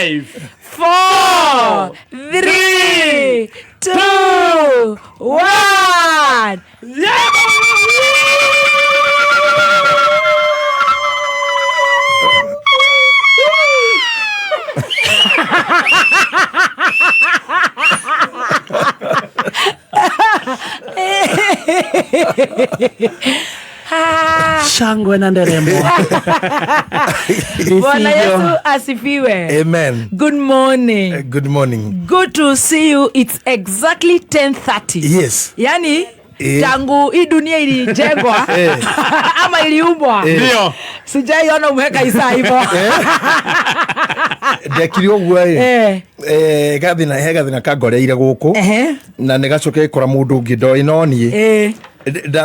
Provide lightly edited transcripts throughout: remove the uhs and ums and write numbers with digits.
5, 4, 3, 2, 1. Shangwe na nderemo. Bwana Vifijo. Yesu asifiwe. Amen. Good morning. Good morning. Good to see you. It's exactly 10:30. Yes. Yani Eh. tangu hii dunia ilijengwa ama iliumbwa, Ndio. sijaiona umeweka isaa hivyo. Ndekire ũguo ĩ. Eh. Eh, gathina he gathina kangoreire gũkũ Ehe. na nĩ gacoke gĩkora mũndũ ũngĩ ndoĩ no niĩ. Eh.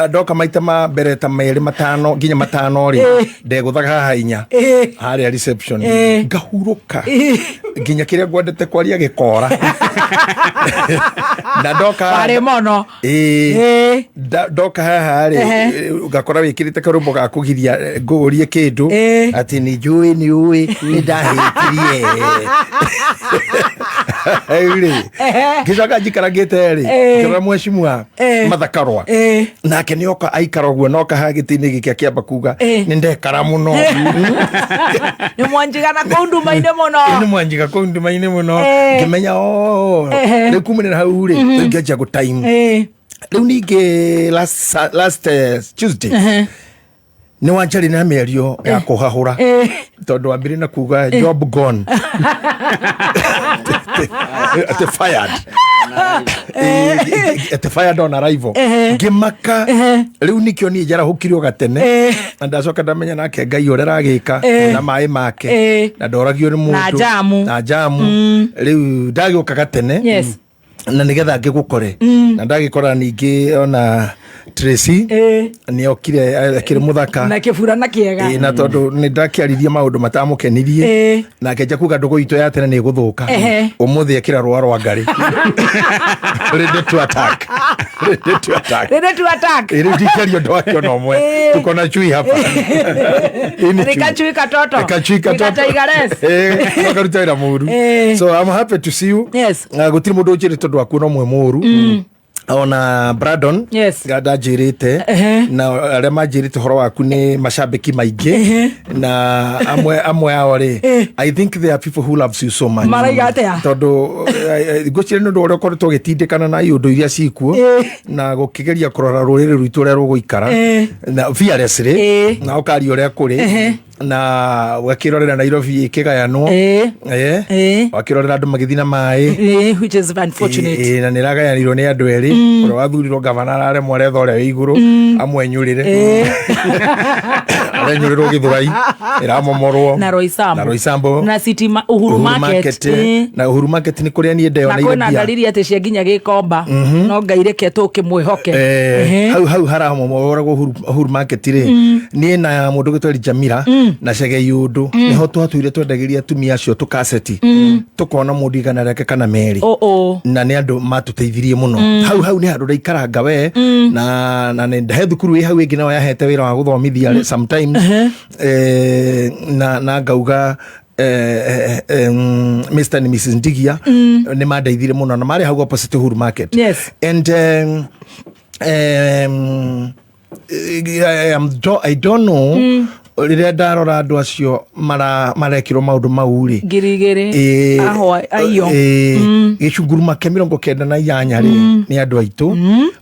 Ndoka maita ma mbere ta merĩ matano nginya matano rĩ, Eh. ndegũthaga haha 4 Eh. harĩa reception, Eh. ngahurũka Eh. nginya kĩrĩa ngwendete kwaria gĩkora na ndoka Warĩ mono. Ĩĩ. Eh. Ndoka haha rĩ, Ehe. ngakora wĩkĩrĩte karũmbo ga kũgiria ngũũrie kĩndũ Eh. atĩ nĩ njũĩ nĩ ũĩ nĩ ndahĩtirie. Rĩu rĩ, Ehe. ngĩcoka njikarangĩte rĩ, Eh. ngĩrora mheshimiwa Eh. Mathakarwa, Eh. nake nĩ oka aikara ũguo noka haha gĩtĩ-inĩ gĩkĩ akĩamba kuga, Eh. nĩ ndekara mũno. Nĩ mwanjigana kũu nduma-inĩ Ĩ, nĩ mũno. mwanjiga kũu nduma-inĩ mũno. Eh. Ngĩmenya o Ehe. rĩu kumanĩra hau rĩ, rĩu ngĩanjia gũ time. Eh. Rĩu ningĩ last Tuesday nĩ wanjari na mĩario ya kũhahũra, Eh. tondũ wambire na kuga job gone, atĩ fired. Atĩ fired on arrival. Ngĩmaka. Rĩu nĩkĩo niĩ njarahũkire o gatene, Eh. na ndacoka ndamenya nake Ngai ũrĩa aragĩka Eh. na maĩ make, Eh. na ndoragio nĩ Na mũndũ. njamu. Na njamu. Rĩu ndagĩũka gatene Yes. na nĩgetha ngĩgũkore, na ndagĩkora ningĩ ona Tracy Eh. nĩ okire akĩrĩ mũthaka. Na kĩburana kĩega. Ĩĩ, na tondũ nĩ ndakĩaririe maũndũ matamũkenirie, Ĩĩ. nake nja kuga ndũgũ itũ ya tene nĩ ĩgũthũka. Ehe. Ũmũthĩ ekĩra rũa rwa ngarĩ, ready to attack, ready to attack. Ready to attack. Ĩĩ, rĩu ndingĩaria ũndũ wake ona ũmwe. Ĩĩ. Tuko na chui hapa. Ĩĩ, nĩ Nĩ chui. kacui katoto. Nĩ kacui katoto. Nĩ kataigales. Ĩĩ, no karuta wĩra mũru. Ĩĩ. So I'm happy to see you. Yes. Na gũtirĩ mũndũ ũnjĩrĩte ũndũ waku ona ũmwe mũru, ona Brandon Yes. ndanjĩrĩte, Ehe. na arĩa manjĩrĩte ũhoro waku nĩ macambĩki maingĩ, na amwe ao rĩ, I think there are people who loves you so much. Maraiga atĩa? Tondũ ngwĩciria nĩ ũndũ ũrĩa ũkoretwo ũgĩtindĩkana na iũndũ iria cikuo Eh. na gũkĩgeria kũrora rũrĩrĩ rwitũ ũrĩa rũgũikara Eh. na fearlessly, Eh. na ũkaria ũrĩa kũrĩ, Ehe. na ũgakĩrorera Nairobi ĩkĩgayanwo. Eh. Eh. Eh. Wakĩrorera andũ magĩthiĩ na maĩ. Eh, which is unfortunate. Ĩ, na nä ragayanirwo nä andå erä, å rä a wathurirwo gavana araremwo, aretha å rä a wä igå rå amwenyå rä re, arenyå rä rwo gä thå rai ä ramomorwo. Na Roysambu. Na Roysambu. Na City Uhuru Market. Eh. Na Uhuru Market nä kå rä a niä Na ndeyona kwĩna ndariri atĩ cia nginya gĩkomba, no Ngai reke tũkĩmwĩhoke. Ehe. Hau haramomoragwo Uhuru Market rĩ, niĩ na mũndũ gwĩtwo Jamila na Chege Yundu nĩho twatũire twendagĩria atumia acio tũkaceti, tũkona mũndũ 100 kana 2. Oh, oh. Na nä andå matåteithirie må no. Hau nä handå ndaikaranga we, na nĩ he thukuru ä hau ĩngĩ nayo yahete wĩra wa gũthomithia sometimes, na ngauga Mr and Mrs Ndigia nĩ mandeithirie mũno, na marĩ hau opposite Uhuru Market. Yes. And I don't know, rĩrĩa ndarora andũ acio marekĩrwo maũndũ mau rĩ, 2000 Ĩĩ, ahwa aiyo. ĩĩ, gĩcunguruma kĩa 98 rĩ, nĩ andũ aitũ,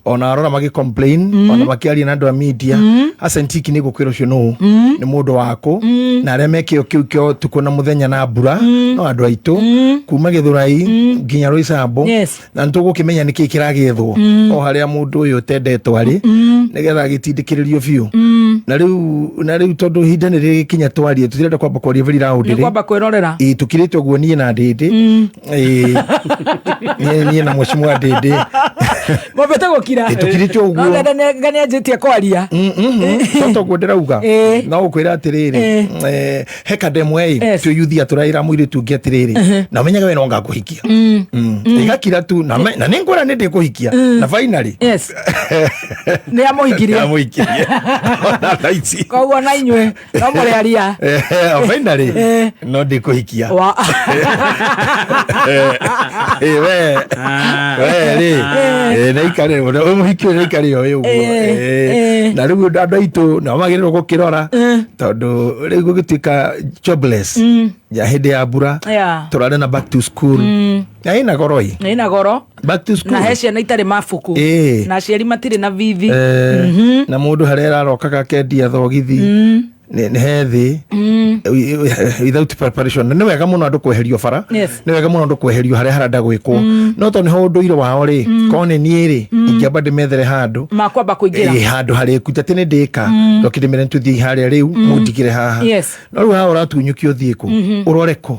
ona arora magĩ complain, ona makĩaria na andũ a media asentiki nĩ gũkwĩra ũcio nũ nĩ mũndũ wakũ, na arĩa mekĩo kĩu kĩa ũtukũ na mũthenya na mbura no andũ aitũ kuma Gĩthũrai nginya Roysambu. Yes. Na nĩ tũgũkĩmenya nĩkĩĩ kĩragĩethwo o harĩa mũndũ ũyũ ũtendetwo arĩ nĩgetha agĩtindĩkĩrĩrio biũ. Na rĩu tondũ ihinda nĩ rĩgĩkinya twarie, tũtirenda kwamba kwaria very loud Nĩ rĩ. kwamba kwĩrorera. Ĩ, tũkirĩte ũguo niĩ na Ndĩndĩ. Ĩ, niĩ na mheshimiwa Ndĩndĩ. Mwambĩte gũkira. Ĩ, tũkirĩte ũguo. No nga nĩanjĩtie kwaria. Toto guo ndĩrauga. Ĩ. No gũkwĩra atĩrĩrĩ, Ĩ. he kademwe ĩ Yes. twĩyuthia tũraĩra mũirĩtu ũngĩ atĩrĩrĩ, na ũmenyage we no ngakũhikia. Ĩgakira tu na nĩ ngwĩra nĩ ndĩkũhikia, na finally Yes, nĩ amũhikirie. amũhikirie ona thaa ici. Koguo na inyuĩ No mũrĩ aria. Finally no ndikũhikia. We we rĩ, nĩikare ũyũ mũhiki ũyũ, nĩikare ũyũ ũguo. Na rĩu andũ aitũ nao magĩrĩirwo gũkĩrora, tondũ rĩu gũgĩtuĩka jobless ya hĩndĩ ya mbura, tũrarĩ na back to school na ĩna goro ĩ. Ĩna goro. Back to school. Na he ciana itarĩ mabuku na aciari matirĩ na bithi. Na mũndũ harĩa ararokaga akendia thogithi nĩ he thĩ without preparation. Nĩ wega mũno andũ kweherio bara. Nĩ wega mũno andũ kweherio harĩa harenda gwĩkwo, no tondũ nĩho ũndũire wao rĩ, korwo nĩ niĩ rĩ, ingĩamba ndĩmethere handũ makwamba kũingĩra. Ĩ, handũ harĩku atĩ nĩ ndĩka ndoki ndĩmere tũthiĩ harĩa rĩu mũndigĩre haha. No rĩu haha ũratunyũkio ũthiĩ kũ, ũrore kũ?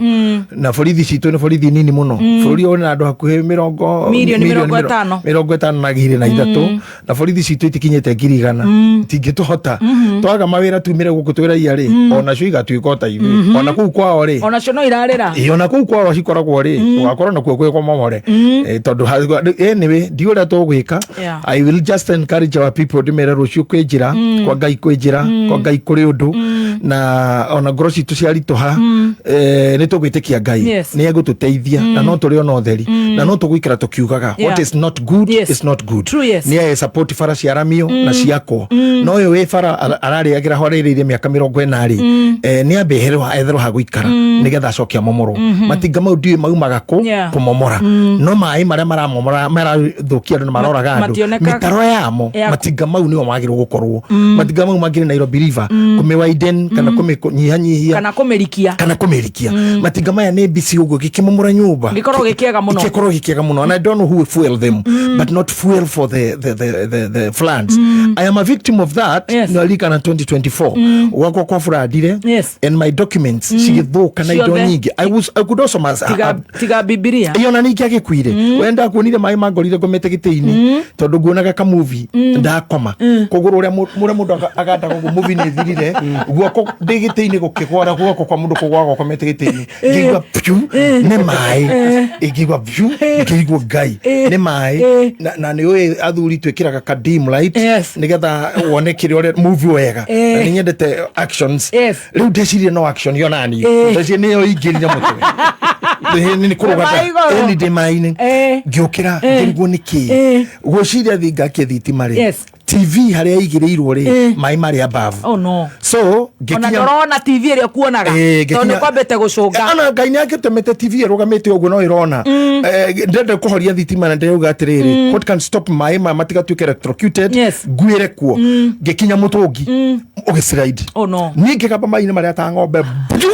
Na borithi citũ nĩ borithi nini mũno. Bũrũri ũyũ na andũ hakuhĩ mĩrongo Mirioni 50. 53 na borithi citũ itikinyĩte 100,000. Itingĩtũhota. Twaga mawĩra tumire gũkũ twĩ raia rĩ, onacio igatuĩka o ta ithuĩ, ona kũu kwao rĩ. Onacio no irarĩra. Ĩ, ona kũu kwao cikoragwo rĩ, ũgakorwo nakuo gwĩ kũmomore. Tondũ anyway, ndiũ ũrĩa tũgwĩka. I will just encourage our people, ndĩmere rũciũ kwĩ njĩra, kwa Ngai kwĩ njĩra, kwa Ngai kũrĩ ũndũ, na ona ngoro citũ ciaritũha, nĩ tũgwĩtĩkia Ngai nĩ egũtũteithia, na no tũrĩ ona ũtheri, na no tũgũikara tũkiugaga what is not good is not good. True, yes. Nĩ ae support bara cia ramio na ciakwo, no ũyũ wĩ bara ararĩagĩra ho arĩrĩire mĩaka 40 rĩ, nĩ ambe etherwo ha gũikara nĩgetha acoke amomorwo. Matinga mau ndiũĩ maumaga kũ kũmomora, no maĩ marĩa maramomora marathũkia andũ na maroraga andũ. Mationekaga. Mĩtaro yamo. Matinga mau nĩo magĩrĩirwo gũkorwo, matinga mau mangĩrĩ Nairobi River kũmĩwaiden kana kũmĩnyihanyihia kana kũmĩrikia. Kana kũmĩrikia. Matinga maya nĩ mbici ũguo gĩkĩmomora nyũmba. Gĩkorwo gĩkĩega mũno. Gĩkorwo gĩkĩega mũno, and I don't know who will fuel them, but not fuel for the floods. I am a victim of that. Naririkana 2024 gwakwa kwa floodire and my documents cigĩthũka na indo Ciothe. nyingĩ. I could also Tiga Bibilia. Ĩyo na ningĩ agĩkuire we ndakuonire maĩ mangorire ngomete gĩtĩ-inĩ, tondũ nguonaga kamuvi ndakoma kũgũrũ ũrĩa ũrĩa mũndũ agandaga ũguo movie nĩ ĩthirire, guoko ndĩ gĩtĩ-inĩ gũkĩgwara, guoko kwa mũndũ kũgwa gũkomete gĩtĩ-inĩ, ngĩigua piu nĩ maĩ, ngĩigua piu, ngĩigua Ngai nĩ maĩ. Na nĩ ũĩ athuri twĩkĩraga ka dim light nĩgetha wone kĩrĩa ũrĩa movie wega. Na nĩ nyendete actions. Rĩu ndecirie no action yo nani ndecirie nĩyo ingĩrire mũtwe. Nĩ kũrũga. Maĩ igũrũ. Ĩni ndĩ maĩ-inĩ. Ngĩũkĩra ngĩrigwo nĩ kĩ gwĩciria thingakie thitima rĩ. TV harĩa igĩrĩirwo rĩ, maĩ marĩ above. Oh no. So ona ngĩkinya ndũrona TV ĩrĩa ũkuonaga, tondũ nĩ kwambĩte gũcũnga. Ana Ngai nĩ angĩtũmĩte TV ĩrũgamĩte ũguo no ĩrona. Ndĩrenda kũhoria thitima na ndĩrauga atĩrĩrĩ, what can stop maĩ maya matigatuĩke electrocuted? Nguĩre kuo ngĩkinya mũtũngi ũgĩslide. Oh no. Niĩ ngĩgamba maĩ-inĩ marĩa ta ng'ombe, bju,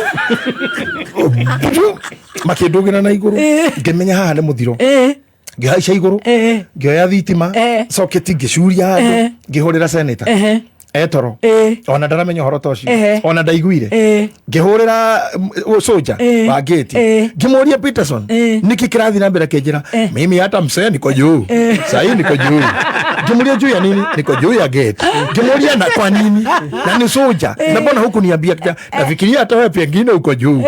bju, makĩndũgĩra na igũrũ. Ngĩmenya haha nĩ mũthiro. Ngĩhaica igũrũ, ngĩoya thitima, socket, ngĩcuria handũ, ngĩhũrĩra senator etoro. Ona ndaramenya ũhoro ta ũcio. Ona ndaiguire. Ngĩhũrĩra soja wa gate, ngĩmũria, "Peterson, nĩkĩ kĩrathiĩ na mbere?" Akĩnjĩra, "Mimi hata msee niko juu sahii, niko juu." Ngĩmũria, "Juu ya nini?" "Niko juu ya gate." Ngĩmũria, "Na kwa nini? Na ni soja, na mbona hukuniambia?" "Nafikiria hata wewe pengine uko juu."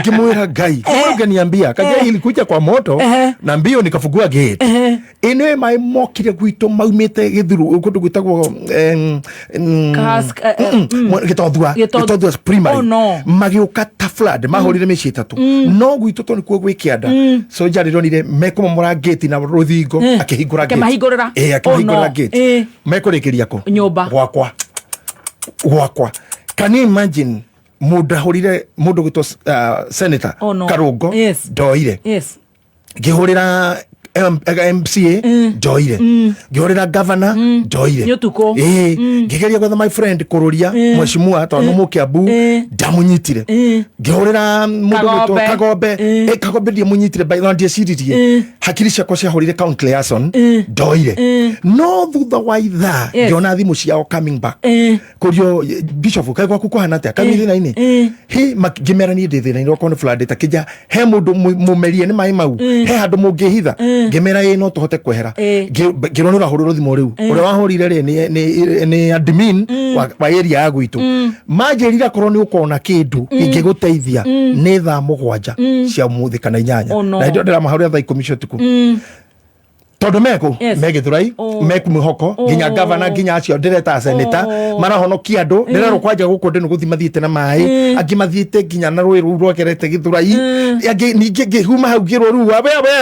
Ngĩmwĩra, "Ngai, kama ungeniambia." Kaja ilikuja kwa moto na mbio nikafungua gate. Ĩno maĩ mokire gwitũ maumĩte gĩthuru kũndũ gwĩtagwo Kask, Gĩtothua. Gĩtothua primary. Oh, no. Magĩũka ta flood, mahũrire mĩciĩ 3, no gwitũ to nĩkuo gwĩ kĩanda. Soja rĩronire mekũmomora gate na rũthingo, akĩhingũra gate. Akĩmahingũrĩra. Ĩ, akĩmahingũrĩra Oh, no. gate. Mekũrĩkĩria kũ? Nyũmba. Gwakwa, gwakwa. Can you imagine mũndũ ahũrire mũndũ gwĩtwo senator Oh, no. Karũngo? Ndoire. Ngĩhũrĩra MCA, ndoire. Ngĩhũrĩra governor, ndoire. Nĩ ũtukũ. Ĩĩ. Ngĩgeria gwetha my friend kũrũria mheshimiwa tondũ nĩ mũkĩambu, ndamunyitire. Ngĩhũrĩra mũndũ gwĩtwo Kagombe. Kagombe. Kagombe ndiamunyitire by the ndieciririe, hakiri ciakwa ciahũrire count liaison, ndoire. No thutha wa ithaa ngĩona thimũ ciao coming back kũrio, "Bishop, kaĩ gwaku kũhana atĩa? Kaĩ wĩ thĩna-inĩ?" Hi ngĩmera niĩ ndĩ thĩna-inĩ, okorwo nĩ flood takĩnja he mũndũ mũmerie nĩ maĩ mau, he handũ mũngĩhitha? Ngĩmera ĩ, no tũhote kwehera. Ngĩrwo nĩ ũrahũrĩrwo thimũ. Rĩu ũrĩa wahũrire rĩ nĩ admin wa area ya gwitũ. Manjĩrire akorwo nĩ ũkona kĩndũ ingĩgũteithia nĩ thaa 7 cia ũmũthĩ kana 8. Oh, no. Na hĩndĩ ĩyo ndĩramahũrĩra thaa 10 cia ũtukũ. Tondu meku Yes. me Githurai, Oh. meku mwihoko nginya gavana, nginya acio ndireta seneta Oh. marahonokia andu. Ndirerwo kwanja guku andu ni guthi mathiite na mai, angi mathiite nginya na rui ruu rwagerete Githurai, angi ningi ngihuma hau ngirwo riu we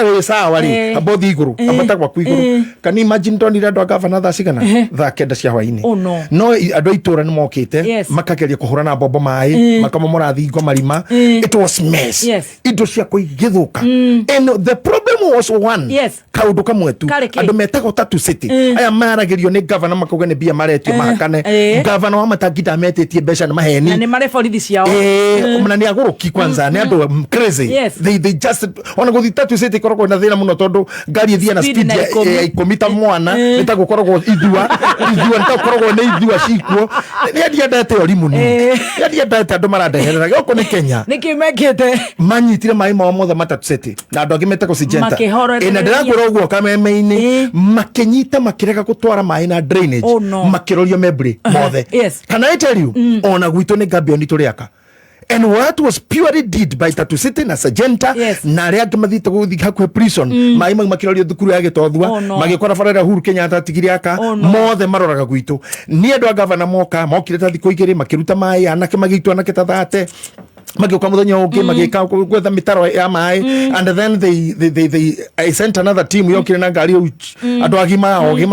we wi sawa ri, amba uthii iguru, ambata gwaku iguru. Can you imagine ndonire andu a gavana thaa cigana? Thaa 9 cia hwaini. Oh, no. No andu a itura ni mokite, makageria kuhura na mbombo mai, makamomora thingo marima. It was mess. Indo ciakwa igithuka, and the problem was one kaundu kamwe tu. Karĩ kĩ? Andu metagwo Tatu City aya maragĩrio nĩ gavana, makauga nĩ mbia maretio mahakane. Gavana wa Matangi ndametĩtie mbeca, nĩ maheni. Na nä marä borithi ciao. Na nä agå kwanza nä andå crazy. They just ona gå Tatu City koragwo na thĩna mũno tondũ ngari ĩthiaga na Speed speed na 10. ya 10 ta mwana, nĩ ta gũkoragwo ithua ithua, nĩ ta gũkoragwo nĩ ithua cikuo. Nĩ ndiendete ũrimũ niĩ. Nĩ ndiendete andũ marandeherera gũkũ nĩ Kenya. Nä kä mekä te? Manyitire maĩ mao mothe Matatu City na andũ angĩ metagwo Syngenta. Makĩhorereria. Ĩ, na ndĩrakwĩra ũguo kameme-inĩ, makĩnyita makĩrega gũtwara maĩ na drainage. Oh, no. Makĩrorio membri mothe. Can I tell you, ona gwitũ nĩ gabioni tũrĩaka, and what was purely did by Tatu City na Syngenta na arĩa angĩ mathiĩte gũthiĩ hakuhĩ prison, maĩ mau makĩrorio thukuru ya Gĩtothua, Oh, no. magĩkora bara ĩrĩa Uhuru Kenyatta atigire aka. Oh, no. Mothe maroraga gwitũ. Nĩ andũ a gavana moka mokire ta thikũ 2, makĩruta maĩ, anake magĩitwo, anake ta 30 magĩũka mũthenya ũngĩ, magĩka gwetha mĩtaro ya maĩ, and then they I sent another team yokire na ngari ĩu, andũ agima ogĩ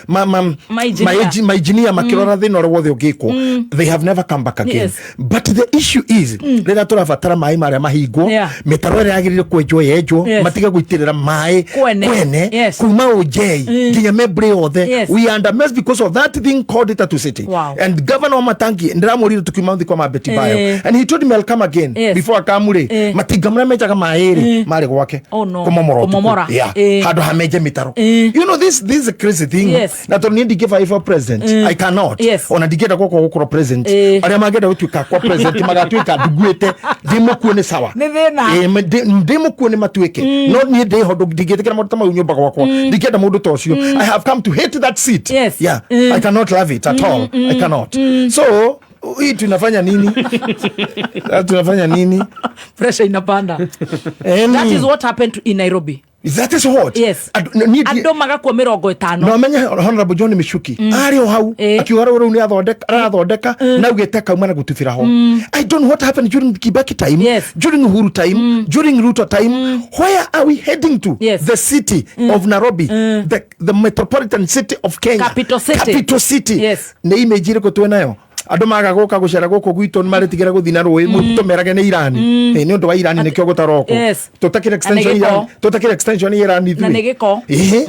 Ma engineer. ma engineer, makĩrora thĩna ũrĩa wothe ũngĩkwo. They have never come back again. But the issue is, rĩrĩa tũrabatara maĩ marĩa mahingwo, mĩtaro ĩrĩa yagĩrĩire kwenjwo yenjwo, matige gũitĩrĩra maĩ Kwene. kwene kuma Ũnjei nginya Membley yothe. We are under mess because of that thing called Tatu City. And Governor wa Matangi ndĩramwĩrire tukiuma thĩ kwa Mabeti Bayo, and he told me I'll come again. Before akamure, matinga marĩa menjaga maĩ rĩ marĩ gwake Oh, no. kũmomora ũtukũ. Kũmomora. Handũ ha menje mĩtaro. You know, this is a crazy thing. Na tondũ niĩ ndingĩvai for president, I cannot. Ona ndingĩenda gwakwa gũkorwo president. Arĩa mangĩenda gũtuĩka kwa president magatuĩka nduguĩte ndĩ mũkuo nĩ sawa. Nĩ thĩna. Ndĩ mũkuo nĩ matuĩke, no niĩ ndĩho ndingĩtĩkĩra maũndũ ta mau nyũmba gwakwa. Ndingĩenda mũndũ ta ũcio. I have come to hate that seat. Yeah, I cannot love it at all. I cannot. So hii tunafanya nini? Sasa tunafanya nini? Pressure inapanda. Eni. That is what happened in Nairobi. That is what Andå magakua 50. No menye Honorable John Michuki arĩ o hau, akiuga rĩu rĩu nĩ athondeka, arathondeka na augĩte kauma na gũtubĩra ho. I don't know what happened during Kibaki time, during Uhuru time, during Ruto time. Where are we heading to? The city of Nairobi, the metropolitan city of Kenya. Capital city. Capital city. Nĩ image ĩrĩkũ twĩ nayo? Andũ maga gũka gũcera gũkũ gwitũ nĩ maretigĩra gũthiĩ na rũĩ, tũmerage nĩ Irani. Nĩ ũndũ wa Irani nĩkĩo gũtarokwo. Tũtakĩrĩ extension Na nĩ gĩko. Irani, tũtakĩrĩ extension ya Irani Na nĩ gĩko. Ĩhĩ,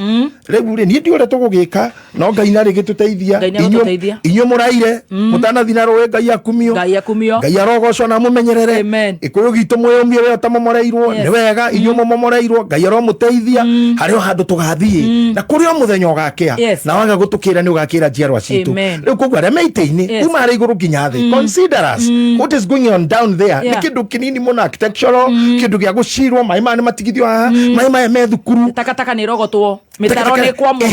rĩu rĩ, niĩ ndiũ ũrĩa tũgũgĩka, no Ngai narĩ gĩtũteithia. Ngai nĩagũtũteithia. Inyuĩ mũraire mũtanathi na rũĩ, Ngai akumio. Ngai akumio. Ngai arogocwo na mũmenyerere. Amen. Gĩkũyũ gitũ mwĩyũmie wee ũtamomoreirwo. Nĩ wega inyuĩ mũmomoreirwo, Ngai aromũteithia. Harĩ o handũ tũgathiĩ na kũrĩ o mũthenya ũgakĩa, na waga gũtũkĩra nĩ ũgakĩra njiarwa citũ. Amen. Rĩu koguo arĩa me itĩ-inĩ, kuma harĩa igũrũ nginya thĩ, consider us. What is going on down there? Nĩ kĩndũ kĩnini mũno, architectural, kĩndũ gĩa gũcirwo. Maĩ maya nĩ matigithio haha, maĩ maya me thukuru. Takataka nä rogotwo, mä taro nä kwamå.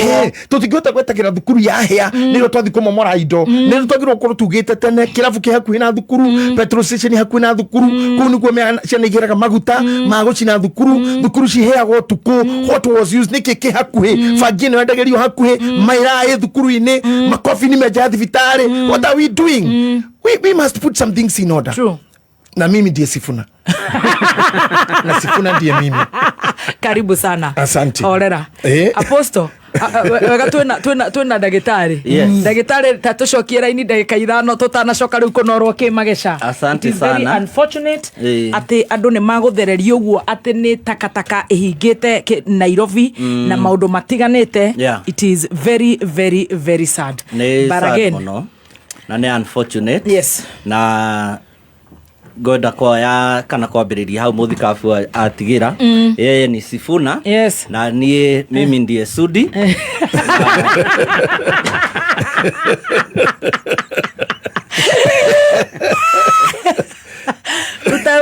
Tũtingĩhota gwetagĩra thukuru yahĩa nĩrĩo twathi kũmomora indo. Nĩrĩo twagĩrĩirwo gũkorwo tugĩte tene kĩrabu kĩ hakuhĩ na thukuru, petrol station hakuhĩ na thukuru, kũu nĩkuo ciana igĩraga maguta ma gũcina thukuru. Thukuru ciheagwo ũtukũ. What was used? Nĩkĩ kĩ hakuhĩ? Bangi ĩno yendagĩrio hakuhĩ, mairaĩ thukuru-inĩ, makobi nĩ menja ya thibitarĩ. What are we doing? We must put some things in order. True. Na mimi ndiye Sifuna na Sifuna ndiye mimi. Karibu sana. Asante. Orera. Apostle, wega twĩna ndagĩtarĩ. Ndagĩtarĩ, ta tũcokie raini ndagĩka 5 tũtanacoka rĩu kũnorwo kĩ mageca. Asante It is very sana. unfortunate atĩ andũ nĩ magũthererio ũguo, atĩ nĩ takataka ĩhingĩte Nairobi na maũndũ matiganĩte. It is very, very, very sad. Nĩ But sad again, mũno na nĩ unfortunate. Na ngwenda kuoya kana kwambĩrĩria hau mũthikabu atigĩra. Yeye ni Sifuna na niĩ mimi ndiye Sudi.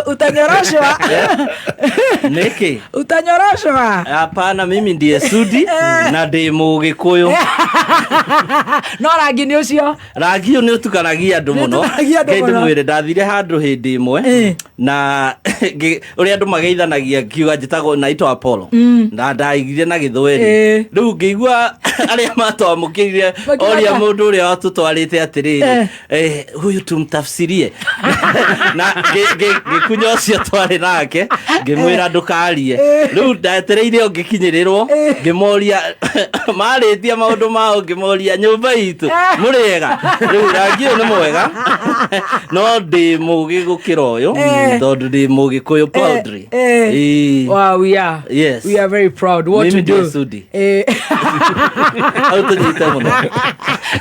Utanyoroshwa. Nĩkĩ? Utanyoroshwa. Hapana, mimi ndiye Sudi na ndĩ Mũgĩkũyũ. No rangi nĩ ũcio. Rangi ũyũ nĩ ũtukanagia andũ mũno. Ũtukanagia andũ Ngai mũno. ndĩmwĩre, ndathire handũ hĩndĩ ĩmwe na ũrĩa andũ mageithanagia, ngiuga njĩtagwo naitwa Apollo, na ndaigire na gĩthweri. Rĩu ngĩigua arĩa matwamũkĩrire Makiuga oria atĩa? Mũndũ ũrĩa watũtwarĩte atĩrĩrĩ, "Huyu tumtafsirie?" Na ngĩkunya ũcio twarĩ nake, ngĩmwĩra, "Ndũkarie." Rĩu ndetereire o ngĩkinyĩrĩrwo, ngĩmoria marĩtie maũndũ mao, ngĩmoria, "Nyũmba itũ mũrĩega?" Rĩu rangi ũyũ nĩ mwega, no ndĩ mũgĩ gũkĩra ũyũ tondũ ndĩ mũgĩkũyũ proudly. Wow, we are. We are very proud. What Mimi to do? ndiye Sudi. Hau tũnyite mũno.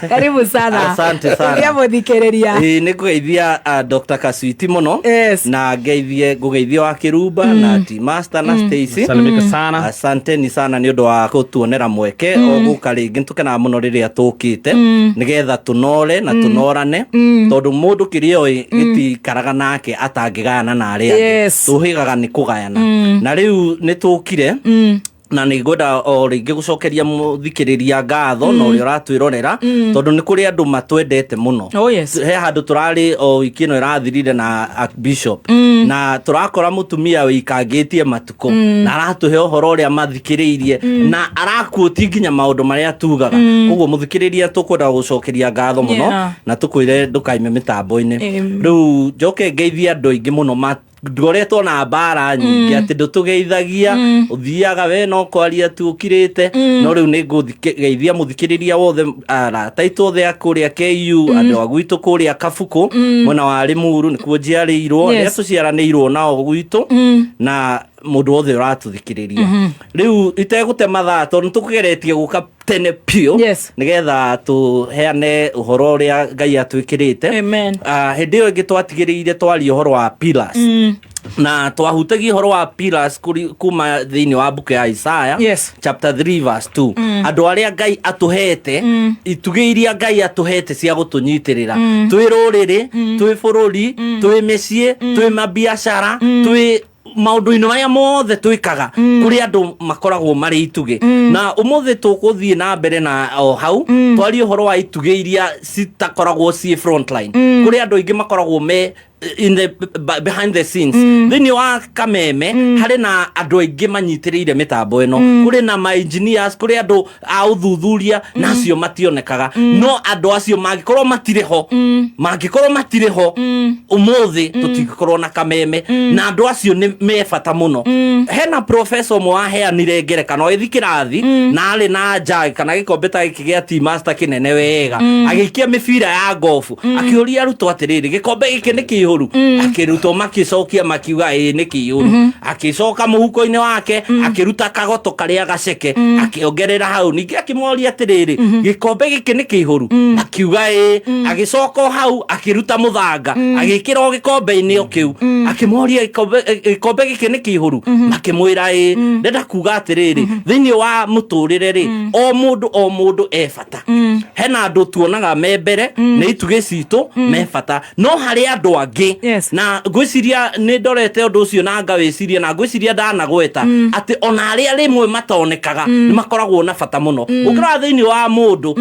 Karibu sana. Asante sana. Ũrĩa mũthikĩrĩria. Ĩĩ, nĩ ngũgeithia Dr. Kaswiti mũno na ngeithie ngũgeithia wa Kĩrumba na T Master na Stacy. Salimika sana. Asanteni sana nĩ ũndũ wa gũtuonera mweke o gũka rĩngĩ. Nĩ tũkenaga mũno rĩrĩa tũkĩte nĩgetha tũnore na tũnorane, tondũ mũndũ kĩrĩa oĩ gĩtikaraga nake atangĩgayana na arĩa angĩ. Tũhĩgaga nĩ kũgayana, na rĩu nĩ tũkire na nĩ ngwenda o rĩngĩ gũcokeria mũthikĩrĩria ngatho na ũrĩa ũratwĩrorera, tondũ nĩ kũrĩ andũ matwendete mũno. Oh, yes. He handũ tũrarĩ o wiki ĩno ĩrathirire na Archbishop, na tũrakora mũtumia wĩikangĩtie matukũ na aratũhe ũhoro ũrĩa mathikĩrĩirie na arakuũti nginya maũndũ marĩa tugaga. Koguo mũthikĩrĩria, tũkwenda gũcokeria ngatho mũno na tũkwĩre ndũkaime mĩtambo-inĩ. Rĩu njoke ngeithie andũ aingĩ mũno ngoretwo na mbara nyingĩ atĩ ndũtũgeithagia, ũthiaga we no kwaria tu ũkirĩte, no rĩu nĩ ngũgeithia mũthikĩrĩria wothe, arata aitũ othe a kũrĩa KU, andũ a gwitũ kũrĩa Kabukũ, mwena wa Limuru nĩkuo njiarĩirwo, arĩa tũciaranĩirwo nao gwitũ, na mũndũ wothe ũratũthikĩrĩria. Rĩu itegũte mathaa, tondũ nĩtũkũgeretie gũka tene biũ nĩgetha tũheane ũhoro ũrĩa Ngai atwĩkĩrĩte. Amen. Hĩndĩ ĩyo ĩngĩ twatigĩrĩire twaria ũhoro wa pillars, na twahutagia ũhoro wa pillars kuma thĩinĩ wa mbuku ya Isaya chapter 3 verse 2, andũ arĩa Ngai atũhete, itugĩ iria Ngai atũhete cia gũtũnyitĩrĩra twĩ rũrĩrĩ, twĩ bũrũri, twĩ mĩciĩ, twĩ mabiacara, twĩ maũndũ-inĩ marĩa mothe twĩkaga, kũrĩ andũ makoragwo marĩ itugĩ. Na ũmũthĩ tũgũthiĩ na mbere na o hau, twarie ũhoro wa itugĩ iria citakoragwo ciĩ frontline. Kũrĩ andũ aingĩ makoragwo me in the behind the scenes. Thĩinĩ wa Kameme harĩ na andũ aingĩ manyitĩrĩire mĩtambo ĩno, kũrĩ na ma engineers, kũrĩ andũ a ũthuthuria, na acio mationekaga. No andũ acio mangĩkorwo matirĩ ho ũmũthĩ, tũtingĩkorwo na Kameme, na andũ acio nĩ me bata mũno. Hena professor ũmwe waheanire ngerekano agĩthiĩ kĩrathi, na arĩ na njagi kana gĩkombe ta gĩkĩ gĩa tea master kĩnene wega, agĩikia mĩbira ya gofu, akĩũria arutwo atĩrĩrĩ, "Gĩkombe gĩkĩ nĩ kĩihũru?" Akĩrutwo makĩcokia makiuga, "Ĩĩ, nĩ kĩihũru." Agĩcoka mũhuko-inĩ wake akĩruta kagoto karĩa gaceke, akĩongerera hau. Ningĩ akĩmoria atĩrĩrĩ, "Gĩkombe gĩkĩ nĩ kĩihũru?" Akiuga, "Ĩĩ." Agĩcoka o hau akĩruta mũthanga, agĩkĩra o gĩkombe-inĩ o kĩu, akĩmoria, "Gĩkombe gĩkĩ nĩ kĩihũru?" Makĩmwĩra, "Ĩĩ." Ndenda kuga atĩrĩrĩ, thĩinĩ wa mũtũrĩre rĩ, o mũndũ o mũndũ e bata. Hena andũ tuonaga me mbere nĩ itugĩ citũ, me bata, no harĩ andũ angĩ na ngwĩciria nĩ ndorete ũndũ ũcio na ngawĩciria na ngwĩciria ndanagweta atĩ ona arĩa rĩmwe matonekaga nĩ makoragwo na bata mũno. Ũngĩrora thĩinĩ wa mũndũ,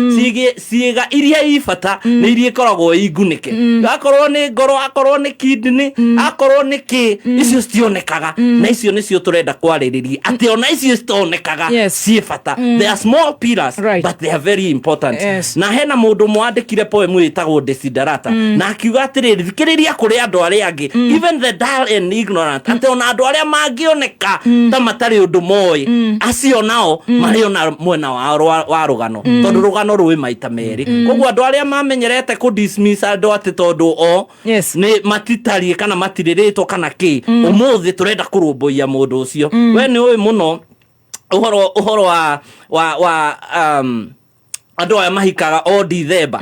ciĩga iria i bata nĩ iria ikoragwo i ngunĩke, akorwo nĩ ngoro, akorwo nĩ kidney, akorwo nĩ kĩ, icio citionekaga, na icio nĩcio tũrenda kwarĩrĩria, atĩ ona icio citonekaga ciĩ bata. They are small pillars, but they are very important. Na hena mũndũ mwandĩkire poem ĩtagwo Desiderata, na akiuga atĩrĩrĩ, thikĩrĩria, kũrĩ andũ arĩa angĩ, even the dull and ignorant, atĩ ona andũ arĩa mangĩoneka ta matarĩ ũndũ moĩ, acio nao marĩ ona mwena wao wa rũgano, tondũ rũgano rwĩ maita merĩ. Koguo andũ arĩa mamenyerete kũ dismiss andũ atĩ tondũ o nĩ matitariĩ kana matirĩrĩtwo kana kĩ, ũmũthĩ tũrenda kũrũmbũiya mũndũ ũcio. We nĩ ũĩ mũno ũhoro wa andũ aya mahikaga o Dithemba,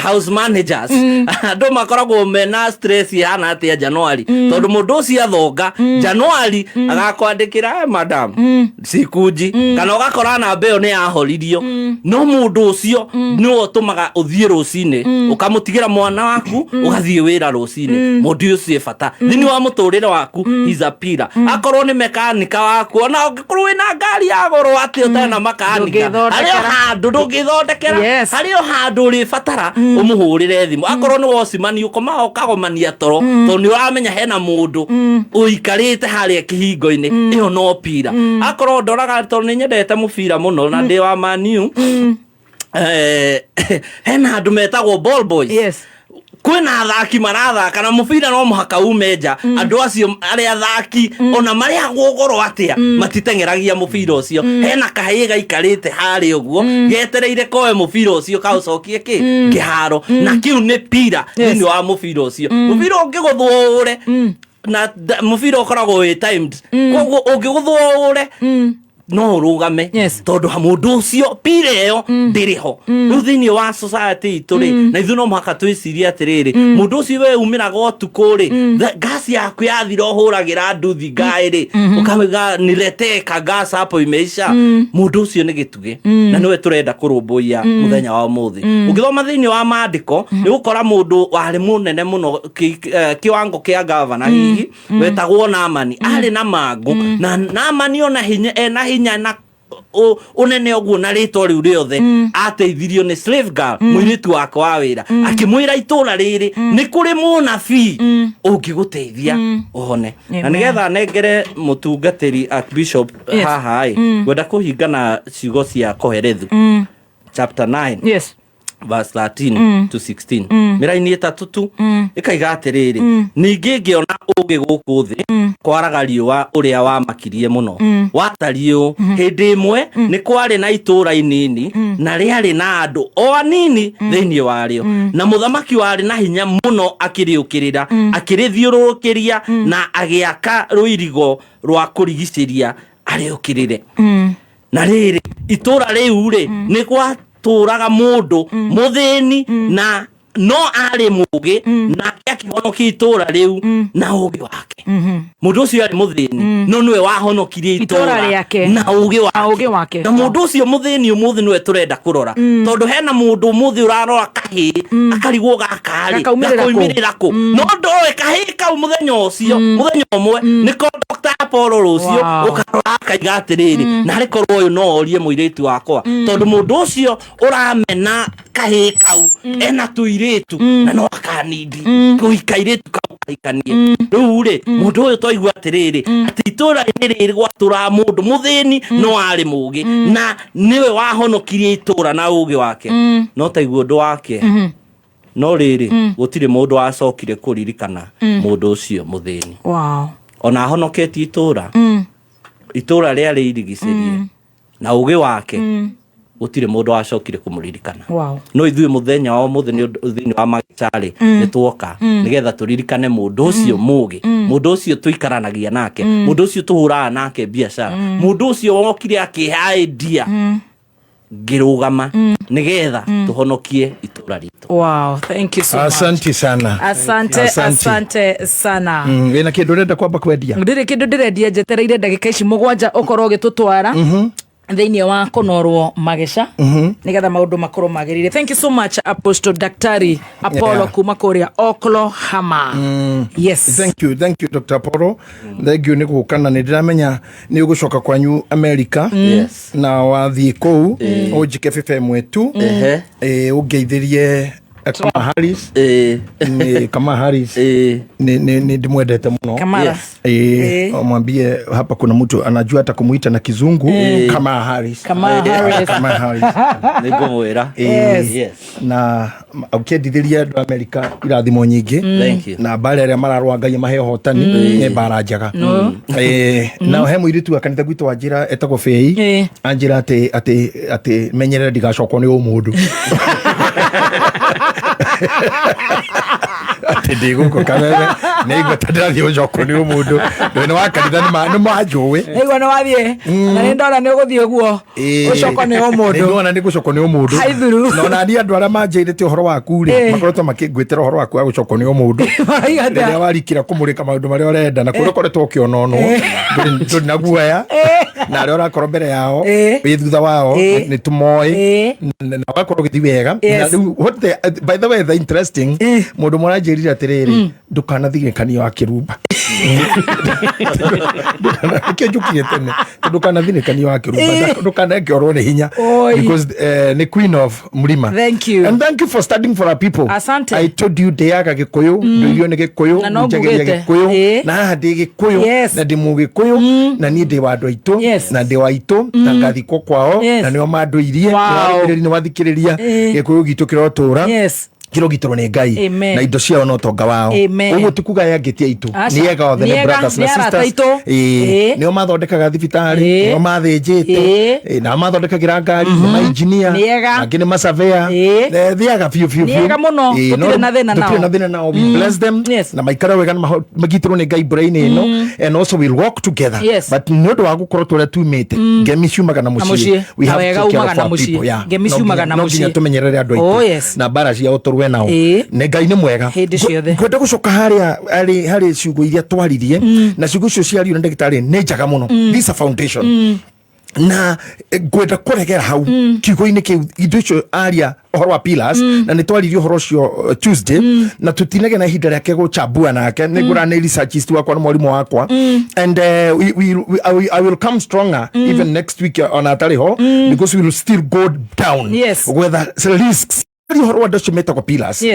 house managers, andũ makoragwo mena stress ihana atĩa January, tondũ mũndũ ũcio athonga January agakwandĩkĩra, "Eh, madam, sikunji," kana ũgakora namba ĩyo nĩ yahoririo. No mũndũ ũcio nĩwe ũtũmaga ũthiĩ rũcinĩ, ũkamũtigĩra mwana waku, ũgathiĩ wĩra rũcinĩ. Mũndũ ũcio e bata thĩinĩ wa mũtũrĩre waku. He's a pillar. Akorwo nĩ mekanika waku, ona ũngĩkorwo wĩna ngari ya goro atĩ ũtarĩ na makanika, Ndũngĩthondekera. harĩ o handũ ndũngĩthondekera. Ũngĩmũthondekera harĩ o handũ ũrĩbatara ũmũhũrĩre thimũ. Akorwo nĩ wocimani, ũkomaga ũkagomania toro tondũ nĩ ũramenya hena mũndũ ũikarĩte harĩa kĩhingo-inĩ. Ĩyo no pira. Akorwo ndoraga, tondũ nĩ nyendete mũbira mũno na ndĩ wa Man U, hena andũ metagwo ball boys. Kwĩna athaki marathaka na mũbira no mũhaka ume nja. Andũ acio arĩa athaki, ona marĩhagwo goro atĩa, matiteng'eragia mũbira ũcio. Hena kahĩĩ gaikarĩte harĩa ũguo getereire koe mũbira ũcio kaũcokie kĩ kĩharo, na kĩu nĩ pira. Thĩinĩ wa mũbira ũcio, mũbira ũngĩgũthwo ũre na mũbira ũkoragwo wĩ timed, koguo ũngĩgũthwo ũre no ũrũgame, tondũ mũndũ ũcio pira ĩyo ndĩrĩ ho. Rĩu thĩinĩ wa society itũ rĩ, na ithuĩ no mũhaka twĩcirie atĩrĩrĩ, mũndũ ũcio we umĩraga ũtukũ rĩ, gasi yaku yathira ũhũragĩra nduthi ngaĩ rĩ, ũkamĩga niletee ka gas hapo imeisha. Mũndũ ũcio nĩ gĩtugĩ na nĩwe tũrenda kũrũmbũiya mũthenya wa ũmũthĩ. Ũngĩthoma thĩinĩ wa maandĩko, nĩ ũgũkora mũndũ warĩ mũnene mũno kĩwango kĩa gavana hihi, wetagwo Namani. Arĩ na mangũ, na Namani ona hinya ena hinya na ũnene ũguo na rĩtwa rĩu rĩothe, ateithirio nĩ slave girl, mũirĩtu wake wa wĩra, akĩmwĩra itũra rĩrĩ nĩ kũrĩ mũnabii ũngĩgũteithia ũhone. Na nĩgetha nengere mũtungatĩri Archbishop haha ĩ, ngwenda kũhinga na ciugo cia Kohelethu chapter 9 verse 13 to 16, mĩraini ĩtatũ tu. Ĩkaiga atĩrĩrĩ, ningĩ ngĩona ũũgĩ gũkũ thĩ kwaraga riũa ũrĩa wamakirie mũno. Watariĩ ũũ: hĩndĩ ĩmwe nĩ kwarĩ na itũũra inini na rĩarĩ na andũ o anini thĩinĩ warĩo, na mũthamaki warĩ na hinya mũno akĩrĩũkĩrĩra, akĩrĩthiũrũrũkĩria na agĩaka rũirigo rwa kũrigicĩria arĩũkĩrĩre. Na rĩrĩ, itũũra rĩu rĩ, nĩ gwatũũraga mũndũ mũthĩni na no arĩ mũgĩ, nake akĩhonokia itũũra rĩu na ũgĩ wake. Mũndũ ũcio arĩ mũthĩni no nĩwe wahonokirie itũũra itũũra rĩake. Na ũgĩ Na ũũgĩ wake. Na mũndũ ũcio mũthĩni ũmũthĩ nĩwe tũrenda kũrora, tondũ hena mũndũ ũmũthĩ ũrarora kahĩĩ akarigwo gaka rĩ Gakaumĩrĩra kũ? Gakaumĩrĩra kũ? No ndoĩ kahĩĩ kau mũthenya ũcio, mũthenya ũmwe nĩko Dr. Apollo rũciũ ũkarora akaiga atĩrĩrĩ, narĩ korwo ũyũ no orie mũirĩtu wakwa, tondũ mũndũ ũcio ũramena kahĩĩ kau ena tũirĩtu na no akanindi kũhika airĩtu kau kahikanie. Rĩu rĩ, mũndũ ũyũ twaigua atĩrĩrĩ, atĩ itũũra-inĩ rĩrĩ gwatũraga mũndũ mũthĩni no arĩ mũgĩ na nĩwe wahonokirie itũũra na ũgĩ wake, no taiguo ũndũ wake. No rĩrĩ, gũtirĩ mũndũ wacokire kũririkana mũndũ ũcio mũthĩni. Ona ahonoketie itũũra, itũũra rĩarĩ irigicĩrie na ũgĩ wake, gũtirĩ mũndũ wacokire kũmũririkana. No ithuĩ mũthenya wa ũmũthĩ, nĩ ũndũ thĩinĩ wa magĩcarĩ, nĩ tuoka nĩgetha tũririkane mũndũ ũcio mũgĩ, mũndũ ũcio tũikaranagia nake, mũndũ ũcio tũhũraga nake biacara, mũndũ ũcio wokire akĩhe idea ngĩrũgama nĩgetha tũhonokie itũra ritũ. Wow, thank you so much. Asante sana. Asante. Asante. Asante sana. Wĩna kĩndũ ũrenda kwamba kwendia? Ndirĩ kĩndũ ndĩrendia, njetereire ndagĩka ici 7 ũkorwo ũgĩtũtwara thĩinĩ wa kũnorwo mageca nĩgetha maũndũ makorwo magĩrĩire. Thank you so much, Apostle Daktari Apollo, kuma kũrĩa Oklahoma. Yes. Thank you, thank you, Dr. Apollo. Thank you nĩ gũka, na nĩ ndĩramenya nĩ ũgũcoka kwanyu America. Yes. Na wathiĩ kũu ũnjĩke bĩba ĩmwe tu. Ũngeithĩrie Kamala Harris. Nĩ Kamala Harris, nĩ ndĩmwendete mũno. Kamala. Yes. Mwambie hapa kuna mtu anajua hata kumuita na Kizungu, Kamala Harris. Kamala Harris. Kamala Harris. Nĩ ngũmwĩra. Yes. Yes. Na ũkĩendithĩria andũ a Amerika irathimo nyingĩ. Thank you. Na mbara ĩrĩa mararũa, Ngai mahe ũhotani, nĩ mbara njega. Na he mũirĩtu wa kanitha gwitũ wanjĩra etagwo Bĩi, anjĩra atĩ menyerere ndigacokwo nĩ ũmũndũ, atĩ ndĩ gũkũ Kameme nĩ igua ta ndĩrathiĩ gũcokwo nĩ ũmũndũ. Ndũĩ nĩ wa kanitha nĩ manjũĩ. Nĩguo nĩ wathiĩ na nĩ ndona nĩ ũgũthiĩ ũguo ũcokwo nĩ ũmũndũ. Nĩndona nĩ gũcokwo nĩ ũmũndũ. Haithuru. Na ona niĩ andũ arĩa manjĩrĩte ũhoro waku rĩ, makoretwo makĩngwĩtĩra ũhoro waku wa gũcokwo nĩ ũmũndũ. Marauga atĩa? Rĩrĩa warikĩra kũmũrĩka maũndũ marĩa ũrenda na kũrĩa ũkoretwo ũkĩononwo, ndũrĩ na guoya. Na arĩa ũrakorwo mbere yao, wĩ thutha wao, nĩ tũmoĩ na ũgakorwo ũgĩthiĩ wega. Na rĩu what the, by the way, the interesting mũndũ mũranjĩrire atĩrĩrĩ, ndũkanathigĩkanio wa kĩrumba. Nĩkĩo njũkire tene, ndũkanathinĩkanio wa kĩrumba, ndũkaneke orwo nĩ hinya Oi. because nĩ queen of mlima. Thank you. And thank you for standing for our people. Asante. I told you ndĩaga Gĩkũyũ, ndũirio nĩ Gĩkũyũ, Na no njagĩria ngugĩte. Gĩkũyũ, na haha ndĩ Gĩkũyũ, na ndĩ Mũgĩkũyũ, na niĩ ndĩ wa andũ aitũ, na ndĩ wa aitũ, na ngathikwo kwao, na nĩo mandũirie. Nĩwarũmĩrĩri, nĩwathikĩrĩria, Gĩkũyũ gitũ kĩrotũra, kĩrogitĩrwo nĩ Ngai Amen. na indo ciao na ũtonga wao. Amen. Ũguo ti kuga aya angĩ ti aitũ. Aca. Nĩ ega othe, Nĩ nĩ ega, brothers na nĩ arata sisters. aitũ. Nĩo mathondekaga thibitarĩ, nĩo mathĩnjĩte, nao mathondekagĩra ngari, nĩ mainjinia, Nĩ ega. angĩ nĩ masavea. Thiaga biũ biũ Nĩ biũ. ega mũno. Tũtirĩ na thĩna nao. Tũtirĩ na thĩna nao. We bless them na maikare wega na magitĩrwo nĩ Ngai mbura-inĩ ĩno, and also we'll walk together. But nĩ ũndũ wa gũkorwo tũrĩa tumĩte, ngemi ciumaga na Na mũciĩ. mũciĩ. We Na have wega to take care umaga of na our mũciĩ. people, yeah. Ngemi No ciumaga na no nginya mũciĩ. tũmenyerere andũ aitũ Oh, yes. na mbara ciao tũrũe nao. Nĩ Ngai nĩ mwega. Hĩndĩ ciothe. Ngwenda gũcoka harĩa harĩ ciugo iria twaririe, na ciugo icio ciario nĩ ndagĩtarĩ nĩ njega mũno. This is a foundation, na ngwenda kũregera hau kiugo-inĩ kĩu indo icio aria ũhoro wa pillars, na nĩ twaririe ũhoro ũcio Tuesday, na tũtinagĩa na ihinda rĩake gũchambua nake. Nĩ ngũra nĩ researchist wakwa na mwarimũ wakwa, and I will come stronger even next week ona atarĩ ho, because we will still go down gwetha risks. Ũhoro wa andũ acio metagwo pillars,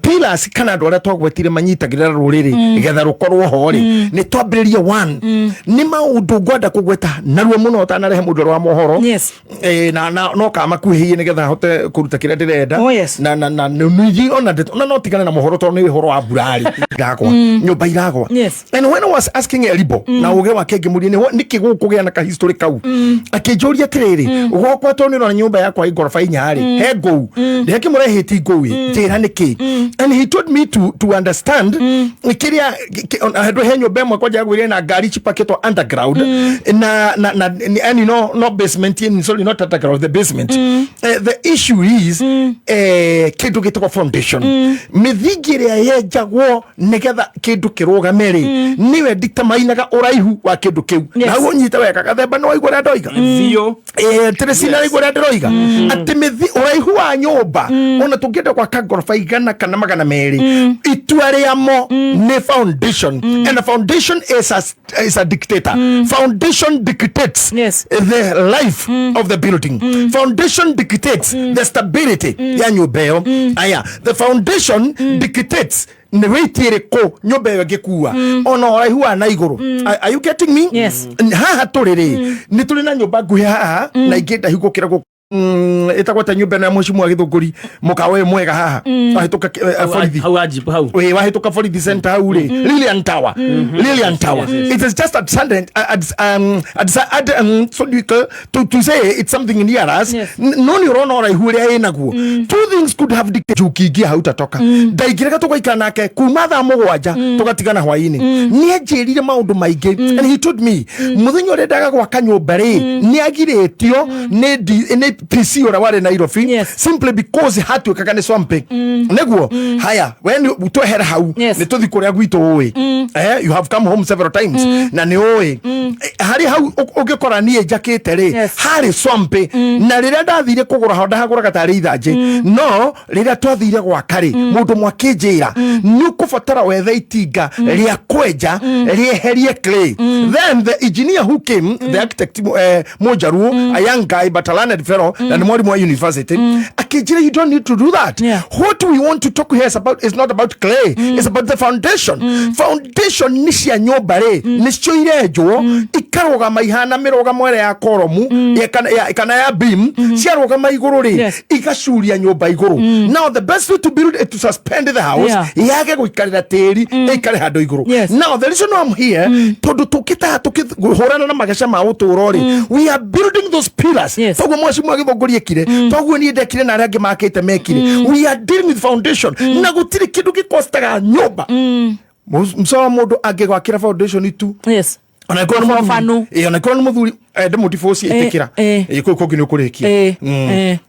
pillars kana andũ arĩa twagwetire manyitagĩrĩra rũrĩrĩ getha rũkorwo ho rĩ, nĩ twambĩrĩrie one nĩ maũndũ ngwenda kũgweta narua mũno ũtanarehe mũndũ ũrĩa wa mohoro. Na no kamakuhĩhie nĩgetha hote kũruta kĩrĩa ndĩrenda. Na ningĩ ona ona no tigane na mohoro tondũ nĩ ũhoro wa mbura rĩ, iragwa, nyũmba iragwa. And when I was asking Elibo na ũgĩ wake ngĩmũria nĩkĩ gũkũgĩa na kahistory kau, akĩnjũria atĩrĩrĩ, gwakwa tondũ nĩ ũrona nyũmba yakwa ĩ ngoroba inya rĩ, he ngũu ndekĩmũrehĩti ngũu ĩ, njĩra nĩkĩ. And he told me to understand kĩrĩa ona handũ he nyũmba ĩmwe kwanja yagwĩrire na ngari cipakĩtwo underground na yani no basement in, sorry, not underground, the basement. The issue is kĩndũ gĩtagwo foundation, mĩthingi ĩrĩa yenjagwo nĩgetha kĩndũ kĩrũgame rĩ, nĩwe determinaga ũraihu wa kĩndũ kĩu. Na hau ũnyite wega, gathemba, nĩ waigua ũrĩa ndoiga? Biũ. Teresina, nĩguo ũrĩa ndĩroiga atĩ mĩthi ũraihu wa nyũmba, ona tũngĩenda gwaka ngoroba 100 kana 200, itua rĩamo nĩ foundation, and a foundation is a dictator. Foundation dictates the life of the building. Foundation dictates the stability ya nyũmba ĩyo. Aya, the foundation dictates nĩ weight ĩrĩkũ nyũmba ĩyo ĩngĩkua, ona ũraihu wa na igũrũ. Are you getting me? Yes. Haha tũrĩ rĩ, nĩ tũrĩ na nyũmba nguhĩ haha na ingĩ ndaihu gũkĩra gũkũ. Ĩtagwo ta nyũmba ĩno ya mheshimiwa Gĩthũngũri, mũkawa ũyũ mwega haha wahĩtũka borithi. Hau ajibu hau. Wĩ wahĩtũka borithi center hau rĩ, Lilian Tower, Lilian Tower. It is just adjacent, so you to say it's something near us. No nĩ ũrona ũraihu ũrĩa ĩnaguo. Two things could have dictated. Njuki hau tatoka ndaingĩraga, tũgaikara nake kuma thaa 7 tũgatigana hwainĩ. Nĩ anjĩrire maũndũ maingĩ, and he told me mũthenya ũrĩa ndaga gwaka nyũmba rĩ, nĩ agirĩtio nĩ PC ũrĩa warĩ Nairobi, simply because hatuĩkaga nĩ swampy. Nĩguo haya we nĩ twehera hau, nĩ tũthi kũrĩa gwitũ ũĩ. You have come home several times na nĩ ũĩ. Harĩ hau ũngĩkora niĩ njakĩte rĩ, harĩ swampy, na rĩrĩa ndathire kũgũra ho ndahagũraga tarĩ ithanjĩ, no rĩrĩa twathire gwaka rĩ, mũndũ mwakĩnjĩra nĩ ũkũbatara wethe itinga rĩa kwenja rĩeherie clay. Then the engineer who came, the architect, Mũnjaruo, a young guy but a learned fellow, na nĩ mwarimũ wa university, akĩnjĩra, "You don't need to do that. What we want to talk here is about is not about clay, it's about the foundation." Foundation nĩ cia nyũmba rĩ, nĩcio irenjwo ikarũgama ihana mĩrũgamo ĩrĩa ya koromu kana ya beam, ciarũgama igũrũ rĩ, igacuria nyũmba igũrũ. Now the best way to build is to suspend the house, yage gũikarĩra tĩri, ĩikare handũ igũrũ. Now the reason I'm here, tondũ tũkĩtaha tũkĩhũrana na mageca ma ũtũũro rĩ, we are building those pillars. Toguo mwacimu agĩthũngũri ekire, toguo niĩ ndekire na arĩa angĩ makĩte mekire. We are dealing with foundation, na gũtirĩ kĩndũ gĩkostaga nyũmba. Mcoa mũndũ angĩgwakĩra foundation tu, ona ĩkorwo nĩ Mũbano. mũthuri, ona ĩkorwo nĩ mũthuri. Ndĩmũ-divorce, ĩtĩkĩra. Kũu kũngĩ nĩ ũkũrĩkia.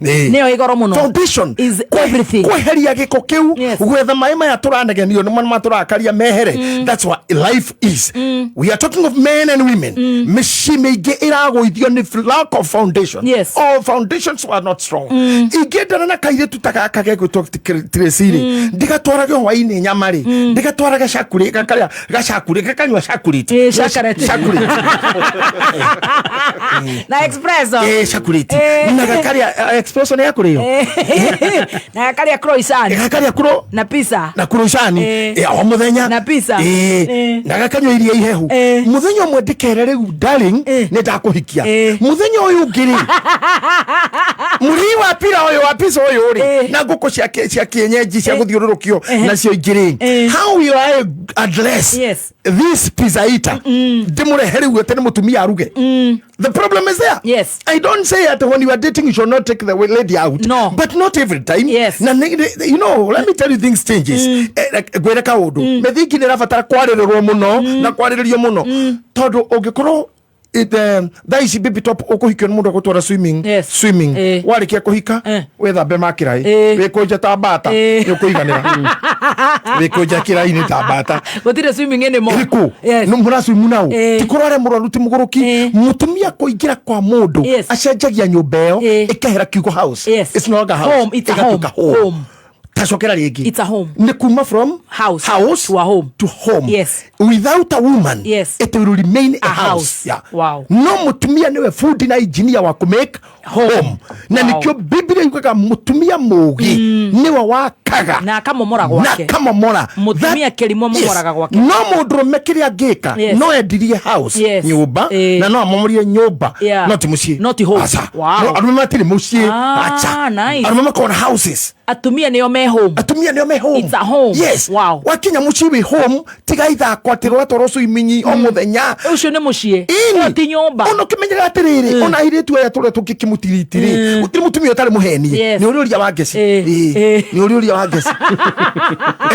Nĩyo ĩ goro mũno. Foundation is everything. Kweheria gĩko kĩu, gwetha maĩ maya tũranegenio nĩmo matũrakaria mehere. That's what life is. We are talking of men and women. Mĩciĩ mĩingĩ ĩragũithio nĩ lack of foundation. All foundations were not strong. Ingĩendana na kairĩtu ta gaka gegwĩtwo Tracy rĩ, ndigatwarage hwainĩ nyama rĩ, ndigatwarage cakuri, gakarĩa gacakuri, gakanyua cakurĩti. Cakareti. Cakurĩti. Na espresso. Cakurĩti. Na gakarĩa espresso nĩ yakũrĩo. Na gakaria croissant. Gakaria kuro na pizza. Na kurucani. O muthenya. Na pizza. Na gakanyua iria ihehu. Muthenya ũmwe ndĩkere rĩu, darling, nĩ ndakũhikia. Muthenya ũyũ ũngĩ rĩ, mũrĩi wa pira ũyũ wa pizza ũyũ rĩ, na ngũkũ cia kienyeji cia gũthiũrũrũkio nacio ingĩ rĩ, how will I address this pizza eater? Ndĩmũrehe rĩu atĩ nĩ mũtumia aruge? The problem is there. I don't say that when you are dating you should not take the lady out. No. But not every time. Na let me tell you, things changes. Like, ngwĩre kaũndũ. Mĩthingi nĩ ĩrabatara kwarĩrĩrwo mũno na kwarĩrĩrio mũno. Tondũ ũngĩkorwo thaa ici, baby top, ũkũhikio nĩ mũndũ agũtwara swimming, swimming, warĩkia kũhika, wĩthambe makĩrai, wĩkũnja ta mbata, nĩ ũkũiganĩra wĩkũnja kĩrai-inĩ ta mbata. Gũtirĩ swimming anymore. Ĩrĩkũ? Mũraswimu nau? Ti kũrwara mũrwaru, ti mũgũrũki. Mũtumia kũingĩra kwa mũndũ, acenjagia nyũmba ĩyo, ĩkehera kiugo house. It's no longer house. Home, it's a home. Ĩgatuĩka home. Home. Tacokera rĩngĩ. It's a home. Nĩ kuma from house house to a home. To home. Without a woman, it will remain a A house. house. No mũtumia nĩwe fundi na engineer wa kũ make home, na nĩkĩo Biblia yugaga mũtumia mũũgĩ nĩwe wakaga na akamomora na gwake. akamomora. Mũtumia kĩrimũ amomoraga gwake. No mũndũrũme kĩrĩa angĩka, no endirie house, nyũmba, na no amomorie nyũmba, no ti mũciĩ. No ti home. Aca. No, arũme matirĩ mũciĩ. Ah, Aca. nice. Arũme makoragwo na houses. Atumia nĩo me home. Atumia nĩo me home. It's a home. Wakinya mũciĩ wĩ home, tiga ithako atĩ rwatwarwo swimming o mũthenya. Ũcio nĩ mũciĩ. Ĩni. Ĩyo ti nyũmba. Ona ũkĩmenyaga atĩrĩrĩ, ona airĩtu aya tũrĩa tũngĩkĩmũtiriti rĩ, gũtirĩ mũtumia ũtarĩ mũhenie. Nĩ ũrĩ ũria wa ngeci. Nĩ ũrĩ ũria wa ngeci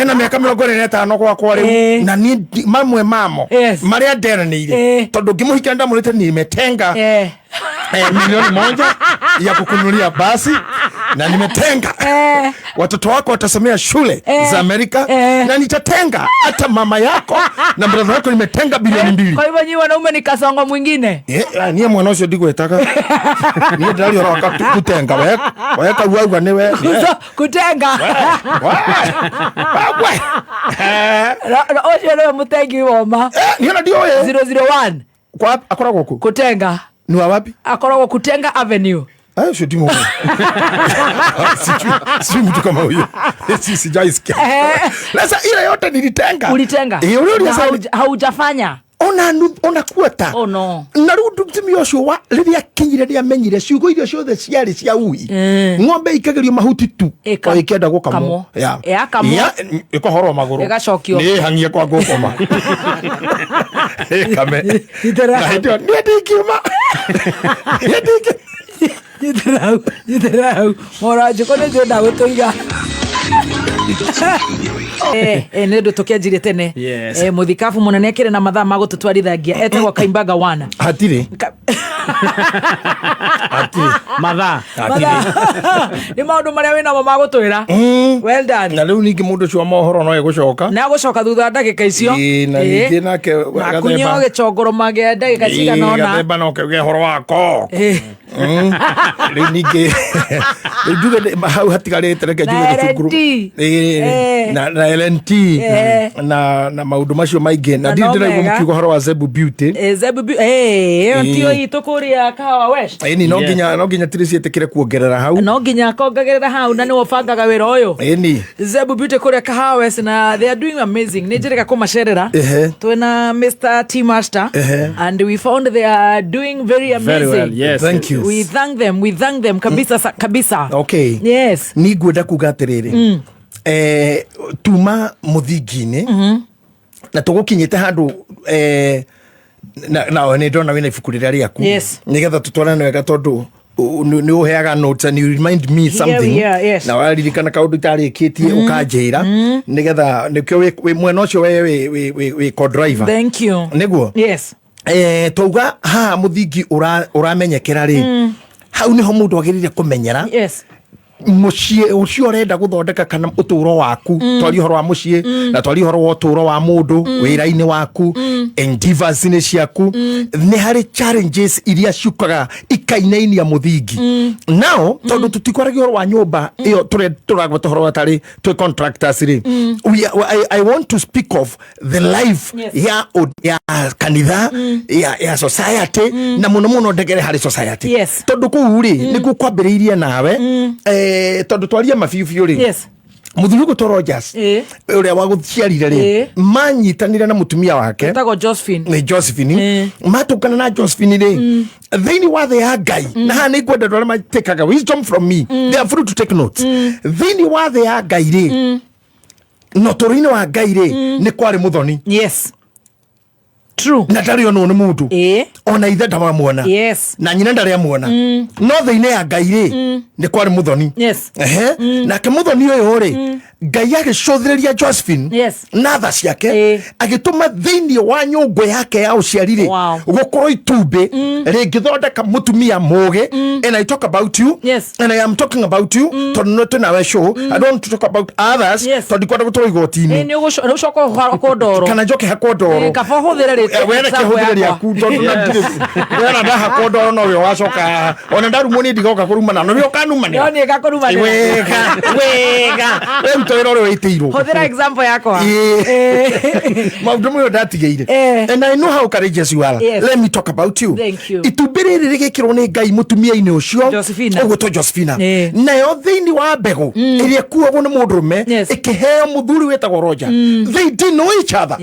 ena mĩaka 45 gwakwa rĩu, na niĩ mamwe mamo marĩa nderanĩire, tondũ ngĩmũhikia ndamũrĩte nimetenga 1 milioni ya kukunulia basi, na nimetenga watoto wako watasomea shule za Amerika, na nitatenga hata mama yako na brother yako, nimetenga bilioni 2. Kwa hivyo nyi wanaume ni kasongo mwingine. Ah, niĩ mwana ũcio ndigwĩtaga, niĩ ndĩraria ũhoro wa kutenga we kauauga nĩwe. Kutenga. Ũcio nĩwe mũtengi woma. Niĩ ona ndiũĩ. 001. Kwa akoragwo kũ? Kutenga. Ni wa wapi? Akoragwo Kutenga Avenue. Ah, ũcio ndimũĩ. Sijui mtu kama huyo. Sijaisikia. Sasa ile yote nilitenga. Ulitenga. Ule Na sasa haujafanya. Ona ona kuota. Oh no. Na rĩu mũtumia ũcio wa rĩrĩa akinyire nĩ amenyire ciugo iria ciothe ciarĩ cia ui. Ng'ombe ikagĩrio mahuti tu o ĩkĩenda gũkamwo. Kamwo. Yakamwo. Ĩkohorwo magũrũ. Ĩgacokio. Nĩ ĩhang'ie kwa ngũkoma ĩkame. Nyitĩrĩra Na hau. hĩndĩ ĩyo niĩ ndingiuma. Niĩ ndingi Nyitĩrĩra hau, nyitĩrĩra hau. Mũranjĩko nĩ njũĩ ndagũtũiga. Nĩ ũndũ tũkĩanjirie tene. Mũthikabu mũnene akĩrĩ na mathaa ma gũtũtwarithangia, etagwo Kaimbaga wana. Hatirĩ. Hatirĩ. Mathaa. Mathaa. Nĩ maũndũ marĩa wĩnamo ma gũtwĩra. Well done. Na rĩu ningĩ mũndũ ũcio wa mohoro no egũcoka. Na agũcoka thutha wa ndagĩka icio. Ĩĩ, na ningĩ nake na kunyua Gathemba. gĩchongoro magĩa ndagĩka cigana Ĩĩ, ũna. Gathemba no kauge ũhoro wako. Rĩu ningĩ rĩu njuge hau hatigarĩte, reke njuge Na gĩcunguru. LNT. Ĩĩ, na LNT, na maũndũ macio maingĩ, na Na ndirĩ no ndĩraigua mega. mũkiuga ũhoro wa Zebu Beauty. Zebu ĩyo tiyo itũ kũrĩa Kahawa West. Ĩni, no nginya Tracy ĩtĩkĩre kuongerera hau. No nginya akongagĩrĩra hau, na nĩwe ũbangaga wĩra ũyũ. Ĩni. Zebu Beauty kũrĩa Kahawa West, na they are doing amazing. Nĩ njĩrĩga kũmacerera. Twĩna Mr. T Master, and we found they are doing very amazing. Very well, yes. Thank you. We thank them, we thank them kabisa, kabisa. Ni ngwenda kuga atĩrĩrĩ, tuma mũthingi-inĩ na tũgũkinyĩte handũ, na nĩ ndona wĩna ibuku rĩrĩa rĩaku, nĩgetha tũtwarane wega, tondũ nĩ ũheaga notes and you remind me something, We are, yes. na waririkana kaũndũ itarĩkĩtie ũkanjĩra, nĩgetha nĩkĩo wĩ mwena ũcio we wĩ co-driver. Thank you. Nĩguo. Twauga haha mũthingi ũramenyekera rĩ, hau nĩho mũndũ agĩrĩire kũmenyera mũciĩ ũcio ũrenda gũthondeka kana ũtũũro waku. Twarie ũhoro wa mũciĩ na twarie ũhoro wa ũtũũro wa mũndũ, wĩra-inĩ waku, endeavors-inĩ ciaku, nĩ harĩ challenges iria ciũkaga ikainainia mũthingi. Now tondũ tũtikwaragia ũhoro wa nyũmba ĩyo tũragweta ũhoro wa tarĩ twĩ contractors rĩ, I want to speak of the life ya kanitha, ya society, na mũno mũno ndegere harĩ society, tondũ kũu rĩ nĩkuo kwambĩrĩirie nawe, tondũ twaria mabiũ biũ rĩ, mũthuri ũgũtwo Rogers ũrĩa wagũciarire rĩ, manyitanire na mũtumia wake Etagwo Josephine. Nĩ Josephine. Matũngana na Josephine rĩ, thĩinĩ wa thĩ ya Ngai, na haha nĩ ngwenda andũ arĩa matĩkaga wisdom from me, they are free to take notes, thĩinĩ wa thĩ ya Ngai rĩ, na ũtũũro-inĩ wa Ngai rĩ, nĩ kwarĩ mũthoni. Yes, true. Na ndarĩ onwo nĩ mũndũ, ona ithe ndamamuona, na nyina ndarĩ amuona, no thĩinĩ ya Ngai rĩ, nĩ kwarĩ mũthoni. Ehe, nake mũthoni ũyũ rĩ, Ngai agĩcũthĩrĩria Josephine na tha ciake, agĩtũma thĩinĩ wa nyũngũ yake ya ũciari rĩ, gũkorwo itumbĩ rĩngĩthondeka mũtumia mũgĩ. And I talk about you, and I am talking about you tondũ no twĩnawe show. I don't want to talk about others tondũ ndikwenda gũtwarwo igoti-inĩ. Nĩ ũgũcoka ũhakwo ndoro. Kana njoke hakwo ndoro. Kaba ũhũthĩre rĩtwa We reke example hũthĩre yakwa. rĩaku tondũ na ndirĩ wena ndahakwo ndoro nowe ũgacoka haha, ona ndarumwo niĩ ndigoka kũrumana nowe ũkanumanĩra. No niĩ ngakũrumanĩra. Wega wega, we ruta wĩra ũrĩa wĩtĩirwo. Hũthĩra example yakwa. Maũndũ mayo ndatigĩire. And I know how courageous you are. Let me talk about you. Thank you. Itumbĩ rĩrĩ rĩgĩkĩrwo nĩ Ngai mũtumia-inĩ ũcio Josephina. ũgwĩtwo Josephina, nayo thĩinĩ wa mbegũ ĩrĩa ĩkuagwo nĩ mũndũrũme, ĩkĩheo mũthuri wĩtagwo Roger. They didn't know each other.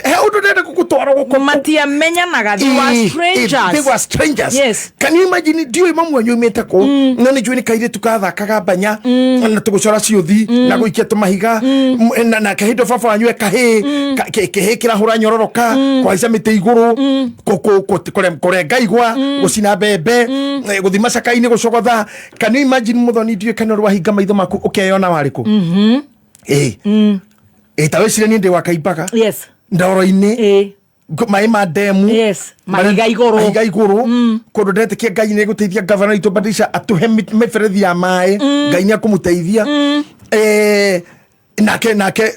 He ũndũ ndĩrenda gũgũtwara gũkũ. Matiamenyanaga, they were strangers. They were strangers. Can you imagine? Ndiũĩ mamu wanyu oimĩte kũ, no nĩ njũĩ nĩ kairĩtu kathakaga mbanya na tũgũcora ciũthi na gũikia tũmahiga. Nake hĩndĩ ĩyo baba wanyu e kahĩĩ kĩhĩĩ kĩrahũra nyororoka, kũhaica mĩtĩ igũrũ, kũrenga igwa, gũcina mbembe, gũthiĩ macaka-inĩ gũcogotha. Can you imagine, mũthoni? Ndiũĩ kana ũrĩ wahinga maitho maku ũkeyona warĩ kũ. Ĩ ta wĩcirie niĩ ndĩ wa Kaimbaga, ndoro-inĩ, maĩ ma ndemu. Mahiga igũrũ. Mahiga igũrũ, kũndũ ndetĩkia Ngai nĩ gũteithia gavana witũ Badisha atũhe mĩberethi ya maĩ. Ngai nĩ akũmũteithia. Nake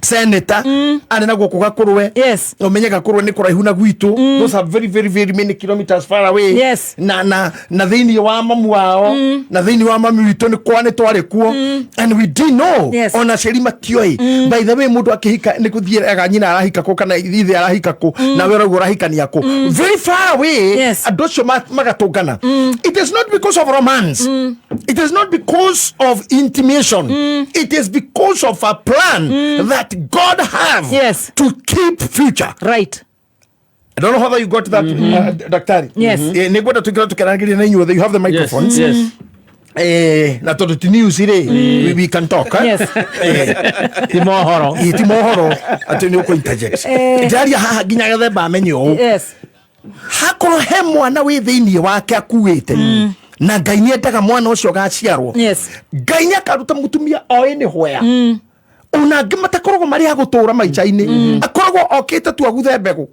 senator arĩ na guoko gakũrwe. Ũmenye gakũrwe nĩ kũraihu na gwitũ. Those are very very very many kilometers far away. Na thĩinĩ wa mamu wao na thĩinĩ wa mami witũ nĩ kwa nĩ twarĩ kuo, and we didn't know. Ona aciari matioĩ. By the way, mũndũ akĩhika nĩ gũthiĩ aga nyina arahika kũ kana ithe arahika kũ, nawe ũrauga ũrahikania kũ, very far away. Andũ acio magatũngana. It is not because of romance, it is not because of intimation, it is because of a plan that God have to keep future. I don't know whether you got that, daktari. Yes. Nĩ ngwenda tũingĩre tũkĩaranĩria na inyuothe. You have the microphones. Na tondũ ti news rĩ, we can talk, eh? Yes. Ti mohoro. Ĩ, ti mohoro atĩ nĩ ũkũ interject. Ndĩraria haha nginya gethemba amenye ũũ. Hakorwo he mwana wĩ thĩinĩ wake akuĩte, na Ngai nĩ endaga mwana ũcio gaciarwo, Ngai nĩ akaruta mũtumia oĩ nĩ hwea ona angĩ matakoragwo marĩ a gũtũra maica-inĩ, akoragwo okĩte tu aguthe mbegũ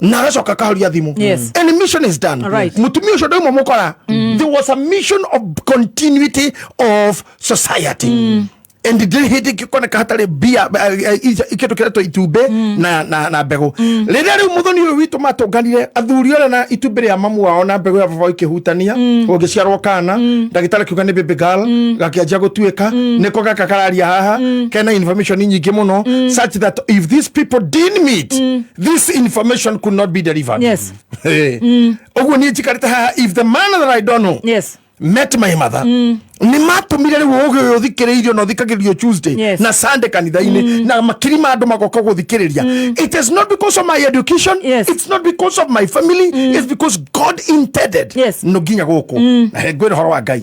na agacoka akahoria thimũ. And the mission is done. Mũtumia ũcio ndauma mũkora. There was a mission of continuity of society, and ndĩrĩ hĩndĩ ĩngĩkoneka hatarĩ mbia, kĩndũ kĩretwo itumbĩ na mbegũ. Rĩrĩa rĩu mũthoni ũyũ witũ matũnganire athuri othe na itumbĩ rĩa mamu wao na mbegũ ya baba wao ikĩhutania, gũgĩciarwo kana. Ndagĩtarĩ akiuga nĩ baby girl. Gakĩanjia gũtuĩka nĩko gaka kararia haha kena information nyingĩ mũno, such that if these people didn't meet, this information could not be delivered. Ũguo niĩ njikarĩte haha, if the man that I don't know met my mother, nĩ matũmire rĩu ũgĩ ũyũ ũthikĩrĩirio na ũthikagĩrĩrio Tuesday na Sunday kanitha-inĩ, na makiri ma andũ magoka gũthikĩrĩria. It is not because of my education, it's not because of my family, it's because God intended. No nginya gũkũ na he ngwĩra ũhoro wa Ngai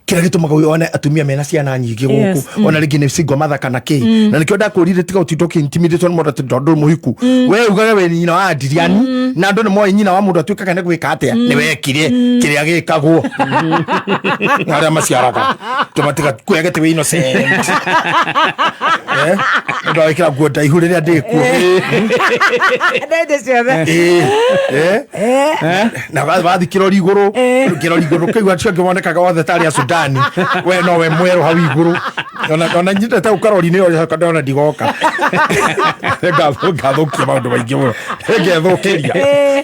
kĩrĩa gĩtũmaga wone atumia mena ciana nyingĩ gũkũ, ona rĩngĩ nĩ single mother kana kĩ, na nĩkĩo ndakũrire tiga ũtinda ũkĩ-intimidate nĩ mũndũ atĩ tondũ ndũrĩ mũhiku, we ugage we nyina wa Adriani. Na andũ nĩ moĩ nyina wa mũndũ atuĩkaga nĩ gwĩka atĩa, nĩ wekire kĩrĩa gĩkagwo arĩa maciaraga tũmatiga kuoya gĩtĩ wĩ innocent. Eh, nĩ wĩkĩra nguo ndaihu rĩrĩa ndĩkuo. Ndende ciothe. Ĩĩ, eh. Na wathi kĩrori igũrũ, kĩrori igũrũ kĩu acio angĩ monekaga othe tarĩ a Sudani, we no we mwerũ hau igũrũ. Ona nyendete gũka rori-inĩ ĩyo ndona ndigoka, ngathũkia maũndũ maingĩ mũno, ngethũkĩria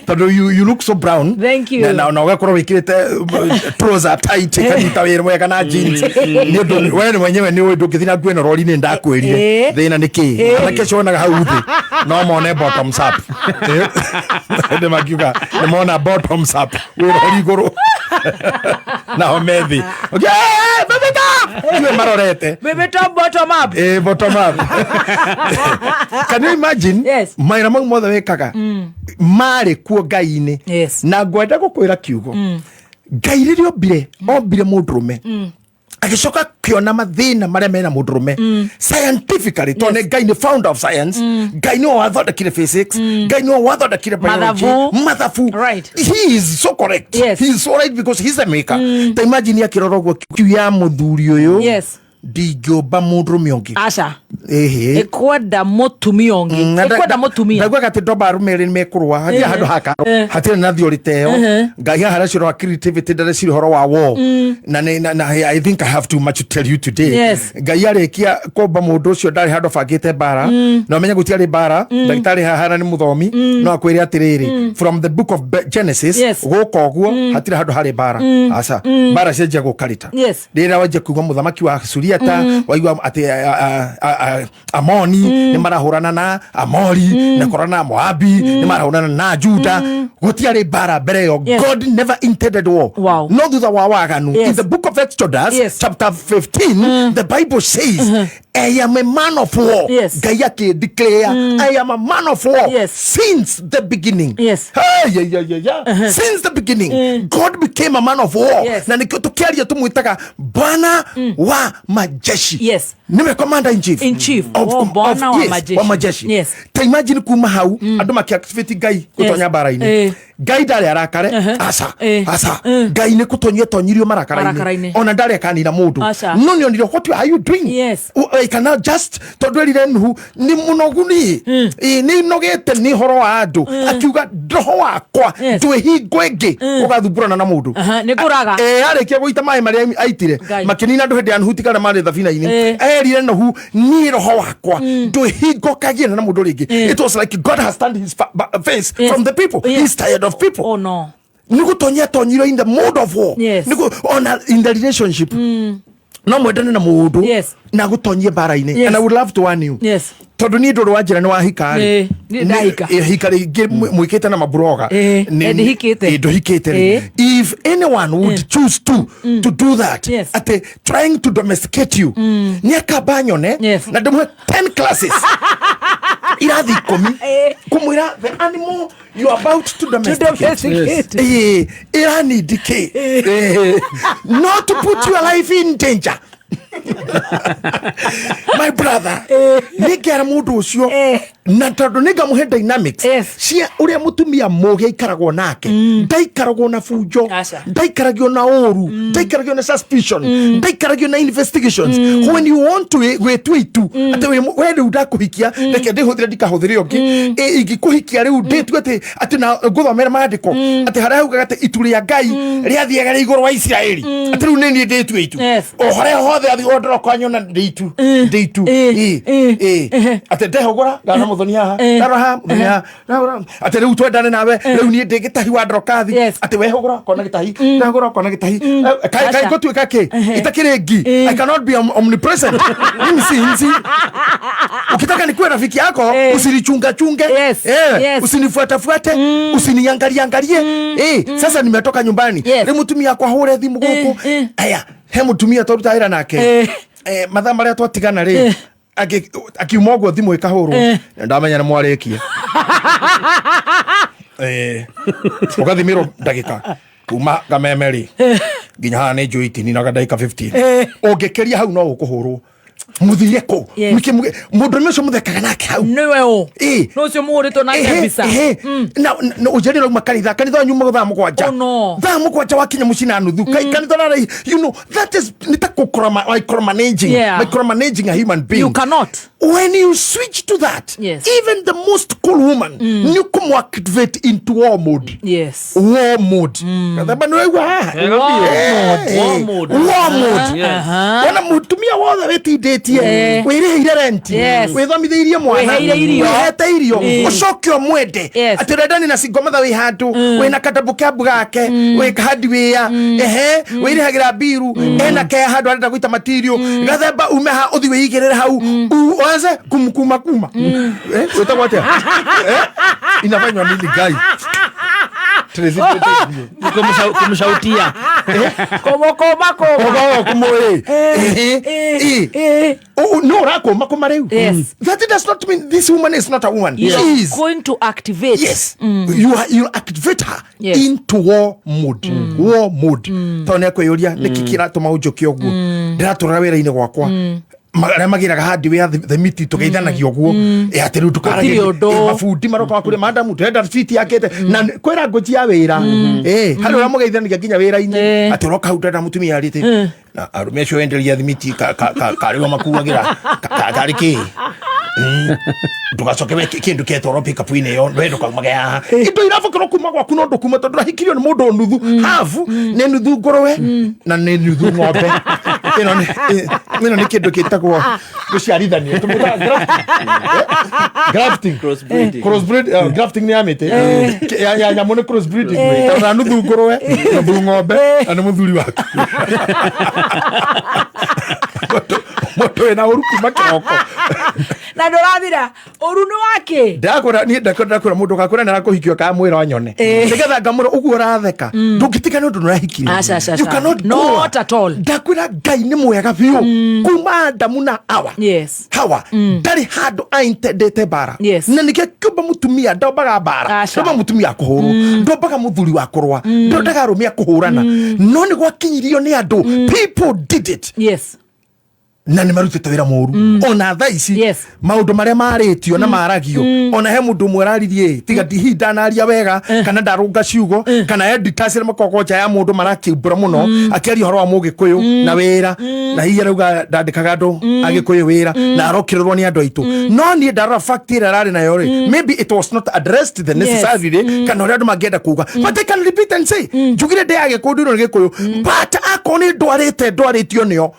tondũ you look so brown. Thank you. Na ũgakorwo wĩkĩrĩte trouser tight ĩkanyita wĩra wega na jeans, nĩ ũndũ we nĩ mwenyewe nĩ ũĩ ndũngĩthiĩ na nguo ĩno rori-inĩ. Ndakwĩrire thĩna nĩ kĩ, anake acio wonaga hau thĩ no mone bottoms up. Nĩ makiuga nĩ mona bottoms up wĩ rori igũrũ, nao me thĩ. Okay, baby top! Iwe marorete. Baby top, bottom up. Bottom up. Can you imagine? Yes. Mawĩra mau mothe wĩkaga marĩ kuo Ngai-inĩ. Na ngwenda gũkwĩra kiugo, Ngai rĩrĩa ombire mũndũrũme, agĩcoka kĩona mathĩna marĩa mena mũndũrũme scientifically, tondũ nĩ Ngai nĩ founder of science. Ngai nĩwe wathondekire physics, Ngai nĩwe wathondekire biology. Mathabu. Mathabu. He is so correct. He is so right because he's a maker. Ta imagine akĩrora ũguo kiu ya mũthuri ũyũ, ndingĩũmba mũndũrũme ũngĩ. Aca. Ĩhĩ. Ĩkwenda mũtumia ũngĩ, ĩkwenda mũtumia. Ndaiguaga atĩ ndomba arũme erĩ nĩmekũrũa, hatirĩ handũ haka hatirĩ na theory ta ĩyo. Ngai haha areciria wa creativity, ndareciria ũhoro wa war. Na I think I have too much to tell you today. Ngai arĩkia kũmba mũndũ ũcio, ndarĩ handũ abangĩte mbara, na ũmenye gũtiarĩ mbara. Ndagĩtarĩ haha na nĩ mũthomi, no akwĩre atĩrĩrĩ, from the book of Genesis gũka ũguo hatirĩ handũ harĩ mbara. Aca, mbara cianjia gũkarĩta rĩrĩa wanjia kuigua mũthamaki wa Suriata, waigua atĩ Amoni nĩ marahũrana na Amori, na kũrana na Moabi, nĩ marahũrana na Juda. Gũtiarĩ mbara mbere ĩyo. God never intended war. No thutha wa waganu, in the book of Exodus chapter 15, the Bible says, "I am a man of war." Ngai akĩ declare, "I am a man of war since the beginning." Hey, yeah. Since the beginning, God became a man of war. Na nikio tukiaria tumwitaga Bwana wa majeshi. Niwe commander in chief. In chief. Oh, Bwana wa majeshi. Wa majeshi. Ta imagine kuma hau andu makiactivate Ngai gutonya mbara-inĩ. Ngai ndarĩ arakare. Aca. Aca, Ngai nĩ kũtonyia tonyirio marakara-inĩ. Marakara-inĩ. Ona ndarĩ akanina mũndũ. Aca. No nĩ onire, what are you doing? I cannot just, tondũ erire Nuhu nĩ mũnogu niĩ. Ĩ, nĩ nogete nĩ horo wa andũ, akiuga roho wakwa ndwĩ hingo ĩngĩ ũgathumbũrana na mũndũ. Aha, nĩ kũraga. Arĩkia gũita maĩ marĩa aitire, Ngai. makĩnina andũ hĩndĩ ya Nuhu tigara marĩ thabina-inĩ. Erire Nuhu, niĩ roho wakwa ndwĩ hingo ũkagiana na mũndũ rĩngĩ. It was like God has turned his face from the people. He's tired of people. Oh no. Nĩ gũtonyia tonyiro in the mode of war. Nĩ ona in the relationship no mwendane na mũndũ na gũtonyie mbara-inĩ. And I would love to warn you, tondũ niĩ ndũrĩ wa njĩra nĩ wahika rĩ. Niĩ ndahika. Hika rĩngĩ mwĩkĩte na maburoga. Ndihikĩte. Ndũhikĩte rĩ, if anyone would choose to do that, atĩ trying to domesticate you, nĩ akamba nyone na ndĩmũhe 10 classes, irathi 10, kũmwĩra the animal you are about to domesticate, domesticate. Ĩranindike not to put your life in danger, my brother. Nĩ ngera mũndũ ũcio, na tondũ nĩ ngamũhe dynamics cia ũrĩa mũtumia mũgĩ aikaragwo nake. Ndaikaragwo na bunjo, Aca. ndaikaragio na ũru, ndaikaragio na suspicion, ndaikaragio na investigations. When you want to gwĩtua itu atĩ we rĩu ndakũhikia, reke ndĩhũthĩre, ndikahũthĩre ũngĩ. Ingĩkũhikia rĩu ndĩtue atĩ na ngũthomera maandĩko atĩ harĩa haugaga atĩ itu rĩa Ngai rĩathiaga rĩ igũrũ wa Isiraeli, atĩ rĩu nĩ niĩ ndĩtue itu. O harĩa hothe athiĩ ondoroka nyona ndĩ itu, ndĩ itu. Ĩ. Atĩ ndehũgũra ngana mũthoni haha, ndarora haha mũthoni haha, ndarora, atĩ rĩu twendane nawe, rĩu niĩ ndĩ gĩtahi wa ndorokathi. Atĩ wehũgũra ũkona gĩtahi, ndehũgũra ũkona gĩtahi. Kaĩ Aca. ngũtuĩka kĩ itakĩrĩ ngi? I cannot be omnipresent. Mimi si nzi. Ukitaka nikuwe rafiki yako, usinichunga chunge. Usinifuatafuate, usiniangalie angalie. Sasa nimetoka nyumbani, rĩ mũtumia akwa hũre thimũ gũkũ, aya he mũtumia twaruta wĩra nake. Mathaa marĩa twatigana rĩ, akiuma ũguo thimũ ĩkahũrwo. Ndamenya nĩ mwarĩkia. Ũgathimĩrwo ndagĩka kuma Kameme rĩ nginya haha nĩ njũĩ itininaga ndagĩka 15. Ũngĩkĩria hau no ũkũhũrwo. Muthire kũ? Yes. Mũndũrũme ũcio mũthekaga nake hau. Nĩwe ũ? Ĩ. Nĩ ũcio mũhũrĩtwo nake mbica? Ehe. Na ũnjĩrire ũrauma kanitha, kanitha nyuma thaa 7. Oh, no. Thaa 7 wakinya mũciĩ na nuthu. Kanitha ũraraihi. You know, that is nĩ ta micromanaging. Yeah. Micromanaging a human being. You cannot. When you switch to that, Yes. even the most cool woman, nĩ kũmũ-activate into war mode. Yes. War mode. Gathemba nĩ waigua haha? Wega biũ. Eh, War mode. War mode. Yes. Wona mũtumia wothe wĩtindĩtie, Eh. wĩrĩhĩire rent, Yes. wĩthomithĩirie mwana, Wĩheire irio. wĩhete irio, Eh. ũcoke ũmwende. Yes. Atĩ ũrendani na single mother wĩ handũ, wĩna kadambu kĩambu gake, wĩ handi wĩa, ehe, wĩrĩhagĩra mbiru, ena kea handũ arenda gũita matirio, gathemba ume ha ũthi wĩigĩrĩre hau, uanze kumkuma kuma. Eh, wĩtagwo atĩa? Eh, inafanywa nini guy? Tracy, Kumshautia. Kũmũkũma kũma. Ũgawa kũmũĩ. Eh, Eh, eh. No ũrakũma kũma rĩu. Yes. That does not mean this woman is not a woman. You She are is. going to activate. Yes. You activate her Yes. into war mode. War mode. Tondũ nĩ ekwĩyũria nĩkĩ kĩratũma ũnjũke ũguo. Ndĩratũra wĩra-inĩ gwakwa. Arĩa magĩraga handi wĩa themiti tũgeithanagia ũguo. Ĩ, atĩ rĩu Gũtirĩ ũndũ. Mabundi maroka makũrĩa madamu tũrenda citi yakĩte na kwĩra ngũnji ya wĩra. Ĩ, harĩ ũrĩa mũgeithanagia nginya wĩra-inĩ. Eh. Atĩ ũroka hau ndĩrenda mũtumia arĩte. Na arũme acio wenderia thimiti karĩo makuagĩra karĩ kĩ? Ndũgacoke we kĩndũ kĩetwarwo pickup-inĩ ĩyo we ndũkaumage haha. Indo irabũkĩrwo kuma gwaku no ndũkuma tondũ ũrahikirio nĩ mũndũ nuthu habu, nĩ nuthu ngũrwe na nĩ nuthu ng'ombe. Ĩno nĩ kĩndũ gĩtagwo gũciarithanio. Tũmĩtaga grafting. Eh? Grafting. Crossbreeding. Crossbreed, grafting nĩ ya mĩtĩ. Ya nyamũ nĩ crossbreeding. Tondũ na nuthu ngũrwe, nuthu ng'ombe na nĩ mũthuri waku. Mũndũ wĩna ũru kuma kĩroko. Na ndũrathira ũru nĩ wake. Ndakwĩra niĩ ndakwĩra mũndũ ũgakwĩra nĩ arakũhikio kamwĩra anyone. Nĩgetha ngamwĩra ũguo ũratheka. Ndũngĩtiga nĩ ũndũ nĩ ũrahikirio. Aca, aca, You aca. cannot go. Not at all. Ndakwĩra Ngai nĩ mwega biũ. Kuma Adamu na Hawa. Yes. Hawa ndarĩ handũ aintendete mbara. Yes. Na nĩkĩo kĩũmba mũtumia ndombaga mbara. Aca. Ndombaga mũtumia wa kũhũrwo. Ndombaga mũthuri wa kũrũa. Ndondaga arũme a kũhũrana. No nĩ gwakinyirio nĩ andũ. People did it. Yes. Na nä marutĩte wĩra mũru ona thaa ici. Yes. Maũndũ marĩa marĩtio na maragio, ona he mũndũ ũmwe araririe, tiga hihi ndanaria wega kana ndarũnga ciugo kana editors arĩa makoragwo nja ya mũndũ marakĩumbũra mũno akĩaria ũhoro wa mũgĩkũyũ na wĩra, na hihi arauga ndandĩkaga andũ agĩkũyũ wĩra na arokĩrĩrwo nĩ andũ aitũ. No niĩ ndarora fact ĩrĩa ararĩ nayo rĩ, maybe it was not addressed the necessarily kana ũrĩa andũ mangĩenda kuga, but I can repeat and say njugire ndĩ agĩkũyũ, ndino nĩ gĩkũyũ, but akorwo nĩ ndwarĩte ndwarĩtio nĩo,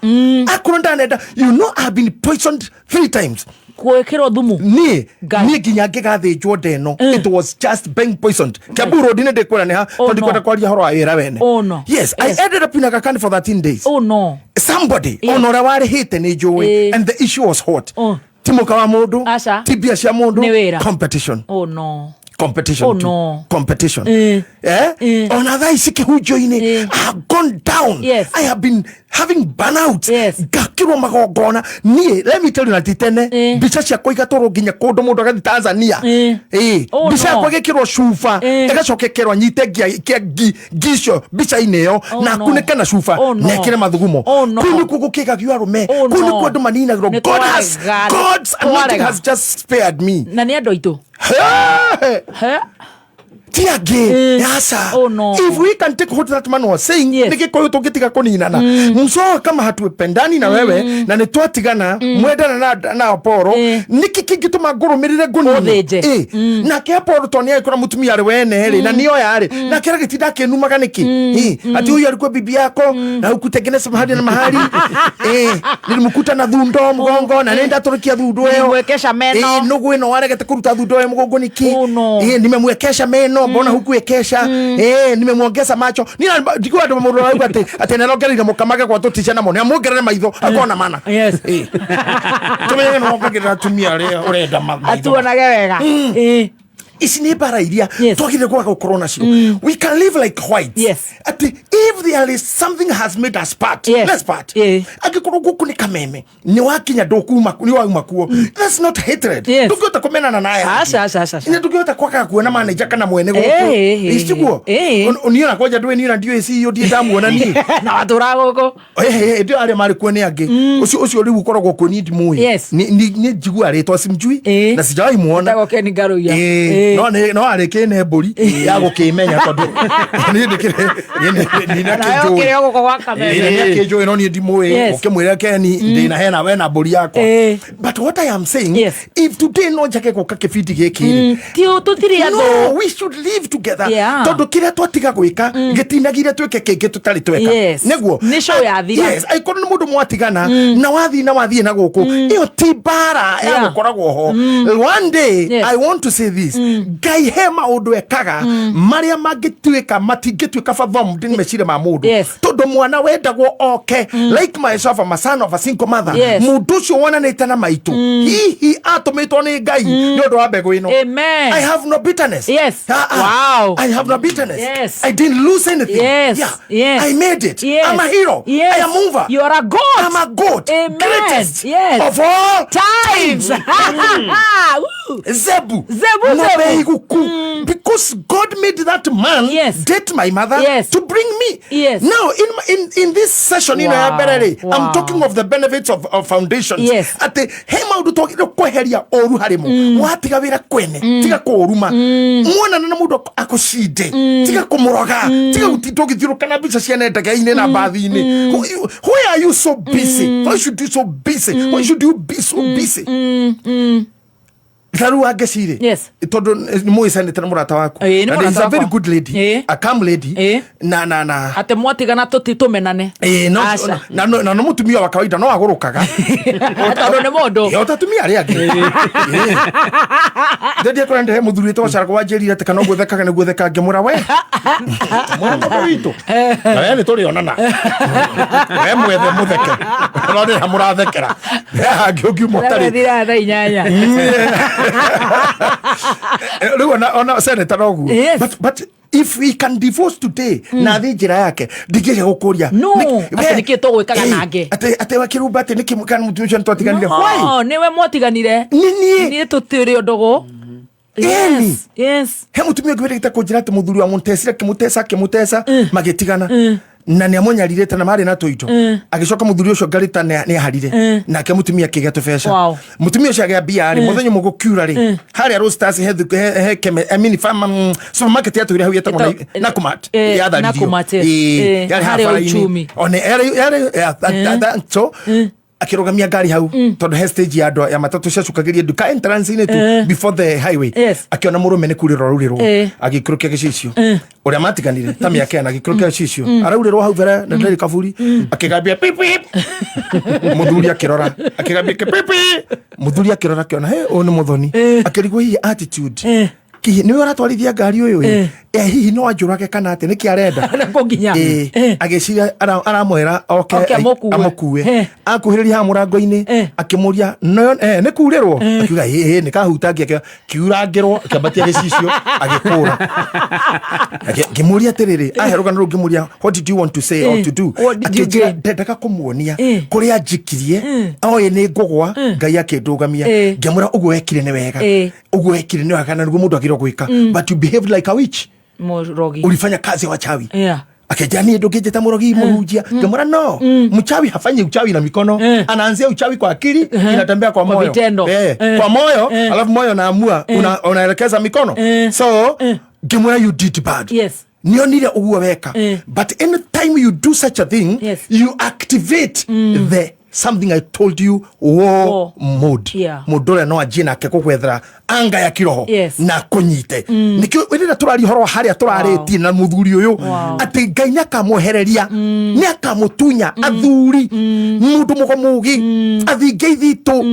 akorwo ndanenda, you know, I've been poisoned three times. Gwĩkĩrwo thumu. Niĩ Ngai. niĩ nginya ngĩgathĩnjwo ndeno, it was just being poisoned. Kiambu Road nĩ ndĩkwĩra nĩ ha Oh, tondũ ndikwenda no. kwaria ũhoro wa wĩra wene. Oh, no. Yes, I Yes. ended up in Aga Khan for 13 days. Oh no. Somebody Yeah. ona ũrĩa warĩhĩte nĩ njũĩ. Eh. And the issue was hot. Oh. Ti mũka wa mũndũ, Aca. ti mbia cia mũndũ. Nĩ wĩra. Competition. Oh no. Competition. Oh, Too. no. Competition. Eh. Eh? Eh. Ona thaa ici kĩhunjio-inĩ, Eh. I have gone down. Yes. I have been having burnout. Yes. Ngakĩrwo magongona niĩ, let me tell you, na ti tene. Eh. Mbica ciakwa igatwarwo nginya kũndũ mũndũ agathiĩ Tanzania. Eh. Eh. Oh, Mbica no. yakwa ĩgĩkĩrwo cuba, Eh. ĩgacoka ĩkerwo anyite ngia ngi ngi icio mbica-inĩ ĩyo Oh, na no. akunĩke na cuba Oh, no. na ekĩre mathugumo. Oh, no. Kũu nĩkuo gũkĩgagio arũme. Oh, Kũu no. nĩkuo andũ maninagĩrwo. Nĩ God has, twarega. God's anointing Twarega. has just spared me. Na nĩ andũ aitũ. Hey! He? Ti angĩ. Eh. Aca. Oh, no. If we can take what that man was saying, Yes. nĩ gĩkũyũ tũngĩtiga kũninana mso kama hatuependani na wewe na nĩ twatigana mwendana na Apollo, Eh. nĩkĩ kĩngĩtũma ngũrũmĩrĩre ngũnine? Ũthĩnje. Eh. Nake Apollo to nĩ agĩkora mũtumia arĩ wene rĩ na nĩoya rĩ, nake agĩtinda akĩnumaga nĩkĩ? Eh, ati huyu alikuwa bibi yako na hukutengeneza mahali na mahali. Eh, nilimkuta na thundo mgongo na nenda tũrũkia thundo ĩyo. Nilimwekesha meno. Eh, nũgũ ĩno waregete kũruta thundo ĩyo mũgongo nĩkĩ? Oh, no. Eh, nimemwekesha meno, mbona hukuekesha? Eh, nimemwongeza macho nina ndikuwa andũ mũndũ arauga atĩ atĩ nĩarongereire mũkamage gwa tũtica namo nĩamuongerere maitho akona mana. Yes. Eh. Tũmenyage nĩwongagĩrĩra atumia arĩa ũrenda maitho. Atuonage wega. Eh. Ici nĩ mbara iria twagĩrĩire kwaga gũkorwo nacio. We can live like whites. Atĩ if there is something has made us part, let's part. Angĩkorwo gũkũ nĩ Kameme, nĩ wakinya ndũkuma, nĩ wauma kuo, that's not hatred. Ndũngĩhota kũmenana naye. Aca, aca, aca, aca. Nĩ ndũngĩhota kwaga kuona manager kana mwene gũkũ. Iciguo niĩ ona kwanja ndũĩ, niĩ ona ndiũĩ CEO, ndiĩ ndamuona niĩ. Na watũraga gũkũ. Hĩndĩ ĩyo arĩa marĩ kuo nĩ angĩ. Ũcio rĩu ũkoragwo kuo niĩ ndimũĩ. Nĩ njigua rĩtwa, simjui na sijawahi muona. Etagwo Ken Ngaruiya. No no arĩ kĩne mbũri ya gũkĩmenya, tondũ niĩ ndĩkĩrĩ Nawe ũkĩrĩ o gũkũ gwa Kameme. Nĩakĩnjũĩ, no niĩ ndimũĩ. Ũkĩmwĩra Keni ndĩna hena wena mbũri yakwa. But what I am saying, if today no njage gũka kĩbindi gĩkĩ, Ti tũtirĩ andũ. No, we should live together. Tondũ kĩrĩa twatiga gwĩka gĩtinagire twĩke kĩngĩ tũtarĩ tweka. Nĩguo. Nĩ show yathira. Yes, angĩkorwo nĩ mũndũ mwatigana na wathiĩ na wathiĩ na gũkũ, ĩyo ti mbara ya gũkoragwo ho. One day, I want to say this, Ngai he maũndũ ekaga marĩa mangĩtuĩka matingĩtuĩka fathomed nĩ meciria ma mũndũ. Tondũ mwana wendagwo oke, like myself, I'm a son of a single mother. Mũndũ ũcio wonanĩte na maitũ hihi atũmĩtwo nĩ Ngai nĩ ũndũ wa mbegũ ĩno. Amen. I have no bitterness. Ah, ah. I have no bitterness. I didn't lose anything. Yeah. I made it. I'm a hero. I am over. You are a God. I'm a God. Amen. Greatest of all times. Woo. Zebu. Zebu, Ng'ombe Zebu. iguku. Because God made that man date my mother to bring me. Now, in this session, I'm talking of the benefits of foundations. Atĩ he maũndũ twagĩrĩirwo kweheria ũru harĩ mo. Watiga wĩra kwene, tiga kũũruma. Muonana na mũndũ akũcinde, tiga kũmũroga, tiga gũtinda ũgĩthiũrũka mbica cia nenda-inĩ na mbathi-inĩ. Why are you so busy? Why should you so busy? Why should you be so busy? Ta rĩu angecirĩ tondũ nĩ mũĩcanĩte na mũrata waku. Ĩĩ, nĩ And mũrata is a very wakwa. good lady, a calm lady. Na Atĩ mwatigana tũti tũmenane. Ĩĩ, no Aca. na no mũtumia wa kawaida no agũrũkaga. Tondũ nĩ mũndũ. Ĩĩ, o ta atumia arĩa angĩ. Ndendie kũrĩa ndehe mũthuri wĩtagwo Caragũ wanjĩrire atĩ kana ũguo thekaga nĩguo theka, ngĩmũra we mwana mũndũ witũ na we nĩ tũrĩonana, we mwethe mũtheke no nĩ mũrathekera he hangĩ ũngiuma ũtarĩ. Thiraga thaa 8. Rĩu ona senator noguo. But if we can divorce today na thiĩ njĩra yake, ndingĩria gũkũria. No, atĩ nĩkĩ tũgwĩkaga nake? Atĩ wakĩrumba atĩ nĩkĩ kana mũtumia ũcio nĩtwatiganire, why? No, nĩwe mwatiganire. Nĩ niĩ. Niĩ tũtirĩ ndũgũ. Ĩni. Yes. He mũtumia ũngĩ wĩrĩgĩte kũnjĩra atĩ mũthuri wa mũtecire, akĩmũteca, akĩmũteca, magĩtigana na nĩ amũnyarirĩte na marĩ na tũindo. Agĩcoka mũthuri ũcio ngarĩta nĩ aharire nake mũtumia akĩgĩa tũbeca. Mũtumia ũcio agĩa mbia rĩ, mũthenya ũmwe gũkiura rĩ, harĩa Roasters he he keme, I mean, farm, supermarket yatũire hau yetagwo Nakumatt. Yatharirio. Nakumatt, yes. Ĩĩ, yarĩ harĩa barabara-inĩ. Uchumi. One yarĩ so akĩrũgamia ngari hau tondũ he stage ya andũ ya matatũ ciacukagĩria nduka entrance-inĩ tu before the highway. Akĩona mũrũme nĩ kurĩrwo araurĩrwo, agĩikũrũkia gĩcicio ũrĩa matiganire ta mĩaka ĩna, agĩikũrũkia gĩcicio araurĩrwo hau mbere na ndarĩ kaburi, akĩgambia pip pip, mũthuri akĩrora, akĩgambia pip pip, mũthuri akĩrora, akĩona he ũyũ nĩ mũthoni, akĩrigwo hihi attitude kihi nĩwe ũratwarithia ngari ũyũ ĩ. Hihi no anjũrage kana atĩ nĩkĩ arenda? Na kũnginya. Agĩciria aramwĩra oke Oke amũkue. Amũkue. Akuhĩrĩria haha mũrango-inĩ, akĩmũria no nĩ kurĩrwo, akiuga ĩ nĩ kahutangia kiurangĩrwo, akĩambatia gĩcicio agĩkũra. Ngĩmũria atĩrĩrĩ, ahe rũgano rũu, ngĩmũria, "What did you want to say or to do?" What did you Akĩnjĩra gain? ndendaga kũmuonia kũrĩa njikirie oĩ nĩ ngũgwa, Ngai akĩndũgamia. Ngĩmwĩra ũguo wekire nĩ wega. Ũguo wekire nĩ wega na nĩguo mũndũ agĩrĩirwo gwĩka, but you behaved like a witch. Mũrogi. Ulifanya kazi ya wachawi. Akĩnjĩra niĩ ndũngĩnjĩta mũrogi mũhunjia. Ngĩmwĩra no mchawi hafanyi uchawi na mikono, anaanzia uchawi kwa akili, inatembea kwa Kwa moyo. vitendo. Kwa moyo, alafu moyo naamua unaelekeza mikono. So ngĩmwĩra you did bad. Nionire ũguo weka, but anytime you do such a thing, you activate the something I told you, war, War. mode. Mũndũ ũrĩa no anjie nake kũgwethera anga ya kiroho na kũnyite nĩkĩo rĩrĩa tũraria ũhoro wa harĩa tũrarĩtie na mũthuri ũyũ, atĩ Ngai nĩ akamwehereria, nĩ akamũtunya athuri mũndũ mũgo mũgĩ athinge ithitũ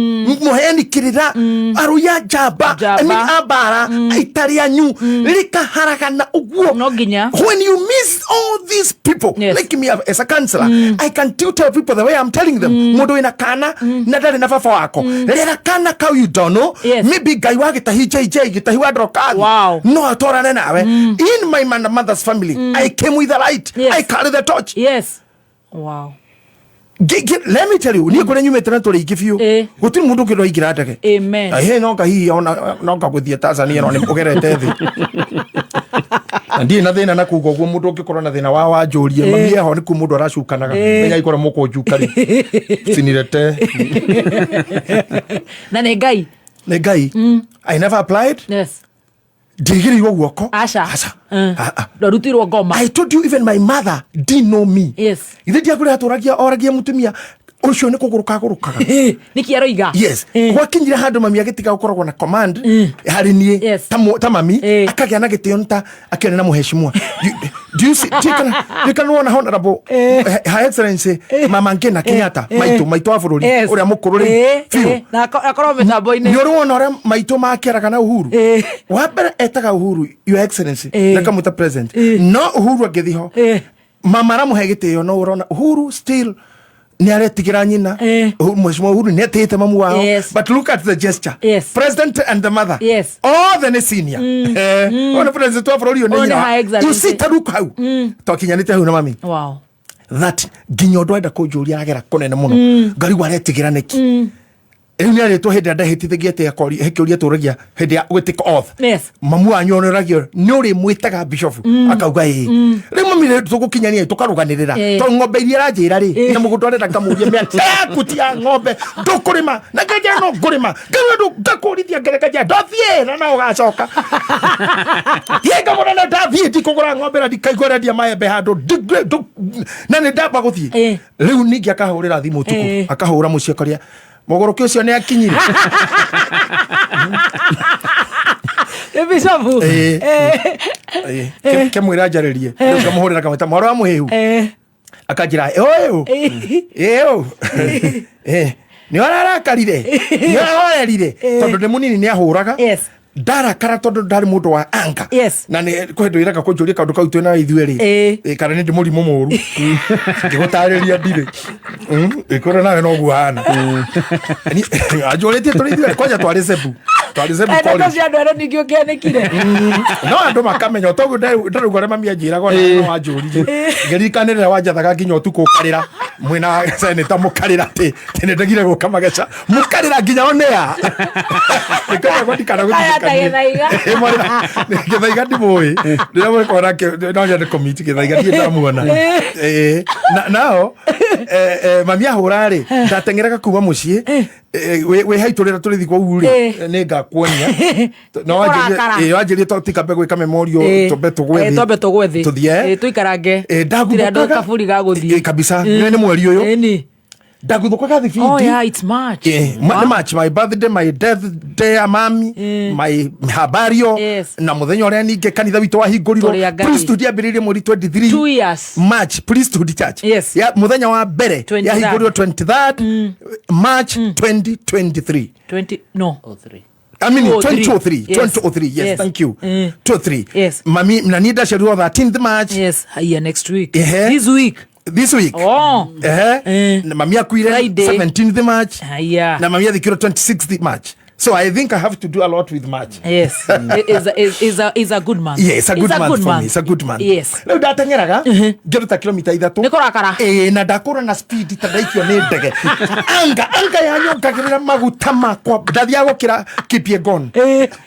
mũheani kĩrĩra arũi a njamba. Njamba. I mean, a mbara ita rĩanyu rĩkaharagana ũguo. No nginya. When you miss all these people, like me as a counselor, I can still tell people the way I'm telling them. Mũndũ wĩna kana na ndarĩ na baba wako, rera kana kau. You don't know, maybe Ngai wa Gĩtahi JJ, Gĩtahi wa Ndorokathi, no atwarane nawe. In my mother's family, I came with the light. I carry the torch. Let me tell you, niĩ kũrĩa nyumĩte na tũrĩ aingĩ biũ, gũtirĩ mũndũ ũngĩ ũraingĩra ndege. Amen. He no hihi ona no ngagũthiĩ Tanzania, no nĩ ũgerete thĩ na ndirĩ na thĩna na kuga ũguo. Mũndũ ũngĩkorwo na thĩna wa wanjũrie mami eho nĩ ku mũndũ aracukanaga, menya ikorwo mũkũnjuka rĩ sinirete. Na nĩ Ngai. Nĩ Ngai. I never applied. Ndigĩrĩirwo guoko. Aca. Aca. Ah, ah. Ndwarutirwo ngoma. I told you, even my mother didn't know me. Ithe ndiakũrĩa atũragia oragia mũtumia ũcio nĩ kũgũrũka agũrũkaga. Nĩkĩ aroiga? Yes. Gwakinyire handũ mami agĩtiga gũkoragwo na command harĩ niĩ, ta mami, akagĩa na gĩtĩo nĩ ta akĩaria na mũheshimiwa. Do you see, ndiũĩ kana wona Honorable Her Excellency Mama Ngina Kenyatta, maitũ wa bũrũri, ũrĩa mũkũrũ rĩu biũ. Na akorwo mĩtambo-inĩ. Nĩ ũrĩ wona ũrĩa maitũ makĩaraga na Uhuru? Wa mbere etaga Uhuru "Your Excellency" na kamwĩta "President". No Uhuru angĩthiĩ ho, mama aramũhe gĩtĩo, no ũrona Uhuru still nĩ aretigĩra nyina. Mheshimiwa Uhuru nĩ atĩĩte mamu wao. But look at the gesture. President and the mother, othe nĩ senior. Ona president wa bũrũri ũyũ nĩ Ũyũ nĩ nyina. Her Excellency. You see, ta rĩu hau twakinyanĩte hau na mami, that nginya ũndũ enda kũnjũria agera kũnene mũno, ngarigwo aretigĩra nĩkĩ. Rĩu nĩ arĩtwo hĩndĩ ĩrĩa ndehĩtithagia atĩ he kĩũria tũragia hĩndĩ ya gwĩtĩka oath. Mamu wanyu oneragia nĩ ũrĩmwĩtaga bishofu, akauga ĩĩ. Rĩu mami rĩ, tũgũkinyania tũkarũganĩrĩra, tondũ ng'ombe iria aranjĩra rĩ na mũgũnda ũrenda, ngamũria mĩaka yaku ti ya ng'ombe, ndũkũrĩma, na nganjĩra no ngũrĩma, ngarua ndũ ngakũrithia ngere, nganjĩra ndothiĩ na no ũgacoka thiĩ, ngamũra na ndathiĩ ndikũgũra ng'ombe na ndikaigua rendia maembe handũ na nĩ ndamba gũthiĩ. Rĩu ningĩ akahũrĩra thimũ ũtukũ, akahũra mũciĩ akaria mũgũrũki ũcio nĩ akinyire. Nĩ bishofu. Kĩmwĩra njarĩrie. Rĩu ngamũhũrĩra, ngamwĩta mwaro wa mũhĩhu, akanjĩra ũyũ ĩũ nĩ ũrarakarire, nĩ ũrahorerire, tondũ ndĩ mũnini nĩ ahũraga. Ndarakara tondũ ndarĩ mũndũ wa anga. Na nĩ kwĩ hĩndĩ ĩraga kũnjũria kaũndũ kau twĩna ithuĩ rĩ. Kana nĩ ndĩ mũrimũ mũru ngĩgũtarĩria ndirĩ. Ĩkũrĩ nawe noguo hana anjũrĩtie tũrĩ ithuĩ kwanja twarĩ Cebu, twarĩ Cebu Ndeto College. cia andũ arĩa ningĩ ũkĩanĩkire. No andũ makamenya toguo ndarauga ũrĩa mami anjĩraga, ona no wanjũririe ngĩririkana rĩrĩa wanjathaga nginya ũtukũ ũkarĩra mwĩna seneta, mũkarĩra atĩ nĩ ndegire gũka mageca, mũkarĩra nginya onea nĩkĩo ndikana. Aya ta Gĩthaiga. Gĩthaiga ndimũĩ, rĩrĩa mũkona no nyende kũmiti Gĩthaiga, ndirĩ ndamuona. Nao mami ahũra rĩ, ndateng'eraga kuma mũciĩ. Wĩ haitũ rĩrĩa tũrĩthiĩ kũu rĩ, nĩ ngakuonia no Kũrakara. Wanjĩrie to tikambe gwĩka memorial, twambe tũgwe thĩ. Twambe tũgwe thĩ. Tũthiĩ. Tũikarange. Tirĩ andũ Ndaguthũkaga kaburi ga gũthiĩ. Kabisa. Nĩ mweri ũyũ. Ĩni. Ndaguthũkaga thibindi. Oh yeah, it's March. Nĩ March, my birthday, my death day ya mami, my habario, na muthenya ũrĩa ningĩ kanitha witũ wahingũrirwo. Tũrĩ a Ngai. Priesthood yambĩrĩirie mweri 23. 2 years. March, Priesthood Church ya muthenya wa mbere 23rd. Yahingũrirwo 23rd March 2023. 20, no. Oh, three. I mean 203. 2003. 2003, yes, thank you. 203. Mami na niĩ ndaciarirwo 13th March. Yes, haya, next week. Ehe. This week. This week. Oh. Ehe. Na mami akuire Friday. 17th March. Haya. Na mami athikirwo 26th March, so I think I have to do a lot with March. Yes. Is a good month. Yeah, it's a good month for me. It's a good month. Rĩu ndateng'eraga ngĩruta kilomita 3. Nĩ kũrakara. Ĩĩ, na ndakũra na speed ta ndaikio nĩ ndege. Anga yanyongagĩrĩra maguta makwa, ndathiaga gũkĩra Kipyegon,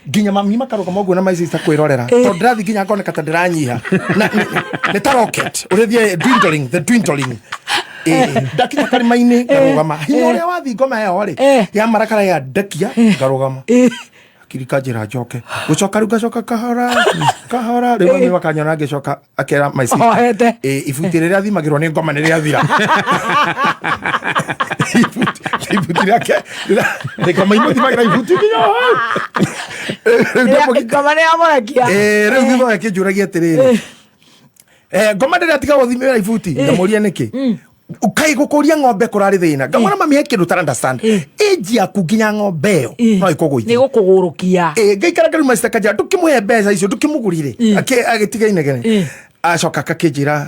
nginya mami makarũgama ũguo na my sister kwĩrorera, tondũ ndĩrathiĩ nginya ngoneka ta ndĩranyiha. Na nĩ ta rocket ũrĩthiĩ dwindling, the dwindling. Ndakinya karima-inĩ ngarũgama, hinya ũrĩa wathiĩ ngoma ĩyo rĩ, ya marakara ya ndekia, ngarũgama, akiri kanjĩra njoke gũcoka, rĩu ngacoka kahora kahora. Rĩu mami makanyona ngĩcoka, akera my sister, Ohete. Ibuti rĩrĩa thimagĩrwo nĩ ngoma nĩ rĩathira." Ibuti rĩake ngoma imũthimagĩra ibuti nginya hau. Rĩu Ngoma nĩ yamũrekia. Rĩu thutha ũyũ akĩnjũragia atĩrĩrĩ, ngoma ndĩrĩa tiga gũthimĩra ibuti, ngamũria nĩkĩ kai gũkũria ng'ombe kũrarĩ thĩna, ngamwĩra mami he kĩndũ tara understand, age yaku nginya ng'ombe ĩyo no Nĩ ĩkũgũithie. gũkũgũrũkia. Ngaikara ngaruma citaka, ndũkĩmũhe mbeca icio, ndũkĩmũgũrire. Agĩtiga inegene, acoka akakĩnjĩra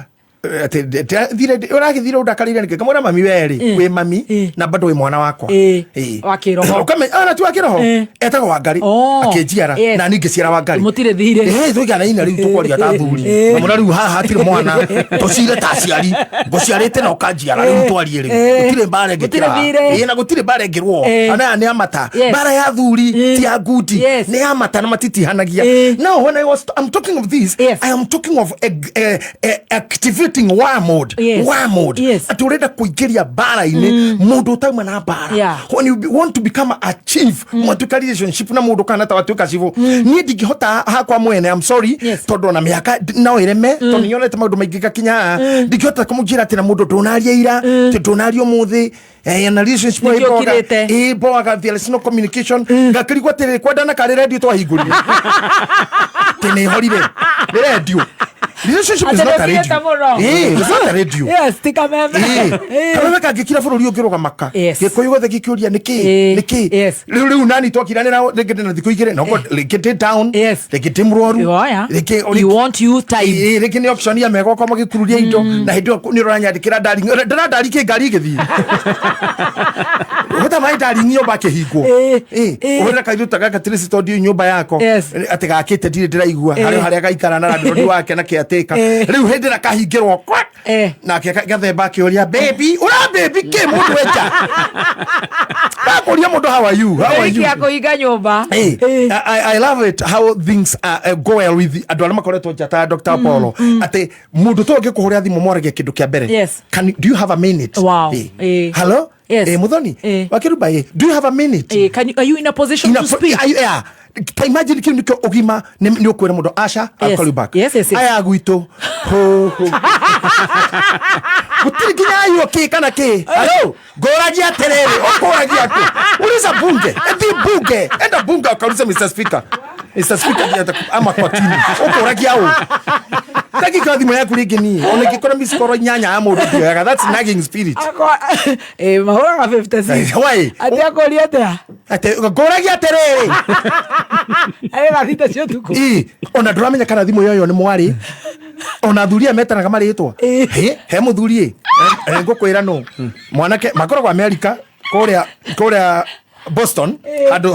Atĩ ũragĩthire ũndakarĩire nĩkĩ? Ngamwĩra, "Mami, werĩ wĩ mami na bado wĩ mwana wakwa." Wa kĩroho. Ona ti wa kĩroho. Etagwo Wangari. Akĩnjiara na niĩ ngĩciara Wangari. Mũtirĩ thirĩ. Tũiganaine rĩu, tũkwaria ta athuri. Ngamwĩra, "Rĩu haha hatirĩ mwana, tũcire ta aciari. Ngũciarĩte na ũkanjiara, rĩu twarie rĩu." Gũtirĩ mbara Gũtirĩ ĩngĩkĩra. thirĩ. Na gũtirĩ mbara ĩngĩrwo. Ona aya nĩ amata. Mbara ya athuri ti ya ngundi. Nĩ ya mata na matitihanagia. Now when I'm talking of this, I am talking of activating war mode. War mode. Atĩ ũrenda kũingĩria mbara-inĩ mũndũ ũtauma na mbara. When you want to become a chief, mwatuĩka relationship na mũndũ kana ta watuĩka cibũ, niĩ ndingĩhota hakwa mwene, I'm sorry. Tondũ ona mĩaka no ĩreme, tondũ nyonete maũndũ maingĩ gakinya haha, ndingĩhota kũmũnjĩra atĩ na mũndũ ndũnaria ira, atĩ ndũnaria ũmũthĩ, na relationship Nĩkĩo ĩboaga- ũkirĩte? Ĩboaga, there is no communication. Ngakĩrigwo atĩrĩrĩ, kwendana karĩ redio twahingũrire atĩ nĩ horire nĩ redio. Relationship is Atĩ not a nĩũkirĩte radio. mũno. It's not a radio. Yes, ti kameme. Kameme kangĩkira bũrũri ũngĩrũgamaka. Gĩkũyũ gothe gĩkĩũria nĩkĩ. Nĩkĩ rĩu nani twakiranĩra rĩngĩ ndĩna thikũ 2, no rĩngĩ ndĩ down, rĩngĩ ndĩ mũrwaru. Rĩngĩ You want you time. Rĩngĩ nĩ auction ya megoko magĩkururia indo, na hĩndĩ ĩyo nĩ ũranyandĩkĩra ndari ndĩrandari kĩ ngari ĩgĩthiĩ hota maĩ ndari nyũmba akĩhingwo. Ũhũrĩra kairĩtu gaka tĩrĩci tondũ ndiũĩ nyũmba yako. Atĩ gakĩte ndirĩ ndĩraigua harĩ harĩa gaikara na landlord wake na caretaker. Rĩu hĩndĩ ĩrĩa kahingĩrwo kwak, nake gathemba akĩũria, "Baby, ũra baby kĩ?" Mũndũ enja akũria mũndũ, "How are you? How are you?" Wiki ya kũhinga nyũmba. Hey, I love it how things go well with andũ arĩa makoretwo nja ta Dr. Apollo, atĩ mũndũ to ũngĩkũhũrĩra thimũ mwaragia kĩndũ kĩa mbere. Do you have a minute? Hello? Muthoni. Wakiruba, do you have a minute? Are you in a position to speak? Yeah. Ta imagine kĩu nĩkĩo ũgima nĩ ũkwĩra mũndũ, "Asha, I'll call you back." Aya gwitũ ho ho gũtirĩ nginya ayũ kĩ kana kĩ. Hello, ngũragia atĩrĩrĩ, ũkũragia atĩ uliza bunge, ethi bunge, enda bunge akauliza, "Mr. Speaker, Mr. Speaker," ndiye ama kotini ũkũragia ũ ndagĩka thimũ yaku rĩngĩ niĩ ona ingĩkora miss call 8 ya mũndũ ndioyaga. That's nagging spirit. Mahũraga 56. Why? Atĩ akũria atĩa? Atĩ ngũragia atĩrĩrĩ. Arĩ thaa 6 cia ũtukũ. Ĩ, ona ndũramenya kana thimũ yoyo nĩ mwarĩ, ona athuri aya metanaga marĩtwa. He mũthuri ĩ ngũkwĩra nũ mwanake makoragwo Amerika kũrĩa Boston, handũ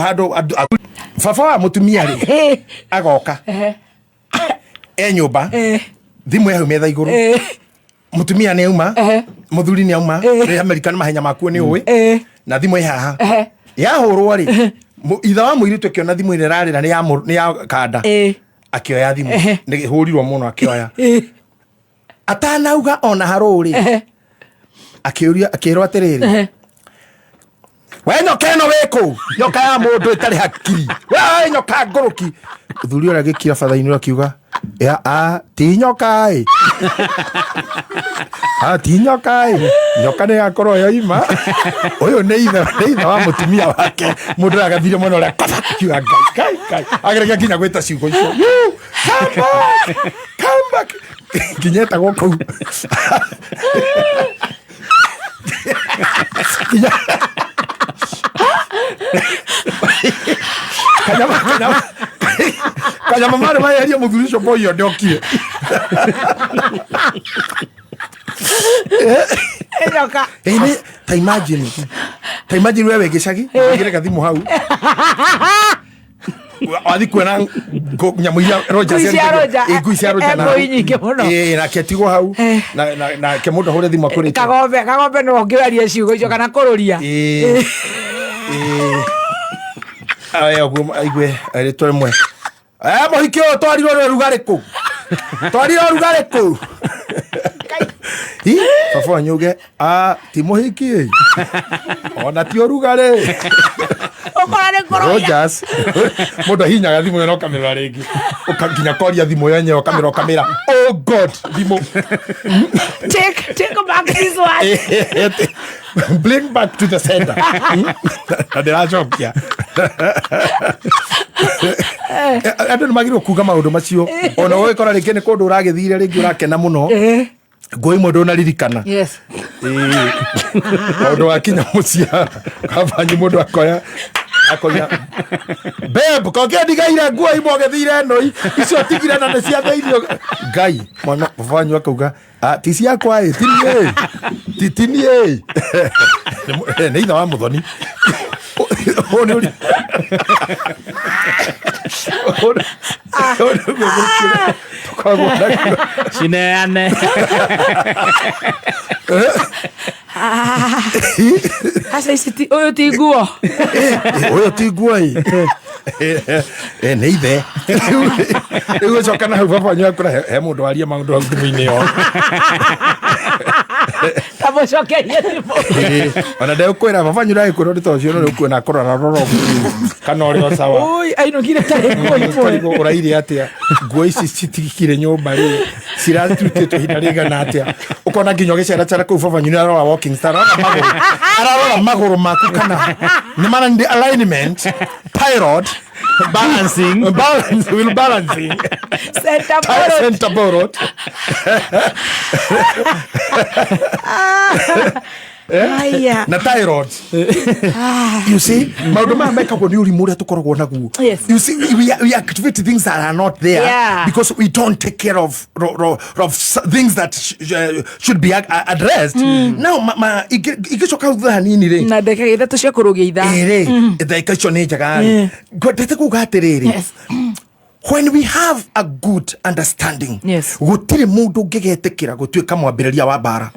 baba wa mũtumia rĩ agoka e nyũmba, thimũ ya hau metha igũrũ. Mũtumia nĩ auma, mũthuri nĩ auma. Rĩ Amerika nĩ mahenya makuo nĩ ũĩ. Na thimũ ĩ haha yahũrwo rĩ, ithe wa mũirĩtu akĩona thimũ ĩrĩa ĩrarĩra nĩ ya kanda. Akĩoya thimũ. Nĩ hũrirwo mũno, akĩoya. Atanauga ona harũ rĩ, akĩũria, akĩrwo atĩrĩrĩ, "We nyoka ĩno wĩkũ? Nyoka ya mũndũ ĩtarĩ hakiri, we nyoka ngũrũki." Mũthuri ũrĩa agĩkira batha-inĩ, akiuga, "Ya, a ti nyoka ĩ, a ti nyoka ĩ, nyoka nĩ yakorwo yoima." Ũyũ nĩ ithe wa mũtumia wake. Mũndũ ũrĩa agathire mwena ũrĩa kaba, akiuga, "Ngai, Ngai, Ngai!" Ageragia nginya gwĩta ciugo icio, "You, come back, come back." Nginya etagwo kũu. Kanyama kanyama marĩ mayerie mũthuri ũcio boyo ndokire. Nyoka. Ta imagine wewe gĩcagi ũgĩre gathimũ hau wathi kuona nyamũ iria Roger. Ngui cia Roger. Ngui cia Roger. Ngui nyingĩ mũno. Nake atigwo hau nake mũndũ ahũre thimũ akũrĩte. Kagombe no ũngĩaria ciugo icio kana kũrũria. Ĩ. Aya ũguo aigue rĩtwa rĩmwe. Mũhiki ũyũ twarirwo nĩ ũrugarĩ kũ? Twarirwo ũrugarĩ kũ? Hi, baba wanyu uge, "Ah, ti mũhiki ĩ. Ona ti ũrugarĩ." Ũkora nĩ kũrũria. Rogers. Mũndũ ahinyaga thimũ ĩyo na ũkamĩrora rĩngĩ. Ũka nginya koria thimũ yenyewe ũkamĩrora ũkamĩra, "Oh God, thimũ." Take back this one. Bring back to the center. Na ndĩracokia. Andũ nĩ magĩrĩirwo kuga maũndũ macio, ona ũgĩkora rĩngĩ nĩ kũndũ ũragĩthire, rĩngĩ ũrakena mũno, ngũ imwe ndũnaririkana. Maũndũ wakinya mũciĩ kabanyi mũndũ akoya. Akoiga, "Babe, koke ndigaire nguo imwe ũgĩthire nũi icio tigire na nĩ ciathĩirio ngai." Mwana baba wanyu akauga, "Ah, ti ciakwa ĩ, ti niĩ, ti niĩ." Nĩ ithe wa Mũthoni. Ũyũ nĩ ũyũ nĩguo mũkĩra tũkoragwo naguo. Cineane. Aca, ici ũyũ ti nguo. Ũyũ ti nguo ĩ. Nĩ ithe rĩu ũcoka na hau baba wanyu akũra he mũndũ waria maũndũ hau thimũ-inĩ ĩyo. Kamũcokerie thimũ. Ona ndegũkwĩra baba wanyu ndagĩkwĩra ũndũ ta ũcio, no rĩu kuona akũrora rora ũguo kana ũrĩ o sawa. Ui, ainũkire tarĩ nguo imwe. Karigwo ũraire atĩa, nguo ici citigikire nyũmba rĩ, ciratutĩtwo ihinda rĩigana atĩa? Ũkona nginya ũgĩceracera kũu baba wanyu nĩ arora walking star, ararora magũrũ, ararora magũrũ maku kana nĩ mara nĩ alignment, thyroid balancing. Balance will balancing. Center borrowed. Center borrowed. Aya. Na thyroid, you see, maũndũ maya mekagwo nĩ ũrimũ ũrĩa tũkoragwo naguo. You see, we activate things that are not there because we don't take care of things that should be addressed now. Ma ingĩcoka thutha hanini rĩ, Na ndagĩka 3 cia kũrũgia ithaa. Ĩrĩ ndagĩka icio nĩ njega rĩ, ngwendete kuga atĩrĩrĩ, when we have a good understanding, gũtirĩ mũndũ ũngĩgetĩkĩra gũtuĩka mwambĩrĩria wa mbara.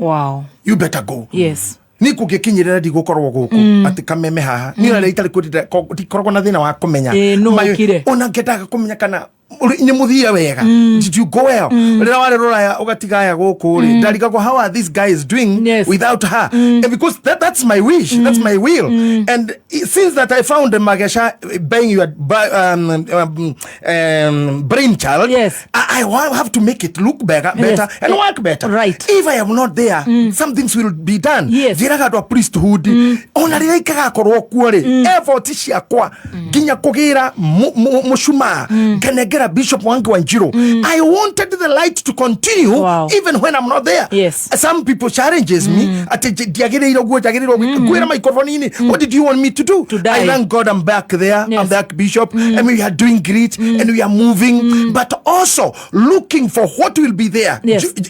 You better go. Niĩ kũngĩkinyĩrĩra ndigũkorwo gũkũ atĩ kameme haha niĩ ona itarĩ kwendete ndikoragwo na thĩna wa kũmenya. Ĩĩ, nũ ũkire? Ona ngendaga kũmenya kana nĩ mũthire wega. Did you go well rĩrĩa warĩ rũraya ũgatiga aya gũkũ rĩ? Ndarigagwo how are these guys doing without her. Because that's my wish, that's my will. And since that I found Magesha buying your brainchild, I have to make it look better, better and work better. If I am not there, some things will be done. Njĩraga andũ a priesthood, ona rĩrĩa ikagakorwo kuo rĩ, effort ciakwa nginya kũgĩra mũcumaa nganengera Bishop Wangi Wanjiru. I wanted the light to continue even when I'm not there. Some people challenges me atĩ ndiagĩrĩire ũguo, njagĩrĩirwo ngwĩra microphone-inĩ, what did you want me to do? To die. I thank God I'm back there. I'm the archbishop and we are doing great and we are moving, but also looking for what will be there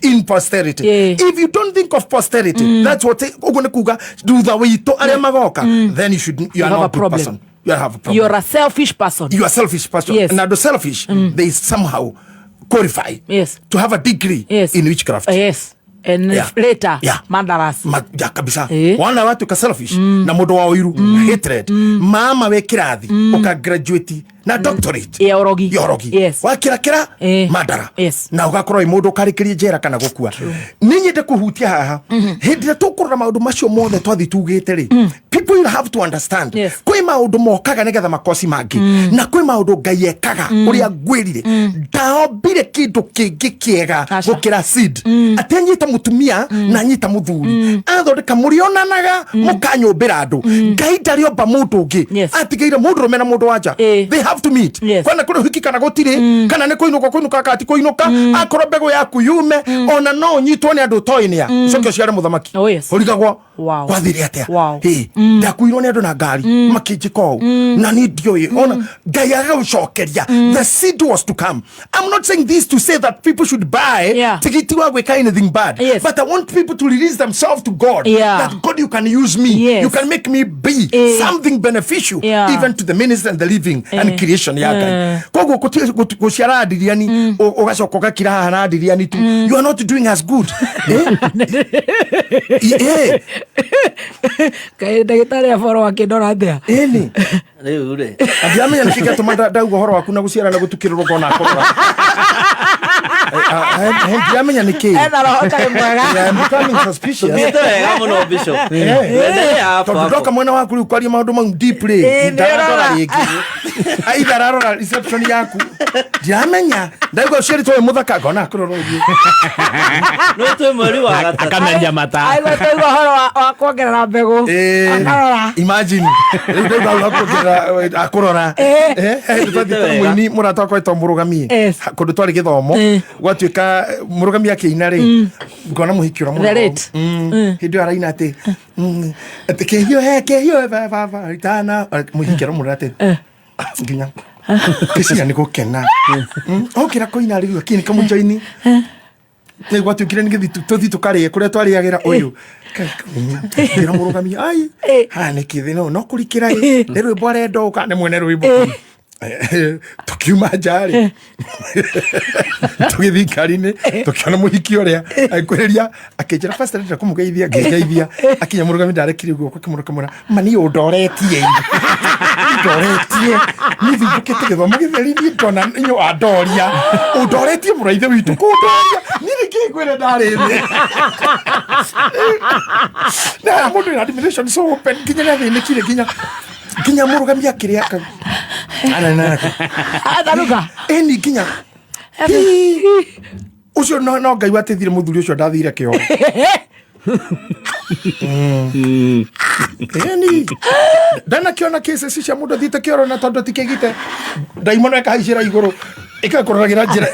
in posterity. If you don't think of posterity, that's what ũguo nĩ kuga thutha witũ arĩa magoka, then you are You have not a a good problem. person. You have a problem. You're a selfish person. You are selfish person. And the selfish, they somehow qualify to have a degree in witchcraft. Yes. And later, murderers. Ya kabisa. Wana watu ka selfish na mundu wa ũiru, hatred, mama we kirathi uka graduate na doctorate Ya ũrogi. Ya ũrogi. Wakira kira mandara na ugakorwo wĩ mũndũ ũkarĩkĩria njera kana gũkua. Nĩ nyende kũhutia haha hĩndĩ ĩrĩa tũkũrora maũndũ macio mothe twathi tugĩte rĩ, people will have to understand kwĩ maũndũ mokaga nĩgetha makoci mangĩ, na kwĩ maũndũ Ngai ekaga. Ũrĩa ngwĩrire, ndaombire kĩndũ kĩngĩ kĩega Aca. gũkĩra seed, atĩ anyita mũtumia na anyita mũthuri, athondeka mũrĩonanaga mũkanyũmbĩra andũ. Ngai ndarĩomba mũndũ ũngĩ atigĩire mũndũrũme na mũndũ wanja. They have to meet. Kwana kũrĩ ũhiki kana gũtirĩ, kana nĩ kũinũka kũinũka kana ti kũinũka, akorwo mbegũ yaku yume, ona no ũnyitwo nĩ andũ ũtoĩ nĩa, ũcoke ũciare mũthamaki. Ũrigagwo gwathire atĩa. Ĩ, ndakuirwo nĩ andũ na ngari makĩnjĩka ũũ na niĩ ndiũĩ ona Ngai agagũcokeria. The seed was to come. I'm not saying this to say that people should buy tigiti wa gwĩka anything bad, but I want people to release themselves to God, that God, you can use me, you can make me be something beneficial even to the ministry and the living and creation ya Ngai. Koguo gũciara andiriani ũgacoka ũgakira haha na andiriani tu, you are not doing as good. Eh? Eh, Kaĩ ndagĩtarĩ aboro akĩndora atĩa? Ĩni. Rĩu rĩ, Ndiamenya nĩkĩ gĩatũma ndauga ũhoro waku na gũciara na gũtukĩrĩrwo ngona akũrora. Ndiamenya nĩkĩ. Ena roho ũtarĩ mwega. I am becoming suspicious. Tũthiĩte wega mũno, Bishop. Eh. Tuendelee hapo Tondũ hapo. ndoka mwena waku rĩu kwaria maũndũ mau deep rĩ, Ĩ, nĩ ndarandora ũrora. rĩngĩ. Aitha ararora reception yaku, ndiramenya, ndaigua ũciarĩtwo wĩ mũthaka, ngona akũrora ũguo. No twĩ mweri wa gatatũ. Akamenya mata. Aigua taigua ũhoro wa kuongerera mbegũ. Akarora. Imagine rĩu ndaigua hau hakuongerera akũrora. Twathiĩte na Wega. mũini mũrata wakwa wĩtagwo Mũrũgami kũndũ twarĩ gĩthomo, gwatuĩka Mũrũgami akĩina rĩ, ngona mũhiki ũrĩa. The late. Hĩndĩ ĩyo araina atĩ atĩ kĩhiũhe kĩhiũhe baba itana, mũhiki aramũrora atĩ nginya kĩciria nĩ gũkena. Okĩra kũina rĩu akini kamũnjoini nĩ gwatuĩkire nĩ gĩthiĩ tũthiĩ tũkarĩe kũrĩa twarĩagĩra ũyũ kĩra mũrũgami ai haha nĩ kĩthĩ no kũrikĩra ĩ nĩ rwĩmbo arenda ũka nĩ mwene rwĩmbo. Tũkiuma nja rĩ, tũgĩthiĩ ngari-inĩ, tũkĩona mũhiki ũrĩa agĩkwĩrĩria, akĩnjĩra, "Pastor, ndĩrenda kũmũgeithia." Ngĩgeithia, akinya mũrũgami ndarekire guoko, akĩmũra kamũra ma niĩ ũndoretie, ũndoretie niĩ thimbũkĩte gĩthomo gĩtheri, niĩ ndona inyuĩ wandoria, ũndoretie mũraithe witũ kũndoria niĩ nĩ kĩngwĩre ndarĩ thĩ na mũndũ ina admiration so open nginya nĩ athĩnĩkire nginya mũrũgami akĩrĩa Atharuka. Ĩni nginya ũcio no Ngai wateithire mũthuri ũcio ndathire kĩoro. Ĩni ndanakiona cases cia mũndũ athiĩte kĩoro na tondũ tikĩgite ndaimono ĩkahaicĩra igũrũ ĩgakũroragĩra njĩra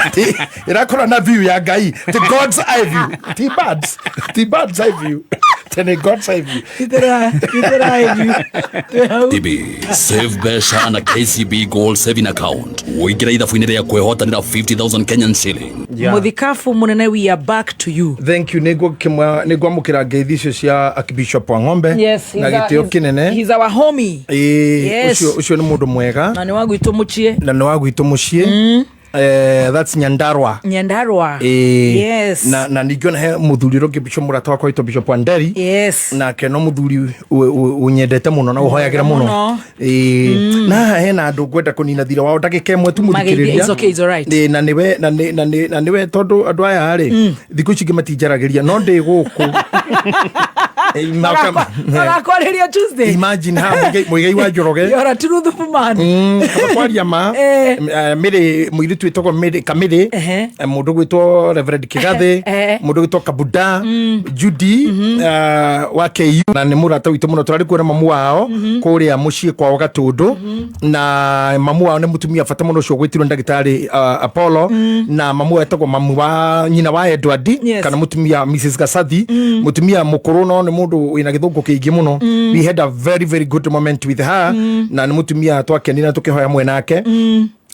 atĩ ĩrakora na view ya Ngai, the God's eye view, ti birds, ti bird's eye view, tene God's eye view. DB save mbeca na KCB Gold Saving Account, ũingĩra ithabu-inĩ rĩa kwĩhotanĩra 50,000 Kenyan shilling. Mũthikabu mũnene, we are back to you. Thank you. Nĩngwamũkĩra ngeithi icio cia Archbishop wa Ng'ombe na gĩtĩo kĩnene. He's our homie. Ĩĩ, ũcio nĩ mũndũ mwega. Na nĩ wa gwitũ mũciĩ. Na nĩ wa gwitũ mũciĩ. That's Nyandarua. Nyandarua. Ĩĩ. Na ningĩ ona he mũthuri ũrĩa ũngĩ, bishop mũrata wakwa wĩtwo Bishop Wanderi. Nake no mũthuri ũnyendete mũno na ũhoyagĩra mũno. Mũno. Ĩĩ. Na haha hena andũ ngwenda kũnina thirĩ wao ndagĩka ĩmwe tu. Mageithie, mũthikĩrĩria. it's okay, it's alright. Ĩĩ, na nĩwe na nĩ- na nĩ- na nĩwe tondũ andũ aya rĩ, thikũ ici ingĩ matinjaragĩria no ndĩ gũkũ. Ĩĩ, Magakwarĩria Tuesday. Imagine ha Mũigai wa Njoroge. You're a truthful man. Kaba kwaria ma. Mĩrĩ mũirĩtu wĩtagwo Mĩrĩ Kamĩrĩ, mũndũ gwĩtwo Reverend Kĩgathĩ, mũndũ gwĩtwo Kabuda Judy, wa KU, na nĩ mũrata witũ mũno, tũrarĩ kuona mamu wao kũrĩa mũciĩ kwao Gatũndũ, na mamu wao nĩ mũtumia bata mũno, ũcio gwĩtirwo ndagĩtarĩ Apollo, na mamu wao etagwo mamu wa nyina wa Edward, kana mũtumia Mrs Gasathi, mũtumia mũkũrũ no nĩ mũndũ wĩna gĩthũngũ kĩingĩ mũno. We had a very very good moment with her, na nĩ mũtumia twakenire na tũkĩhoya mwenake.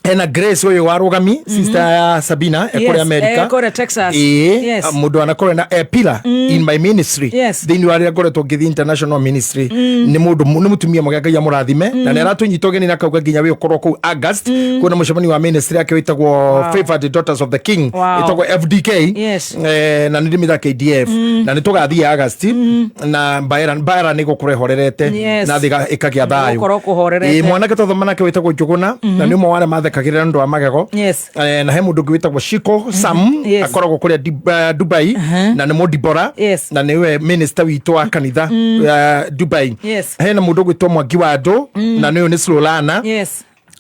Hena Grace ũyũ wa Rũgami, sister ya Sabina, ekũrĩa America. Kũrĩa Texas. Ĩĩ, mũndũ anakorwo na a pillar in my ministry thĩinĩ wa rĩrĩa ngoretwo ngĩthiĩ international ministry, nĩ mũndũ nĩ mũtumia mwega, Ngai amũrathime, na nĩ aratũnyita ũgeni na kauga nginya wĩ ũkorwo kũu August kwĩna mũcemanio wa ministry yake wĩtagwo Favored Daughters of the King, ĩtagwo FDK. Na nĩ ndĩmĩta KDF, na nĩ tũgathiĩ August na mbaera mbaera nĩ gũkorwo ĩhorerete na thĩ ĩkagĩa thayũ. Gũkorwo kũhorerete. Ĩĩ, mwanake twathoma nake wĩtagwo Njũgũna, na nĩ ũmwe wa arĩa mathekagĩrĩra nĩ ũndũ wa magego. Na he mũndũ ũngĩ wĩtagwo Shiko Sam, akoragwo kũrĩa Dubai, na nĩ mũdibora, na nĩwe minister witũ wa kanitha Dubai. Hena mũndũ ũgwĩtwo Mwangi wa Andũ, na nĩũyũ nĩ Slolana,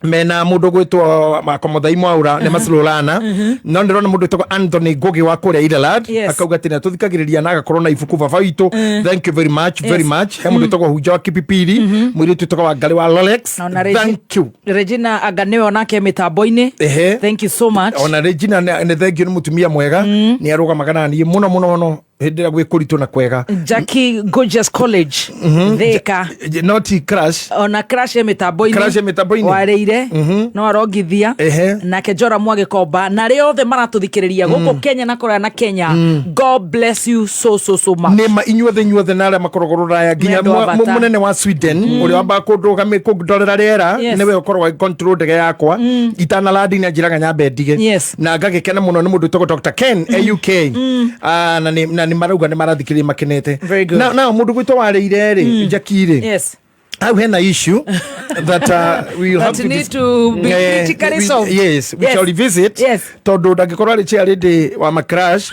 mena mũndũ ũgwĩtwo Makomothai Mwaura, nĩ Maslolana, no ndĩrona mũndũ wĩtagwo Anthony Ngugi wa kũrĩa Ireland, akauga atĩ nĩatũthikagĩrĩria na agakorwo na ibuku baba witũ. Thank you very much, very much. He mũndũ wĩtagwo Hunja wa Kipipiri, mũirĩtu wĩtagwo Wangarĩ wa Rolex. Na ona Thank you. Regina anga nĩwe onake mĩtambo-inĩ. Thank you so much. Ona Regina nĩ thank you, nĩ mũtumia mwega, nĩ arũgamaga na niĩ mũno mũno mũno hĩndĩ ĩrĩa gwĩ kũritũ na kwega. Jackie Gorgeous College Thika. Not crash. Ona crash e mĩtambo-inĩ. Crash e mĩtambo-inĩ. Warĩire no arongithia. Nake Joramu agĩkomba na arĩa othe maratũthikĩrĩria gũkũ Kenya na kũraya na Kenya, God bless you so so so much. Nĩma inyuothe inyuothe na arĩa makoragwo rũraya nginya Nĩ andũ a bata. mũnene wa Sweden ũrĩa wambaga kũndũgamĩ kũndorera rĩera, nĩwe ũkoragwo agĩ control ndege yakwa itanalandi, nĩ anjĩraga nyambe ndige, na ngagĩkena mũno nĩ mũndũ wĩtagwo Dr Ken e UK. Ah, na nĩ marauga nĩ marathikĩrĩria makenete. Very good. Na mũndũ gwĩtwo warĩire rĩ, Jackie rĩ, Hau hena issue that we will That have to need to be critically solved. Yes, we Yes. shall revisit. Yes. Tondu ndangĩkorwo arĩ chair lady wa macrash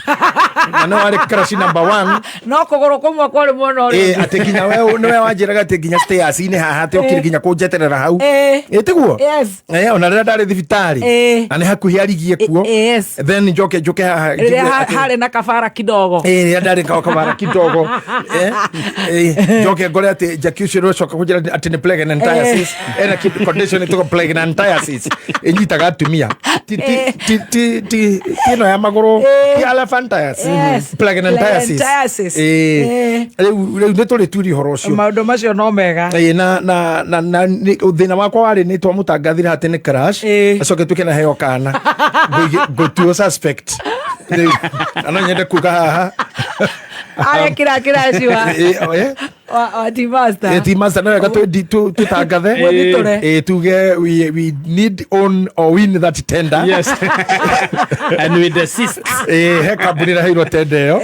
na no arĩ crash number one. No kũgũrũ kũmwe kwarĩ mwena ũrĩa. Eh, atĩ nginya we nĩwe wanjĩraga atĩ nginya stairs-inĩ haha atĩ okire nginya kũnjeterera hau. Ĩ tiguo? Yes. Eh, ona rĩrĩa ndarĩ thibitarĩ na nĩ hakuhĩ arigie kuo. Yes. Then njoke njoke haha Rĩrĩa njigue atĩ- harĩ na kabara kidogo. Eh, rĩrĩa ndarĩ kabara kidogo. Eh, eh, njoke ngore atĩ Jackie ũcio nĩũcoka kũnjĩra atĩ nĩ pregnantiasis. Ena condition ĩtagwo pregnantiasis. Ĩnyitaga atumia. Ti ti ti ti ti ti ĩno ya magũrũ ti elephantiasis. Yes. Pregnantiasis. Pregnantiasis. Eh, rĩu rĩu nĩ tũrĩturia ũhoro ũcio. Maũndũ macio no mega. Ĩĩ, na thĩna wakwa warĩ nĩ twamũtangathire atĩ nĩ crash acoke tuĩke na heo kana ngũtuo suspect. Rĩu, na no nyende kuga haha Arekĩra kĩraci wa Ĩĩ, oh, eh. wa team master. Ĩĩ, team master no wega tũtangathe. Mwĩthitũre. Ĩĩ, tuge we need own or win that tender. Yes. And we desist. Ĩĩ, he kambuni ĩraheirwo tender ĩyo.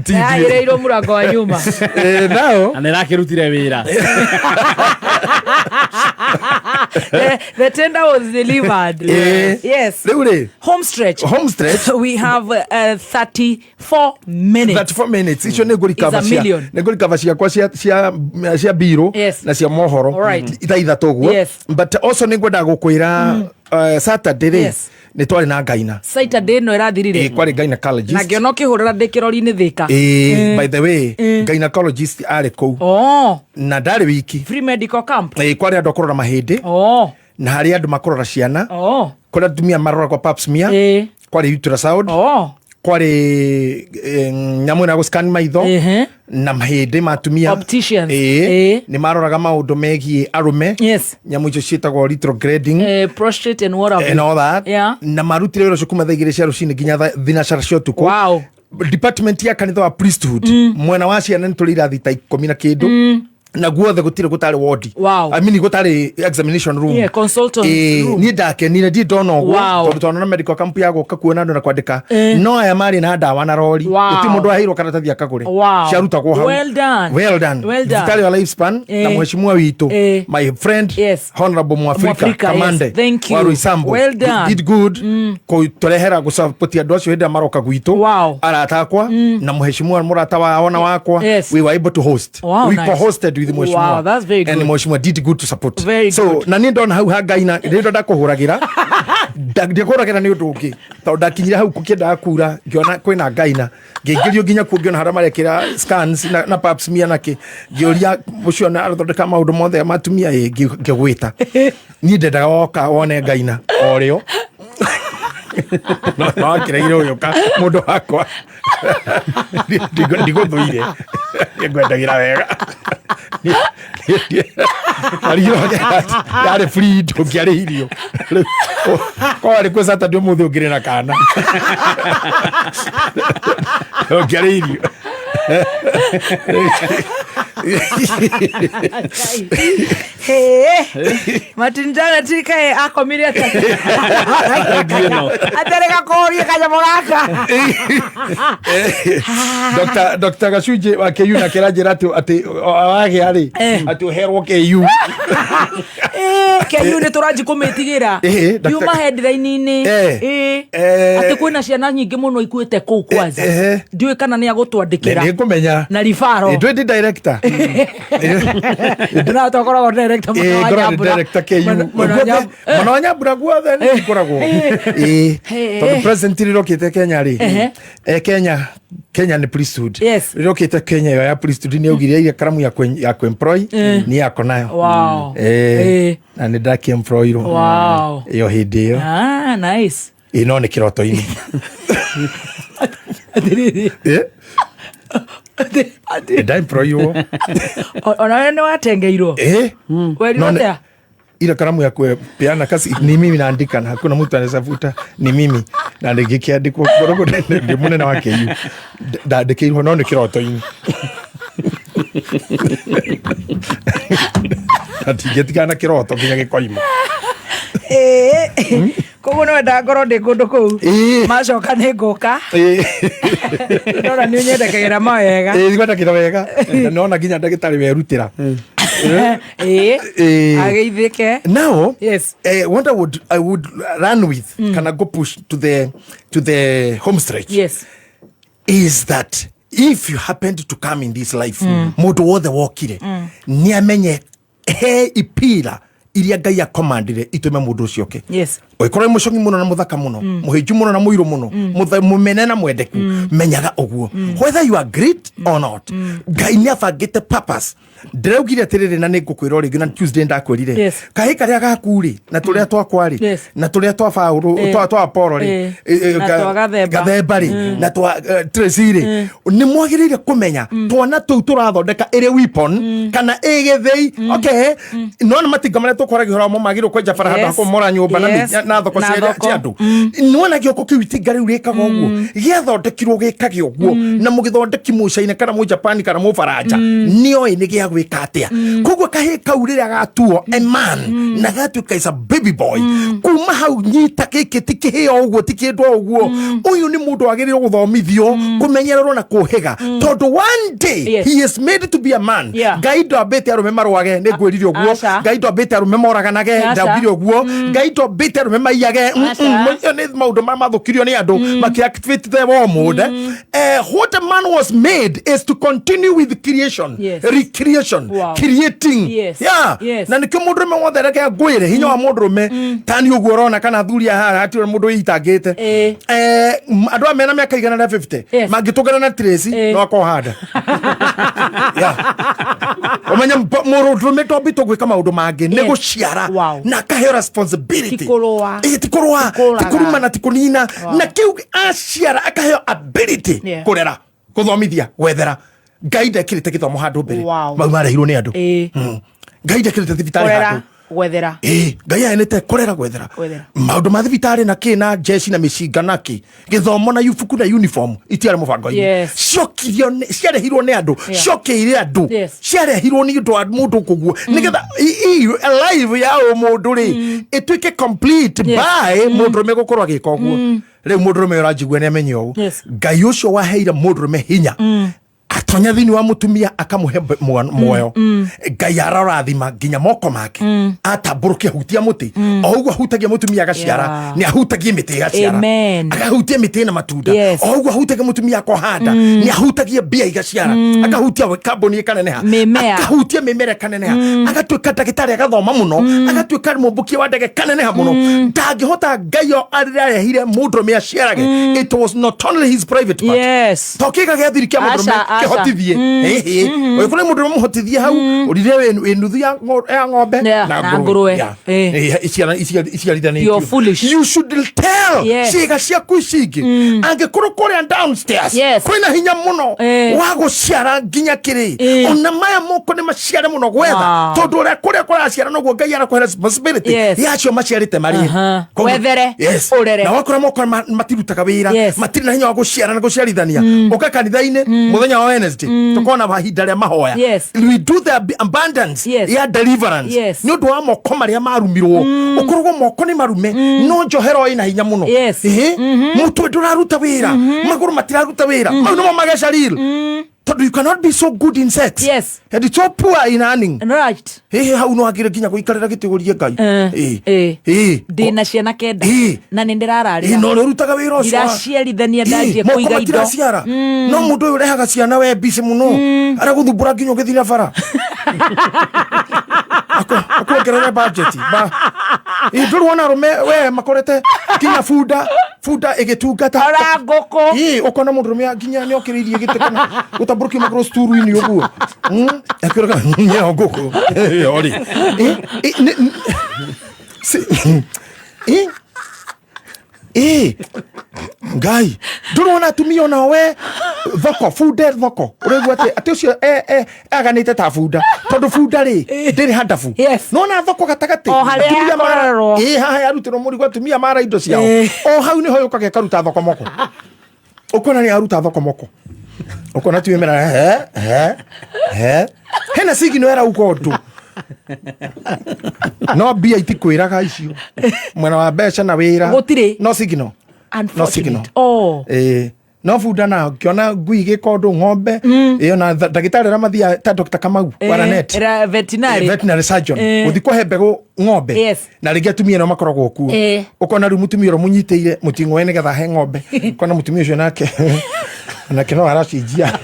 Ti ithuĩ. Yagĩrĩirwo mũrango wa nyuma. Ĩĩ, nao Na nä rakärutire wä ra. The tender was delivered. Ĩĩ. Yes. Rĩu rĩ Home stretch. Home stretch. We have 34 minutes. 34 minutes icio nä ngå It's a million. ngå rikaba ciakwa cia mbirå Yes. na cia mohoro Alright. ithaa ithatå å guo. Yes. But also nä ngwendaga gå kwä ra Saturday rä Yes. nä twarä na ngaina. Saturday ĩno ĩrathirire. Kwarä Na gynecologist. ngĩona ũkĩhũrĩra ndĩ kĩrori-inĩ Thĩka. Ĩĩ, by the way, gynecologist arä kå u Oh, na ndarä wiki. Free medical camp. Ĩĩ, kwarä andå a kå rora mahĩndĩ Oh, na harä andå makårora ciana, oh, kũrĩa atumia maroragwo pap smear, kwarĩ ultrasound, oh. kwarĩ nyamũ ĩno ya gũscan maitho Ehe. na mahĩndĩ ma atumia. Opticians. Ĩĩ, Ĩĩ. nĩ maroraga maũndũ megiĩ arũme, Yes. nyamũ icio ciĩtagwo retrograding Prostate and what have and you. all that. Yeah. Na marutire wĩra ũcio kuma thaa 2 cia rũcinĩ nginya thinacara cia ũtukũ. Wow. Department ya kanitha wa priesthood mwena wa ciana nĩ tũrĩ irathi ta 10 na kĩndũ na guothe gũtirĩ gũtarĩ wodi. Wow. I mean, gũtarĩ examination room. Yeah, consultant Ĩĩ, room. niĩ ndakenire ndirĩ ndona ũguo Wow. tondũ twanona medical camp ya gũka kuona andũ na kwandĩka no aya marĩ na ndawa na rori. Wow. Gũtirĩ mũndũ aheirwo karatathi akagũre. Wow. Ciarutagwo hau. Well done. Well done. Well done. Thibitarĩ wa Lifespan na mheshimiwa witũ, my friend, Yes. Honorable Mwafrika Mwafrika, yes. Kamande Thank you. wa Roysambu. Well done. Did good kũtũrehera gũcapotia andũ acio hĩndĩ ĩrĩa maroka gwitũ. Wow. Arata akwa na mheshimiwa mũrata wao na wakwa, Yes. we were able to host. Wow, We nice. co-hosted with mheshimiwa. Wow, that's very And good. mheshimiwa did good to support. Very So good. na niĩ ndona hau hangaina rĩrĩa ndakũhũragĩra ndikũhũragĩra nĩ ũndũ ũngĩ tondũ ndakinyire hau kũkĩendaga kura ngĩona kwĩna ngaina ngĩingĩrio nginya kuo ngĩona harĩa marekĩra scans na pap smear na kĩ ngĩũria ũcio na arathondeka maũndũ mothe ma atumia ĩ ngĩgwĩta niĩ ndendaga woka wone ngaina o rĩo no no wakĩregire ũgĩũka mũndũ wakwa ndigũthũire ngwendagĩra wega arigirwo yarĩ free ndũngĩarĩhirio korwo arĩ kwĩ Saturday ũmũthĩ ũngĩrĩ na kana ndũngĩarĩhirio. Matinjana tikae akomire atarä gakårie kanyamå gaka. Dr. Gacunjĩ wa KU nake aranjĩra atĩ wagĩa rĩ atĩ ũherwo KU. KU nä tå ranji kå mä tigä ra Eh, Dr. yuma headline-inä atä kwä na ciana nyingä må no ikuä te kå u kwanza. Ndiå kana nä agå twandä kä ra Nĩ ngũmenya. na ribaro. Ndwĩ ndi director. Na twakoragwo director mwena wa ngoragwo ndĩ Nyambura. director KU. Mwena wa Guothe, mwena wa Nyambura guothe nĩ ngoragwo. Ĩĩ. Tondũ president rĩrĩa okĩte Kenya rĩ, Kenya nĩ priesthood. Yes. Rĩrĩa okĩte Kenya ĩyo ya priesthood nĩ augire ile karamu ya kwemploy nĩ yako nayo. Wow. Na nĩ ndakĩemployirwo Wow. ĩyo hĩndĩ ĩyo. Ah, nice. Ĩĩ, no nĩ kĩroto-inĩ. Atĩrĩrĩ. Ndaemployirwo. Onawe nĩ watengeirwo? Werirwo No, atĩa? Ile karamu ya kupeana kazi ni mimi naandika na hakuna mtu anaweza vuta, ni mimi na ningĩkĩandĩkwo ngoragwo ndĩ mũnene wa KU ndandĩkĩirwo no nĩ kĩroto-inĩ na ndingĩtigana na kĩroto nginya gĩkoima. Koguo nĩ wendaga ngorwo ndĩ kũndũ kũu? Macoka nĩ ngũka. Ndona nĩ ũnyendekagĩra mawega. Ĩĩ, ngwendagĩra wega na nona nginya ndagĩtarĩ werutĩra. Ĩĩ. Ĩĩ. Ageithĩke. Now, Yes. what I would run with, kana go push to the home stretch, Yes. is that if you happened to come in this life, mundu wothe wokire ni amenye he ipira iria Ngai akomandire itume mundu ucio oke. Oikorwo nĩ mũcongi mũno na mũthaka mũno, mũhĩnju mũno na mũirũ mũno, mũmene na mwendeku, menyaga ũguo, whether you are great or not, Ngai nĩ abangĩte purpose. Ndĩraugire atĩrĩrĩ, na nĩ ngũkwĩra o rĩngĩ, na Tuesday ndakwĩrire, kahĩ karĩa gaku rĩ, na tũrĩa twakwa rĩ, na tũrĩa twa Paũlũ, twa Apollo rĩ, Na twa Gathemba. Gathemba rĩ, na twa Tracy rĩ, nĩ mwagĩrĩire kũmenya twana tũu tũrathondeka ĩrĩ weapon kana ĩ gĩthĩi. Okay, no nĩ matinga marĩa tũkwaragia ũhoro wamo magĩrĩirwo kwenja bara handũ ha kũmomora nyũmba na na thoko Na cia thoko. cia andũ. Nĩwona gĩoko kĩu, itinga rĩu rĩkaga ũguo, gĩathondekirwo gĩkage ũguo na mũgĩthondeki mũcaina kana mũjapani kana mũbaranja nĩoĩ nĩ gĩa gwĩka atĩa. Koguo kahĩ kau rĩrĩa gatuo a man na gatuĩka is a baby boy, kuma hau nyita gĩkĩ ti kĩheo ũguo, ti kĩndũ o ũguo. Ũyũ nĩ mũndũ wagĩrĩirwo gũthomithio, kũmenyererwo na kũhĩga, tondũ one day he is made to be a man. Ngai ndambĩte arũme marwage, nĩ ngwĩrire ũguo. Aca. Ngai ndambĩte arũme moraganage. Aca. Ndaugire ũguo, Ngai ndambĩte arũme maiyage. Aca. Macio nĩ maũndũ marĩa mathũkirio nĩ andũ makĩ-activate the war mode. What a man was made is to continue with creation, recreation, creating. Yeah. Na nĩkĩo mũndũrũme wothe, reke ngwĩre, hinya wa mũndũrũme tani ũguo ũrona kana athuri a haha, hatirĩ mũndũ wĩitangĩte. Andũ aya mena mĩaka 150 mangĩtũngana na Tracy, no akorwo handa. Yeah. Ũmenye mũndũrũme tombĩtwo gwĩka maũndũ mangĩ, nĩ gũciara na akaheo responsibility. Ti kũrũa. Ĩ, ti kũrũa. Ti kũũraga. Ti kũruma na ti kũnina. Na kĩu aciara akaheo ability kũrera, kũthomithia, gwethera. Ngai ndekĩrĩte gĩthomo handũ mbere. Mau marehirwo nĩ andũ. Ngai ndekĩrĩte thibitarĩ Kũrera, handũ. gwethera. Ĩ, Ngai ahenete kũrera, gwethera. Gwethera. Maũndũ ma thibitarĩ na kĩ na jeshi na mĩcinga na kĩ, gĩthomo na ibuku na uniform itiarĩ mũbango-inĩ. Ciokirio ciarehirwo nĩ andũ. Ciokĩire andũ. Ciarehirwo nĩ ũndũ wa mũndũ kũguo nĩgetha life ya ũmũndũ rĩ ĩtuĩke complete by mũndũrũme gũkorwo agĩka ũguo. Rĩu mũndũrũme ũranjigua nĩ amenye ũũ: Ngai ũcio waheire mũndũrũme hinya atonya thĩinĩ wa mũtumia akamũhe muoyo, Ngai arorathima nginya moko make atambũrũkia hutia mũtĩ o ũguo ahutagia mũtumia agaciara. Nĩ ahutagie mĩtĩ ĩgaciara. Amen. Akahutia mĩtĩ ĩna matunda. O ũguo ahutagia mũtumia akohanda, nĩ ahutagie mbia igaciara, akahutia kambuni ĩkaneneha. Mĩmea. Akahutia mĩmera ĩkaneneha, agatuĩka ndagĩtarĩ agathoma mũno, agatuĩka mũmbũkia wa ndege kaneneha mũno. Ndangĩhota. Ngai o arĩrĩa arehire mũndũrũme aciarage, it was not only his private part, to kĩga gĩa thiri kĩa mũndũrũme Aca, aca. kĩhotithie. Ĩhĩ, ũgĩkorwo mũndũrũme mũhotithie hau ũrire wĩ nuthu ya ng'ombe Yeah, na ngũrwe. Yeah. Iciarithanĩtio. You're foolish. You should tell ciĩga ciaku ici ingĩ, angĩkorwo kũrĩa downstairs kwĩna hinya mũno wa gũciara nginya kĩrĩ, ona maya moko nĩ maciare mũno gwetha, tondũ ũrĩa kũrĩa kũraciara noguo Ngai arakũhe responsibility yacio maciarĩte marĩ. Wethere, ũrere. Na wakora moko matirutaga wĩra, matirĩ na hinya wa gũciara na gũciarithania, ũka kanitha-inĩ mũthenya wa Wednesday, tũkona mahinda rĩa mahoya. We do the abundance ya deliverance nĩ ũndũ wa moko marĩa marumirwo. Ũkoragwo moko nĩ marume, no njohero ĩna hinya mũno. Ĩhĩ, mũtwe ndũraruta wĩra, magũrũ matiraruta wĩra, mau nĩmo mageca real, tondũ you cannot be so good in sex and so poor in earning. Hihi hau no agire nginya gũikarĩra gĩtĩ ũrie Ngai. Ndĩna ciana 9 na nĩ ndĩrararĩra. Na ũrĩa ũrutaga wĩra ũcio Ndiraciarithania, ndanjie moko kũiga indo. Matiraciara, no mũndũ ũyũ ũrehaga ciana we mbici mũno, aragũthumbũra nginya ũgĩthiĩ na bara akuongerere budget ba. Ndũrĩ wona arũme we makorete nginya bunda, bunda ĩgĩtungata. Ora ngũkũ. Ĩ, ũkona mũndũrũme nginya nĩ okĩrĩirie gĩtĩ kana gũtambũrũkia magũrũ sturu-inĩ ũguo. Akĩroga nyeo ngũkũ ĩyo rĩ. Ĩ, ĩ, ĩ, ĩ Ngai, ndũrona atumia onao we thoko bunde thoko, ũraigua atĩ ũcio aganĩte ta bunda, tondũ bunda rĩ ndĩrĩ handabu. Nona thoko gatagatĩ. O harĩa Atumia yakũrorerwo. Ĩ, haha yarutĩrwo mũrigo, atumia mara indo ciao. O hau nĩho yũkaga ĩkaruta thoko moko, ũkona nĩ aruta thoko moko, ũkona tu mera he he he hena signal ĩrauga ũndũ, no mbia itikwĩraga icio mwena wa mbeca na wĩra. Gũtirĩ. No signal, no signal. Unfortunate. Oh. Ĩĩ. No bunda na ngĩona ngui igĩka ũndũ, ng'ombe ĩyo na ndagĩtarĩ arĩa mathiaga ta Dr. Kamau wa Lanet. Veterinary. Veterinary surgeon. Eh. Gũthiĩ kũhe mbegũ ng'ombe. Yes. Na rĩngĩ atumia nĩo makoragwo kuo. Eh. Ũkona rĩu mũtumia ũrĩa mũnyitĩire mũting'oe nĩgetha ahe ng'ombe. Ũkona mũtumia ũcio nake nake no aracinjia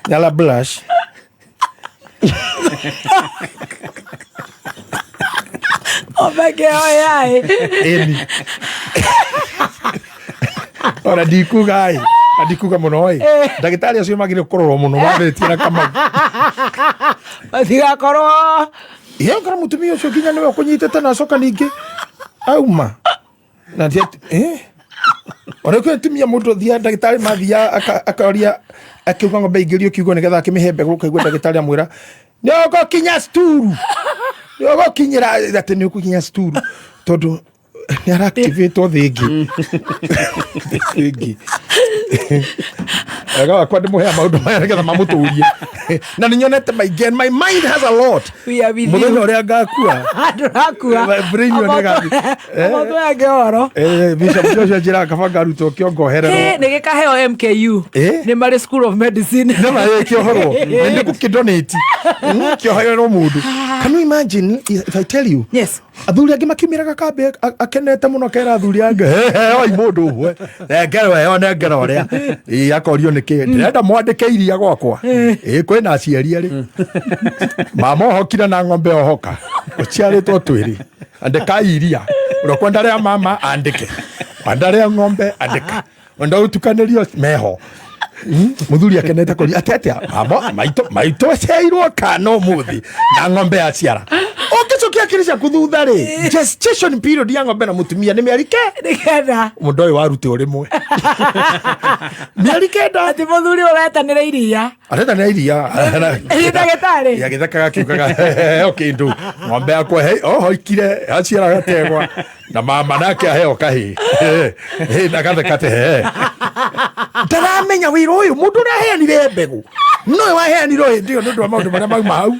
nyala blush. Ng'ombe ĩngĩhoya ĩ. Ĩni. Ona ndikuga ĩ, na ndikuga mũno ĩ. Ndagĩtarĩ acio magĩrĩirwo kũrorwo mũno mambĩtie na Kamau. Matigakorwo Ĩ, ngora mũtumia ũcio nginya nĩwe ũkũnyitĩte na acoka ningĩ auma na ti atĩ eh? Ona kwĩ atumia mũndũ athiaga ndagĩtarĩ mathiaga akaũria akiuga ng'ombe ingĩrio kiugo nĩgetha akĩmĩhe mbegũ, ũkaigua ndagĩtarĩ amwĩra nĩ ũgũkinya sturu, nĩ ũgũkinyĩra atĩ nĩ ũgũkinya sturu tondũ nĩ araactivate thĩ ĩngĩ thĩ ĩngĩ. Wega wakwa ndĩmũhea maũndũ maya nĩgetha mamũtũrie na nĩ nyonete maingĩ and my mind has a lot. We are with Mũthenya you. ũrĩa ngakua Ndũrakua. Brain ĩyo nĩĩgathiĩ. Omotwenge ũhoro. Bishop Joshua njĩraga kaba ngarutwo kĩongo hererwo. Nĩ gĩkaheo MKU. Eh? Nĩ marĩ School of Medicine. Nĩma kĩohorwo nĩ ngũkĩdonate kĩohererwo mũndũ. Can you imagine if I tell you? Yes. Athuri angĩ makiumĩraga kambĩ akenete mũno akera athuri angĩ, "He, oi mũndũ ũmwe nengera ĩyo, nengera ũrĩa." Ĩ, akorio nĩkĩ ndĩrenda mwandĩke iria gwakwa. Ĩ, kwĩna aciari erĩ, mama ohokire na ng'ombe ohoka ũciarĩtwo twĩrĩ, andĩka iria ũrĩa kwenda rĩa mama, andĩke wenda rĩa ng'ombe, andĩka wenda ũtukanĩrio meho. Mũthuri akenete kũria atĩ atĩa mama maitũ maitũ aciairwo kana ũmũthĩ na ng'ombe yaciara. Ũngĩcokia akiri ciaku thutha rĩ, gestation period ya ng'ombe na mũtumia nĩ mĩeri ke Nĩ 9. Mũndũ ũyũ warute ũrĩmwe mĩeri 9. Atĩ mũthuri ũretanĩra iria. Aretanĩra iria. Ĩ, ndagĩtarĩ. Agĩthekaga akiugaga heo kĩndũ ng'ombe yakwa ohoikire aciara gategwa na mama nake aheo kahĩ. Na gatheka atĩ he ndaramenya wĩra ũyũ mũndũ ũrĩa aheanire mbegũ nowe waheanire hĩndĩ ĩyo nĩ ũndũ wa maũndũ marĩa mauma hau.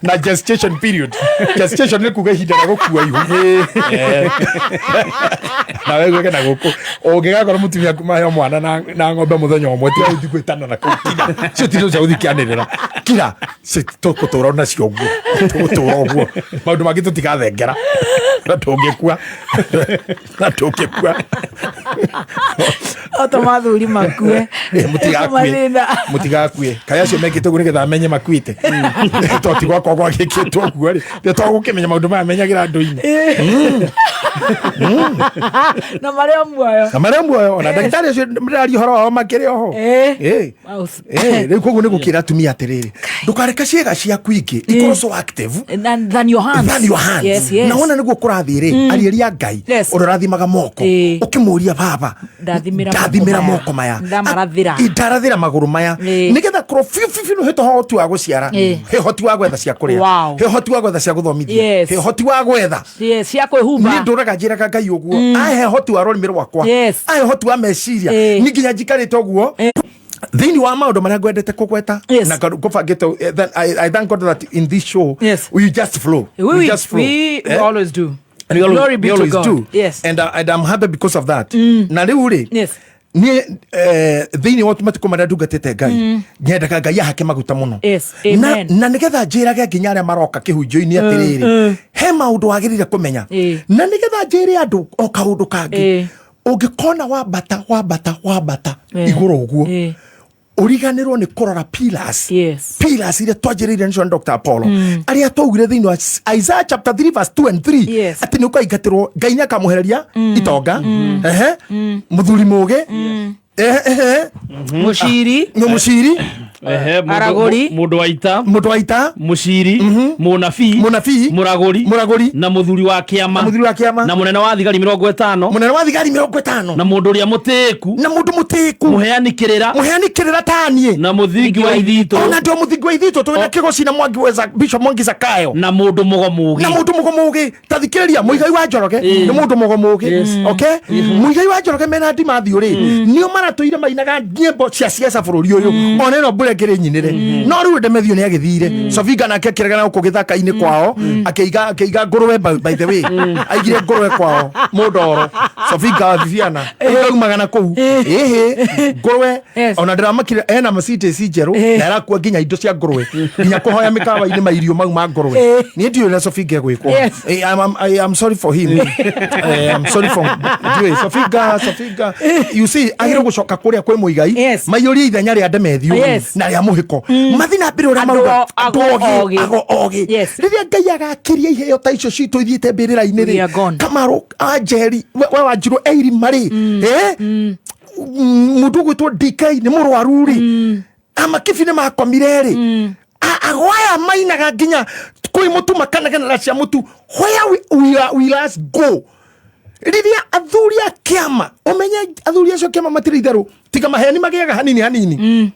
Na gestation period, gestation nĩ kuga ihinda rĩa gũkua ihu. Na weguĩke na gũkũ ũngĩgakorwo mũtumia kuma heo mwana na ng'ombe mũthenya ũmwe, tiga gũthiĩ gwĩtana na kũu, tiga cio ti cia gũthiĩ kĩanĩrĩra, kira tũgũtũra nacio ũguo, tũgũtũra ũguo, maũndũ mangĩ tũtigathengera na tũngĩkua na tũngĩkua. Otoma athuri makue. Mũtigakue. Mathĩna. Mũtigakue. Kaĩ acio mekĩte ũguo nĩgetha amenye makuĩte to ti gwakwa gwagĩkĩtwo ũguo rĩ, nĩ twagũkĩmenya maũndũ maya menyagĩra andũ-inĩ. Na marĩ o muoyo. Na marĩa muoyo, ona ndagĩtarĩ acio ndĩraria ũhoro wao makĩrĩ oho. Mouse. Rĩu koguo nĩ gũkĩra atumia atĩrĩrĩ, ndũkareke ciĩga ciaku ingĩ ikorwo so active Than your hands. Than your hands. Yes. Na wona nĩguo kũrathiĩ rĩ, arĩria Ngai ũrĩa ũrathimaga moko, ũkĩmũria, baba, Ndathimĩra moko ndathimĩra maya. moko maya. Ndamarathĩra. Ndarathĩra magũrũ maya nĩgetha korwo biũ biũ biũ nĩ ũhoti wa gũciara, he ũhoti wa gwetha cia kũrĩa, he ũhoti wa gwetha cia gũthomithia, he ũhoti wa gwetha Yes, cia kwĩhumba. Niĩ ndũraga njĩraga Ngai ũguo ahe ũhoti wa rũrĩmĩ rwakwa, ahe ũhoti wa meciria. Niĩ nginya njikarĩte ũguo thĩinĩ wa maũndũ marĩa ngwendete kũgweta na ngũbangĩte, then I thank God that in this show we just flow. We just flow. We Eh? always do. And we always, Glory be we to always God. do. And I'm happy because of that. Na rĩu rĩ, niĩ thĩinĩ wa matukũ marĩa ndungatĩte Ngai, nyendaga Ngai ahake maguta mũno. Na, Amen. na nĩgetha njĩrage nginya arĩa maroka kĩhunjio-inĩ atĩrĩrĩ, he maũndũ wagĩrĩire kũmenya, na nĩgetha njĩre andũ o kaũndũ kangĩ, ũngĩkona wambata wambata wambata igũrũ ũguo, ũriganĩrwo nĩ kũrora pillars, pillars iria twanjĩrĩire nĩcio nĩ Dr. Apollo arĩa twaugire thĩinĩ wa Isaiah chapter 3 verse 2 and 3 atĩ nĩ ũkaingatĩrwo Ngai nĩ akamũhereria itonga, ehe, mũthuri mũgĩ, ehe, ehe, Mũciri. Nĩ mũciri. Ehe, Aragũri. Mũndũ wa ita. Mũndũ wa ita. Mũciri, mũnabii. Mũnabii. Mũragũri. Mũragũri. Na mũthuri wa kĩama. Na mũthuri wa kĩama. Na mũnene wa thigari 50. Mũnene wa thigari 50. Na mũndũ ũrĩa mũtĩĩku. Na mũndũ mũtĩĩku. Mũheani kĩrĩra. Mũheani kĩrĩra taniĩ. Na mũthingi wa ithitũ. Ona ndio mũthingi wa ithitũ twĩna kĩgoci na Mwangi wa Bishop Mwangi Zakayo. Na mũndũ mũgo mũgĩ. Na mũndũ mũgo mũgĩ. Ta thikĩrĩria, Mũigai wa Njoroge nĩ mũndũ mũgo mũgĩ. Okay? Mũigai wa Njoroge mena Ndimathio rĩ, nĩo maratũire mainaga nyĩmbo cia ciaca bũrũri ũyũ. Ona ĩno mbura ĩngĩrĩ nyinĩre. No rĩu Ndemethio nĩ agĩthire. Sofinga nake akĩregana gũkũ gĩthaka-inĩ kwao, akĩiga ngũrwe, by the way. Aigire ngũrwe kwao, mũndoro. Sofinga ciana ngaumaga na kũu ĩhĩ ngũrwe. Ona ndĩramakire ena Mercedes njerũ na arakua nginya indo cia ngũrwe, nginya kũhoya mĩkawa-inĩ mairio mau ma ngũrwe. Niĩ ndiũĩ ũrĩa Sofinga egwĩkwo. I am sorry for him. I'm sorry for ndiũĩ Sofinga. Sofinga, you see, agĩrĩirwo gũcoka kũrĩa kwĩ Mũigai, maiyũrie ithenya rĩa Ndemethio na rĩa Mũhĩko, mathi na mbere ũrĩa Andũ mauga. Ago Andũ ogĩ, ogĩ. ago ogĩ. Rĩrĩa Ngai agakĩria iheo ta icio citũ ithiĩte mbĩrĩra-inĩ We rĩ, are gone. Kamaru Anjeri, we Wanjirũ eirima rĩ, mũndũ ũgwĩtwo DK nĩ mũrwaru rĩ, amakibi nĩ makomire rĩ, ago aya mainaga nginya kwĩ mũtu makanagenera cia mũtu. Where we last go rĩrĩa athuri a kĩama, ũmenye athuri acio a kĩama matirĩ itherũ, tiga maheni magĩaga hanini hanini,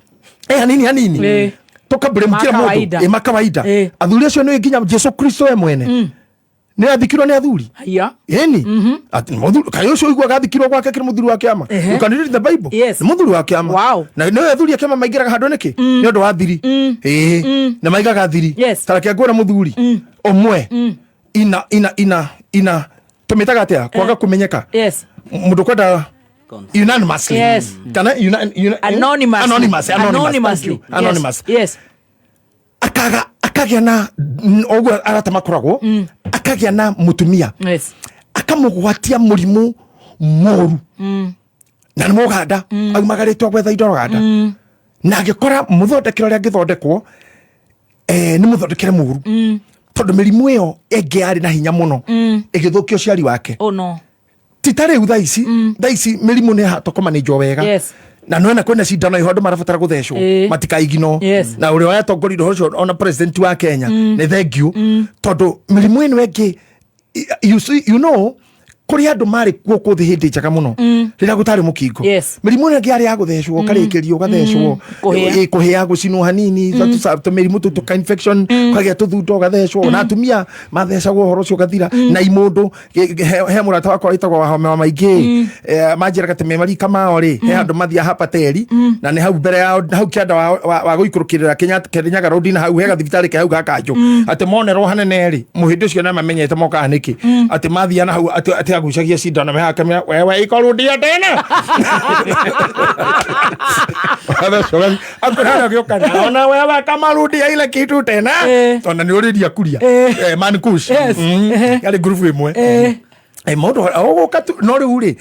hanini hanini, tũkambũrĩmukĩra Ma mũndũ. kawaida. Makawaida. Athuri acio nĩ nginya Jesu Kristo we mwene nĩ athikirwo nĩ athuri. Haya. Ĩni. Ati kaĩ ũcio ũiguaga athikirwo gwake kĩrĩ mũthuri wa kĩama? You can read the Bible. Nĩ mũthuri wa kĩama. Na nĩ athuri a kĩama maingĩraga handũ nĩkĩ? Nĩ ũndũ wa thiri. Ĩĩ, na maigaga thiri. Tareke ngwĩra, mũthuri ũmwe ina tũmĩtaga atĩa, kwaga kũmenyeka, mũndũ kwenda unanimously, kana Anonymously. Anonymous, anonymous, thank Anonymously. you. Anonymous. Akaga akagĩa na ũguo arata makoragwo, akagĩa na mũtumia, akamũgwatia mũrimũ mũru, na nĩ mũganda, aumagarĩtwo gwetha indo rũganda, na agĩkora mũthondekere ũrĩa angĩthondekwo, nĩ mũthondekere mũru, tondũ mĩrimũ ĩyo ĩngĩ yarĩ na hinya mũno ĩgĩthũkia ũciari wake. Oh no. Ti ta rĩu thaa ici, thaa ici mĩrimũ nĩ ĩhatũkũmanĩnjwo wega, na nĩwona kwĩna cindano iho andũ marabatara gũthecwo, matikaigino. Na ũrĩa watongoria ũhoro ũcio, ona president wa Kenya, nĩ thank you, tondũ mĩrimũ ĩno ĩngĩ, you see, kũrĩ andũ marĩ gũkũ thĩ hĩndĩ njega mũno rĩrĩa gũtarĩ mũkingo. Mĩrimũ ĩno ĩngĩ yarĩ ya gũthecwo, ũkarĩkĩrio ũgathecwo. Kũhĩa. Kũhĩa, gũcinwo hanini, tũmĩrimũ tũu tũka infection, ũkagĩa tũthundo, ũgathecwo. Ona atumia mathecagwo, ũhoro ũcio ũgathira. Na imũndũ he mũrata wakwa wĩtagwo Wahome wa Maingĩ, manjĩraga atĩ me marika mao rĩ, he handũ mathiaga hapateri, na nĩ hau mbere yao hau kĩanda wa gũikũrũkĩrĩra Kirinyaga Road, na hau he gathibitarĩ ke hau ga kanjũ, atĩ monerwo hanene rĩ, mũhĩndĩ ũcio nĩ mamenyete mokaga nĩkĩ, atĩ mathiaga na hau atĩ agucagia cindano mehakamĩra, "Wewe ikorudia tena." Akwĩra gĩũka, "Naona wewe kamarudia ile kitu tena." Ona nĩ ũrĩria kuria. Man Kush. Yarĩ ngurubu ĩmwe. Maũndũ ũgũka tu no rĩu rĩ,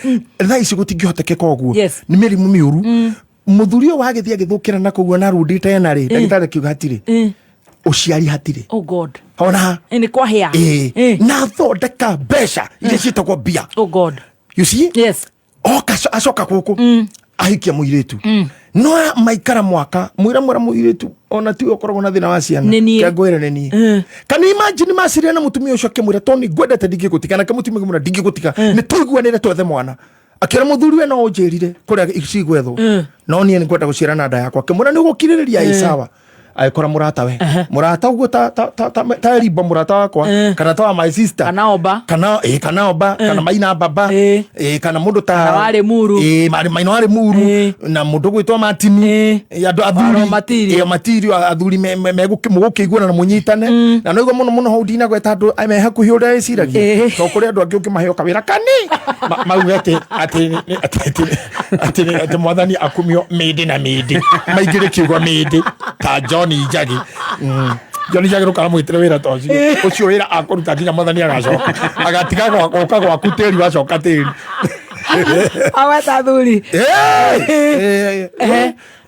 thaa ici gũtingĩhotekeka ũguo. Nĩ mĩrimũ mĩũru. Mũthuri ũyũ wagĩthiĩ agĩthũkĩra na kũguo na rundĩte ena rĩ, ndagĩtarĩ akiuga hatirĩ ũciari, hatirĩ. Oh God. Ona Nĩ kwahĩa. Ĩĩ. Na thondeka mbeca iria ciĩtagwo mbia. Oh God. You see? Oka acoka gũkũ ahikia mũirĩtu, no maikara mwaka mwĩra mwĩra mũirĩtu ona tiwe ũkoragwo na thĩna wa ciana. Nĩ niĩ. Kĩa ngwĩre nĩ niĩ. Can you imagine maciria na mũtumia ũcio akĩmwĩra, "Toni, ngwendete, ndingĩgũtiga," nake mũtumia akĩmwĩra, "Ndingĩgũtiga, nĩ tũiguanĩre twethe mwana." Akĩra mũthuri, "We no ũnjĩrire kũrĩa cigwethwo, no niĩ nĩ ngwenda gũciara na nda yakwa." Akĩmwĩra, "Nĩ ũgũkirĩrĩria?" "Ĩ sawa." Agĩkora mũrata we, mũrata ũguo ta Erimbo, mũrata wakwa, kana ta wa my sister. Kana Oba. Kana kana Oba, kana Maina Baba. Kana mũndũ ta Kana warĩ Muru. Marĩ Maina warĩ Muru. Na mũndũ gwĩtwo Martin. Andũ athuri. Waro Matirio. Matirio, athuri mũgũkĩiguana na mũnyitane, na noigua mũno mũno hau ndinagweta andũ me hakuhĩ ũrĩa ĩciragia, to kũrĩ andũ angĩ ũngĩmaheo kawĩra kani mauge atĩ mwathani akumio mĩndĩ na mĩndĩ, maingĩre kiugo mĩndĩ ta John Njagi. John Njagi ndũkanamwĩtĩre wĩra ta ũcio. Ũcio wĩra akũruta nginya mwathani agacoka, agatiga gũka gwaku tĩri wacoka tĩri. Aweta thuri.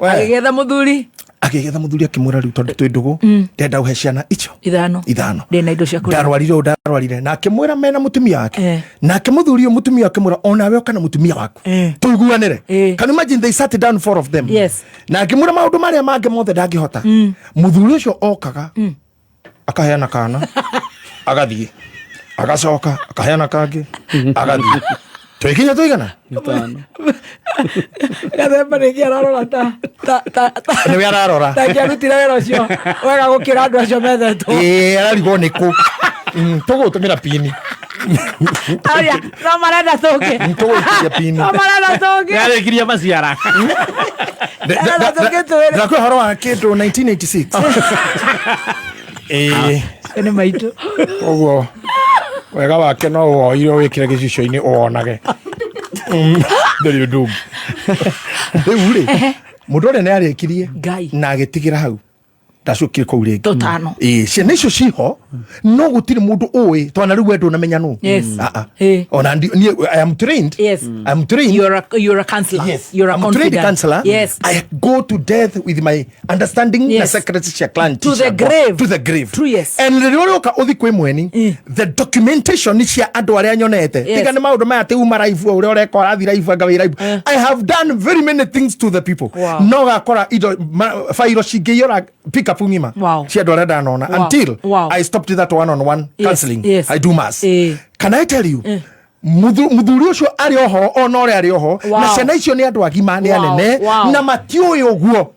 We. Agĩgetha mũthuri. Agĩgetha mũthuri, akĩmwĩra, "Rĩu tondũ twĩ ndũgũ, ndenda ũhe ciana icio ithano. Ithano. Ndĩna indo cia kũrĩa. Ndarwarire ũũ, ndarwarire," na akĩmwĩra mena mũtumia wake. Nake mũthuri ũyũ, mũtumia akĩmwĩra, "Onawe ũka na mũtumia waku, tũiguanĩre." Can you imagine, they sat down, four of them. Na akĩmwĩra maũndũ marĩa mangĩ mothe ndangĩhota. Mũthuri ũcio okaga akaheana kana, agathiĩ, agacoka akaheana kangĩ, agathiĩ, twĩkinya tũigana. Ithano. Gathemba rĩngĩ ararora ta Nĩwe ararora. Ta angĩarutire wĩra ũcio wega gũkĩra andũ acio methetwo. Ĩĩ, ararigwo nĩ kũ. Tũgũtũmĩra pini. Aria no marenda tũngĩ. Tũgũikia pini. No marenda tũngĩ. Yarĩkirie maciara. Arenda tũngĩ twĩrĩ. Ndakwe ũhoro wa kĩndũ 1986. Ĩĩ. Nĩ maitũ. Ũguo wega wake no woire wĩkĩre gĩcicio-inĩ ũwonage. Ndũrĩ ũndũ ũngĩ. Rĩu rĩ, mũndũ ũrĩa nĩ arĩkirie Ngai. na agĩtigĩra hau, ndacokire kũu rĩngĩ. Tũtano. Ĩĩ, ciana icio ciho, no gũtirĩ mũndũ ũĩ twana rĩu we ndũnamenya nũ. Ah, ah. Ona niĩ, I am trained. I am trained. You're a counselor. Yes. You're a I'm a trained confidant. counselor. I go to death with my understanding na secrets cia client To the ciakwa. grave. To the grave. True, yes. And rĩrĩa ũrĩũka ũthi kwĩ mweni, the documentation cia andũ arĩa nyonete. Tiga nĩ maũndũ maya atĩ uma live, ũrĩa ũreka ũrathi live, anga wĩ live. I have done very many things to the people. No gakora indo fairo cingĩiyũra pick up ng'ima cia andũ arĩa ndanona until I stopped that one on one counseling. I do mass. Can I tell you? Muthuri ũcio arĩ oho, ona ũrĩa arĩ oho, na ciana icio nĩ andũ agima, nĩ anene, na matiũĩ ũguo.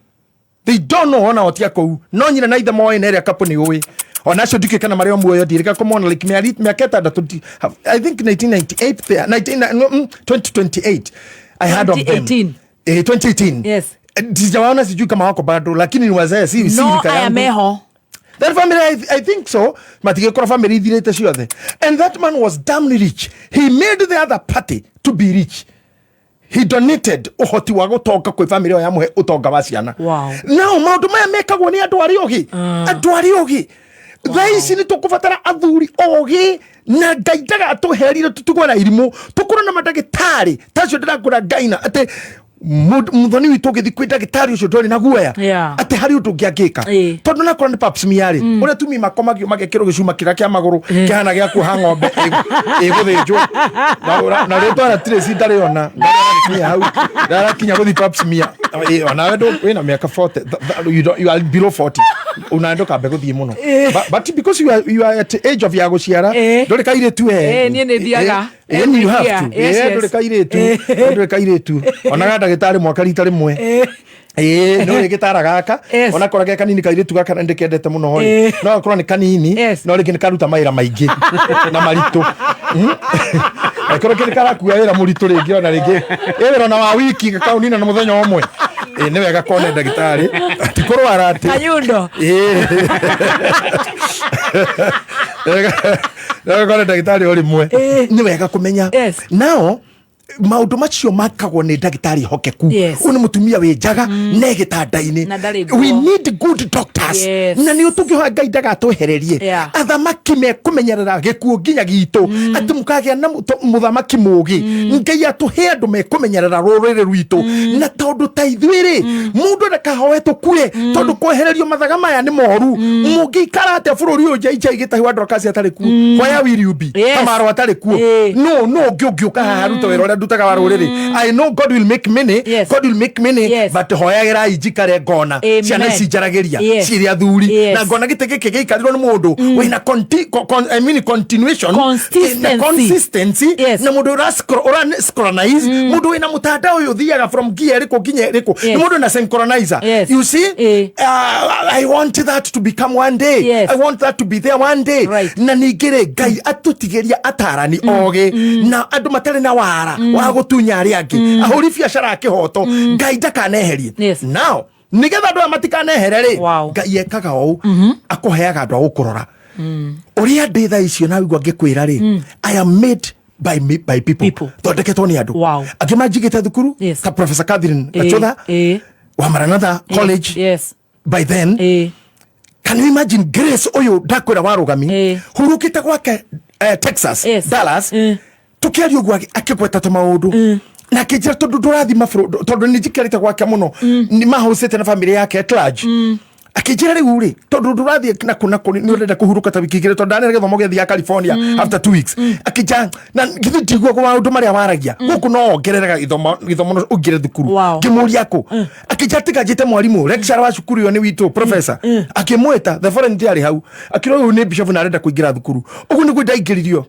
They don't know ona otia kũu, no nyina na ithe moĩ, na ĩrĩa kapũ nĩ ũĩ ona acio ndikĩ kana marĩ o muoyo, ndirĩka kũmona like mĩaka 6 I think 1998 there, 19, no, 2028 I heard of them. 2018. Eh, 2018. Sijawaona, sijui kama wako bado, lakini ni wazee, si No rika aya yangu. meho. That family, I think so. Matigĩkorwo family ithirĩte ciothe. And that man was damn rich. He made the other party to be rich. He donated ũhoti wa gũtonga kwĩ family ĩyo yamũhe ũtonga wa ciana. Now maũndũ maya mekagwo nĩ andũ arĩa ogĩ. Andũ arĩa ogĩ. Thaa ici nĩ tũkũbatara athuri ogĩ, na Ngai ndagatũherire tũtigwo na irimũ, tũkorwo na mandagĩtarĩ tacio. Ndĩrakwĩra Ngaina atĩ mũthoni witũ ũgĩthiĩ kwĩ ndagĩtarĩ ũcio ndwarĩ na guoya atĩ harĩ ũndũ ũngĩ angĩka, tondũ nakorwo nĩ pap smear rĩ, ũrĩa tumia makomagio magekĩrwo gĩcuma kĩrĩa kĩa magũrũ kĩhana gĩa kuoha ng'ombe ĩgũthĩnjwo, na rĩtwa na Tracy ndarĩ ona ndarakinya hau, ndarakinya gũthi pap smear. Onawe wĩna mĩaka 40, you are below 40, una ndũkambe gũthiĩ mũno. But because you are at age of ya gũciara, ndũrĩ kairĩtu we. Niĩ nĩ thiaga. You have Every to. year. Yes, yes. Ndũrĩ kairĩtu, ndũrĩ kairĩtu, onaga ndagĩtarĩ mwaka rita rĩmwe. Ĩĩ, no rĩgĩtara gaka, onakorwo ge kanini kairĩtu gaka na ndĩkendete mũno rĩ, no gakorwo nĩ kanini, no rĩngĩ nĩ karuta mawĩra maingĩ na maritũ. Angĩkorwo kĩrĩ karakua wĩra mũritũ rĩngĩ, ona rĩngĩ ĩ wĩra ona wa wiki gakaunina na mũthenya ũmwe. Ĩ, nĩ wega kone ndagĩtarĩ ti kũrwara atĩ. Kayundo. Ĩĩ. Wega kone ndagĩtarĩ o rĩmwe, nĩ wega kũmenya. Nao maũndũ macio makagwo nĩ ndagĩtarĩ hokeku. Ũyũ nĩ mũtumia wĩ njaga ne gĩtanda-inĩ. Na ndarĩ nguo. We need good doctors. Na nĩ tũngĩhoya Ngai ndagatwehererie athamaki mekũmenyerera gĩkuũ nginya gitũ, atĩ mũkagĩa na mũthamaki mũgĩ. Ngai atũhe andũ mekũmenyerera rũrĩrĩ rwitũ, na tondũ ta ithuĩ rĩ, mũndũ ndakahoe tũkue, tondũ kwehererio mathaga maya nĩ moru. Mũngĩikara atĩa bũrũri ũyũ njai njai gĩtahi wa Dorcas atarĩ kuo? Where will you be? Kamaro atarĩ kuo, no ũngĩ ũngĩũka haha arute wĩra ũrĩa ndutaga wa rũrĩrĩ? I know God will make many. God will make many. But hoyagĩrai njikare ngona Amen. ciana ici njaragĩria cirĩ athuri, na ngona gĩtĩ gĩkĩ gĩikarĩrwo nĩ mũndũ wĩna I mean continuation. Consistency. Na consistency. Na mũndũ ũra synchronize, mũndũ wĩna mũtandao ũyũ ũthiaga from gear ĩrĩkũ nginya ĩrĩkũ, nĩ mũndũ wĩna synchronizer. You see? I want that to become one day. I want that to be there one day. Na ningĩ rĩ, Ngai atũtigĩria atarani ogĩ na andũ matarĩ na wara wa gũtunya arĩa angĩ, ahũri biacara a kĩhoto. Ngai ndakaneherie. Now nigetha andũ aya matikanehere rĩ, Ngai ekaga ũũ, akũheaga andũ a gũkũrora ũrĩa ndĩ thaa icio. Na wigua ngĩkwĩra rĩ, I am made by, me, by people. People. Thondeketwo nĩ andũ angĩ manjigĩte thukuru, ta Professor Catherine Gachotha wa Maranatha College by then. Can you imagine Grace ũyũ ndakwĩra wa rũgami, hurũkĩte gwake Texas, Dallas, tukiaria ũguo akĩgweta tũmaũndũ na akĩnjĩra tondũ ndũrathi mabũrũ, tondũ nĩ njikarĩte gwake mũno, nĩ mahũcĩte na family yake at large. Akĩnjĩra rĩu rĩ, tondũ ndũrathiĩ na kũ na kũ, nĩ ũrenda kũhurũka ta wiki 2, tondũ ndanera gĩthomo gĩathiaga California after 2 weeks. Akĩnja na githĩ ndiguaga maũndũ marĩa waragia gũkũ, no ongereraga gĩthomo gĩthomo no ũingĩre thukuru. Ngĩmũria kũ, akĩnja tiga njĩte mwarimũ lecturer wa cukuru ĩyo nĩ witũ professor. Akĩmwĩta the foreign ndiarĩ hau, akĩra ũyũ nĩ bishop na arenda kũingĩra thukuru. Ũguo nĩguo ndaingĩririo.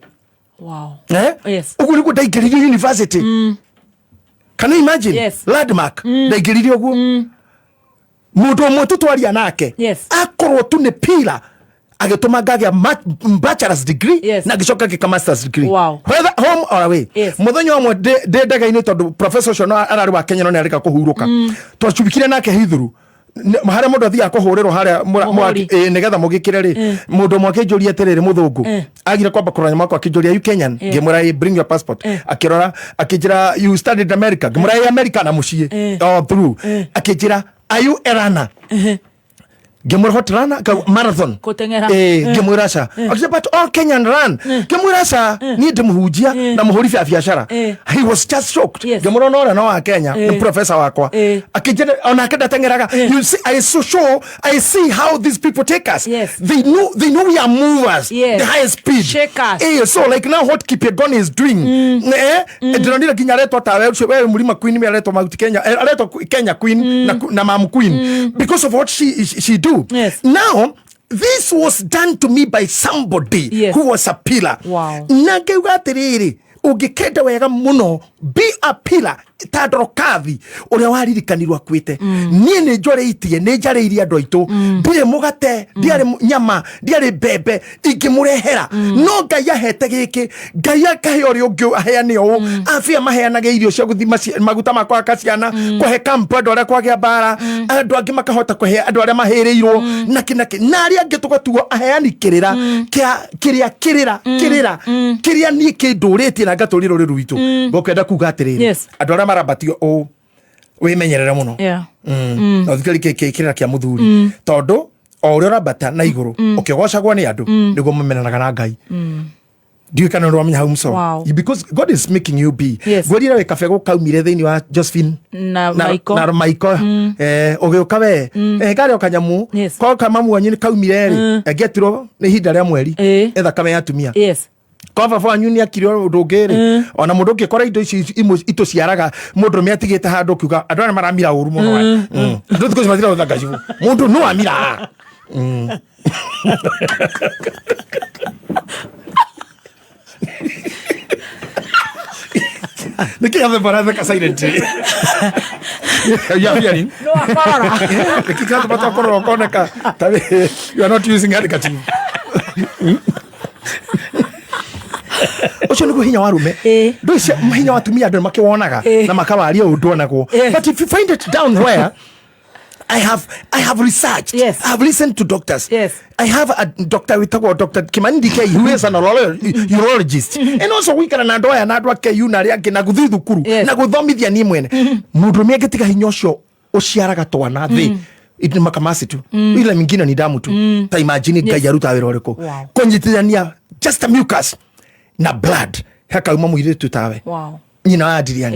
Eh? Ũguo nĩguo ndaingĩririo university. Can you imagine? Landmark ndaingĩririo ũguo, mũndũ ũmwe tu twaria nake, akorwo tu nĩ pila agĩtũma ngagĩa bachelor's degree, na ngĩcoka ngĩka master's degree, whether home or away. Mũthenya ũmwe ndĩ ndege-inĩ, tondũ professor ũcio no ararĩ wa Kenya no nĩ arĩka kũhurũka, twacubikire nake Heathrow. Harĩa mũndũ athiaga kũhũrĩrwo harĩa Mũhũri. mwaki nĩgetha mũgĩkĩre rĩ, mũndũ ũmwe akĩnjũria atĩrĩrĩ, mũthũngũ agire kwamba kũrora nyama wakwa, akĩnjũria, "You Kenyan?" Ngĩmwĩra, "Ĩ, bring your passport." Akĩrora, akĩnjĩra, "You studied in America?" Ngĩmwĩra, "Ĩ, America na mũciĩ all through." Akĩnjĩra, "Are you a runner?" Ngĩmwĩra, "What runner?" Marathon. Gũteng'era. Ngĩmwĩra ca. Akĩnjĩra, "But all Kenyan run." Ngĩmwĩra ca, niĩ ndĩ mũhunjia na mũhũri bia biacara. He was just shocked. Ngĩmwĩra ona ũrĩa no wa Kenya nĩ professor wakwa. Akĩnjĩra onake ndateng'eraga. You see, I so sure I see how these people take us. They know we are movers, the highest speed. Shakers. So like now what Kipyegon is doing, ndĩronire nginya aretwo tawe ũcio we Mlima Queen, me aretwo Mount Kenya, aretwo Kenya Queen na Mam Queen because of what she do. Now this was done to me by somebody who was a pillar. Na ngauga atĩrĩrĩ, ũngĩkenda wega mũno, be a pillar ta Ndorokathi ũrĩa waririkanirwo akuĩte. Niĩ nĩ njorĩtie, nĩ njarĩirie andũ aitũ, ndirĩ mũgate, ndiarĩ nyama, ndiarĩ mbembe ingĩmũrehera, no Ngai ahete gĩkĩ, Ngai akahe ũrĩa ũngĩ aheane ũũ, abia maheanage irio cia gũthima maguta ma kũhaka ciana, kũhe kampu andũ arĩa kwagĩa mbara, andũ angĩ makahota kũhe andũ arĩa mahĩrĩirwo nakĩ nakĩ, na arĩa angĩ tũgatuo aheani kĩrĩra kĩa kĩrĩa kĩrĩra kĩrĩra kĩrĩa niĩ kĩndũrĩtie na ngatũria rũrĩrĩ rwitũ. Ngũkwenda kuga atĩrĩrĩ, andũ arĩa marambatio ũũ, wĩmenyerere mũno. Na ũthikĩrĩrie kĩrĩra kĩa mũthuri, tondũ o ũrĩa ũrambata na igũrũ ũkĩgocagwo nĩ andũ, nĩguo mamenanaga na Ngai. Ndiũĩ kana nĩ wamenya hau mco. Because God is making you be. Ngwĩrire wĩ kabegũ kaumire thĩinĩ wa Josephine Na Maiko. Na Maiko. Ũgĩũka we karĩ o kanyamu ko mamu wanyu nĩ kaumire rĩ, angĩatirwo nĩ ihinda rĩa mweri, ĩ thakame ya atumia. Kwa baba wanyu nĩ akire ũndũ ũngĩ rĩ, ona mũndũ ũngĩkora indo ici imwe itũciaraga, mũndũ ũrũme atigĩte handũ ũkiuga andũ aya maramira ũru mũno. Andũ thikũ ici matirahũthĩra ngacibũ, mũndũ no amira. Nĩkĩ gathemba aratheka silently? You are hearing? No akorora. Nĩkĩ gathemba twakorora ũkoneka ta you are not using handkerchief? Ũcio nĩguo hinya wa rume. Ndũĩ hinya wa atumia andũ nĩmakĩwonaga na makawaria ũndũ onagwo. But if you find it down where I have researched. I have listened to doctors. I have a doctor wĩtagwo Dr. Kimani DK, who is an urologist. And also gũikara na andũ aya na andũ a KU na arĩa angĩ na gũthiĩ thukuru na gũthomithia niĩ mwene. Mũndũ ũmwe angĩtiga hinya ũcio ũciaraga twana thĩ ni makamasi tu, ile mingine ni damu tu. Ta imagine Ngai aruta wĩra ũrĩkũ kũnyitithania just a mucus na blood hakauma mũirĩtu tawe, nyina wa Adrian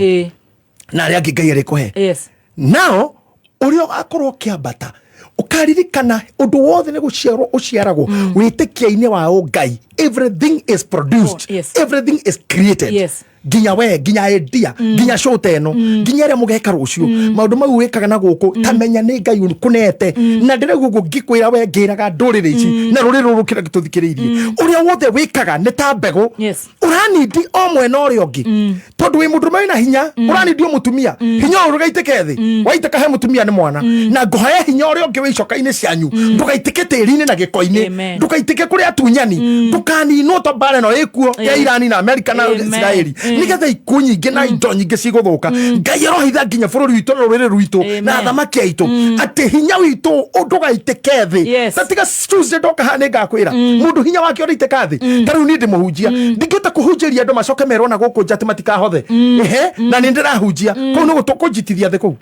na arĩa angĩ Ngai arĩkũhe. Nao ũrĩa ũgakorwo ũkĩambata, ũkaririkana ũndũ wothe nĩ gũciarwo ũciaragwo wĩtĩkia-inĩ wa ũngai. Everything is produced. Everything is created. Nginya we, nginya endia, nginya show ta ĩno, nginya ĩrĩa mũgeka rũciũ, maũndũ mau wĩkaga na gũkũ, ta menya nĩ Ngai kũnete. Na ndĩrauga ũguo ngĩkwĩra we, ngĩraga ndũrĩrĩ ici na rũrĩrĩ rũrũ kĩrĩa tũthikĩrĩirie, ũrĩa wothe wĩkaga nĩ ta mbegũ. Ũranindi o mwena ũrĩa ũngĩ, tondũ wĩ mũndũrũme wĩna hinya, ũranindi o mũtumia hinya ũyũ ndũgaitĩke thĩ, waitĩka he mũtumia nĩ mwana. Na ngũhoya hinya ũrĩa ũngĩ wĩ icoka-inĩ cianyu ndũgaitĩke tĩri-inĩ na gĩko-inĩ, ndũgaitĩke kũrĩ atunyani, ndũkaninwo ta mbara ĩno ĩkuo ya Irani na Amerika na Isiraeli, nĩgetha ikuũ nyingĩ na indo nyingĩ cigũthũka. Ngai arohitha nginya bũrũri witũ na rũrĩrĩ rwitũ na athamaki aitũ atĩ hinya witũ ndũgaitĩke thĩ. Ta tiga Tuesday ndoka haha nĩ ngakwĩra mũndũ hinya wake ũraitĩka thĩ. Ta rĩu niĩ ndĩ mũhunjia, ndingĩhota kũhunjĩria andũ macoke merwo na gũkũ nja atĩ matikahothe ehe, na nĩ ndĩrahunjia kũu nĩ gũtũkũnjitithia thĩ kũu.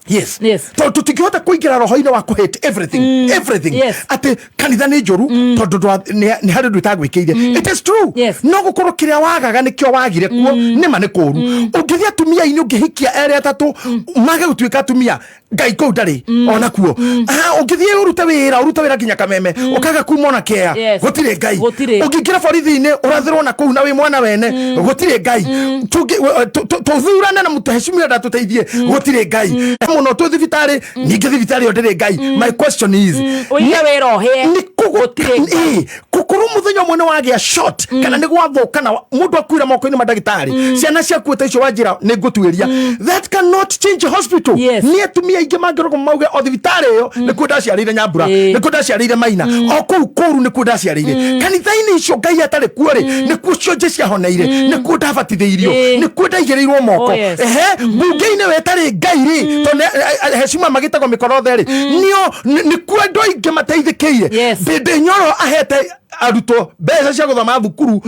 Yes. Tondũ tũtingĩhota kũingĩra roho-inĩ wa kũhate everything, everything, atĩ kanitha nĩ njũru tondũ nĩ harĩ ũndũ itagwĩkĩire. It is true. No gũkorwo kĩrĩa wagaga nĩkĩo wagire kuo nĩma nĩ kũũru. Ũngĩthiĩ atumia-inĩ, ũngĩhikia erĩ atatũ mage gũtuĩka atumia, Ngai kũu ndarĩ ona kuo. Ah, ũngĩthiĩ ũrute wĩra, ũrute wĩra nginya kameme, ũkaga kuma ona kea, gũtirĩ Ngai. Gũtirĩ. Ũngĩingĩra borithi-inĩ ũrathĩrwo na kũu na wĩ mwana wene, gũtirĩ Ngai. Tũthurane na mũtũhecimia ndatũteithie, gũtirĩ Ngai mũno. Twĩ thibitarĩ ningĩ, thibitarĩ ĩyo ndĩrĩ Ngai. My question is, Ũige wĩra ũhĩe. nĩ Gũtirĩ Ngai. Gũkorwo mũthenya ũmwe nĩ wagĩa shot kana nĩ gwathũka na mũndũ akuira moko-inĩ ma ndagĩtarĩ, ciana ciaku ta icio wanjĩra nĩ ngũtuĩria, that cannot change hospital. Nĩ atumia. Aingĩ mangĩrũgama mauge o thibitarĩ ĩyo nĩkuo ndaciarĩire Nyambura, nĩkuo ndaciarĩire Maina, o kũu kũru nĩkuo ndaciarĩire. Kanitha-inĩ icio Ngai atarĩ kuo rĩ, nĩkuo cionje ciahoneire, nĩkuo ndabatithĩirio, nĩkuo ndaigĩrĩirwo moko. Ehe, mbunge-inĩ wetarĩ Ngai rĩ, tondũ heshima magĩtagwo mĩkorothe rĩ, nĩo nĩkuo andũ aingĩ mateithĩkĩire. Ndĩndĩ Nyoro ahete arutwo mbeca cia gũthoma thukuru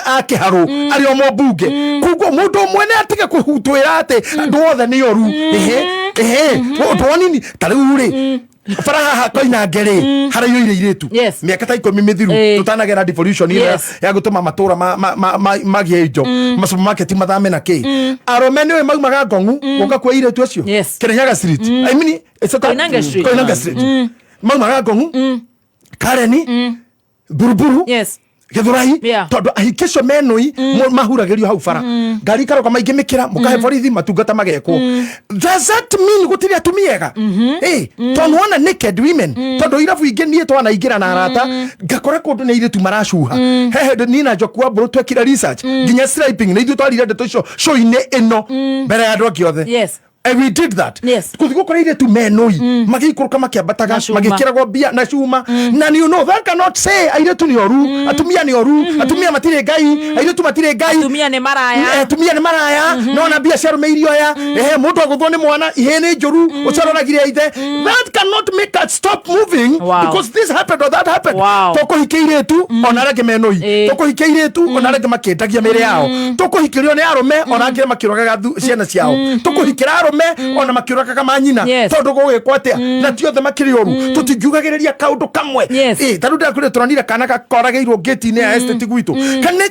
a kĩharũ arĩ o mũmbunge. Koguo mũndũ ũmwe nĩ atige kũhutwĩra atĩ andũ othe nĩ oru. Ehe, ehe, ũndũ wanini ta rĩu rĩ, bara haha Koinange rĩ, haraiyũire irĩtu mĩaka ta 10 mĩthiru, tũtanagera devolution ĩyo ya gũtũma matũra magĩe indo, ma supermarket mathame na kĩ. Arũme nĩwe maumaga Ngongu gũka kuoya irĩtu acio. Kirinyaga Street, I mean, it's a Koinange Street. Koinange Street, maumaga Ngongu, Kareni, Buruburu, Githurai, tondu ahiki acio menui mahuragĩrio hau bara, ngari ikaroka maingĩ mĩkĩra mũkahe borithi matungata magekwo. Does that mean gũtirĩ atumia ega? Eh, tondũ wona naked women, tondũ irabu ingĩ niĩ twanaingĩra na arata ngakora kũndũ nĩ airĩtu maracuha. He hĩndĩ niĩ na Njoku wa Mbũrũ twekire research nginya striping, nĩ ithuĩ twarire ndeto icio show-inĩ ĩno mbere ya andũ angĩ othe. And we did that. Kuthi gukora irĩtu menũi magĩikũrũka makĩambataga, Na cuma. magĩkĩragwo mbia na cuma. Na you know that cannot say airĩtu nĩ oru, atumia nĩ oru, atumia matirĩ Ngai, airĩtu matirĩ Ngai. Atumia nĩ maraya. Atumia nĩ maraya, nona mbia cia arũme irioya. Ehe, mũndũ agũthwo nĩ mwana, ihĩ nĩ njũru, ũcio aroragire ithe. That cannot make us stop moving because this happened or that happened. Tũkũhikia irĩtu ona arĩa angĩ menũi, tũkũhikia irĩtu ona arĩa angĩ makĩendagia mĩĩrĩ yao, tũkũhikĩrio nĩ arũme ona angĩ makĩũragaga ciana ciao, tũkũhikĩra arũme ona makĩũragaga manyina. Tondũ gũgĩkwo atĩa na ti othe makĩrĩ ũru, tũtingiugagĩrĩria kaũndũ kamwe. Ta rĩu ndĩrakwĩrire tũronire kana gakoragĩirwo ngĩti-inĩ ya estate gwitũ.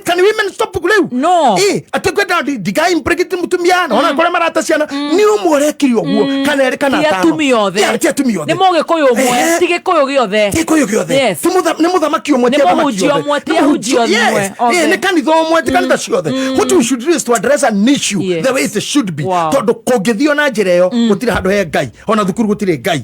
Can women stop rĩu? No. Atĩ kwenda ndiga impregnate mũtumia na ona kũrĩa marata ciana nĩ ũmwe ũrekire ũguo kana erĩ kana Ti atano. atumia othe. Yeah, ti atumia othe. Nĩ mũgĩkũyũ ũmwe, ti gĩkũyũ gĩothe. Ti gĩkũyũ gĩothe. Ti nĩ mũthamaki ũmwe, Nĩ ti athamaki mũhunjia othe. ũmwe, ti Nĩ ahunjia mũhunjia, yes. othe. Nĩ kanitha ũmwe, ti kanitha ciothe. What we should do is to address an issue the way it should be. Tondũ kũngĩthio na njĩra ĩyo, gũtirĩ handũ he Ngai, ona thukuru gũtirĩ Ngai.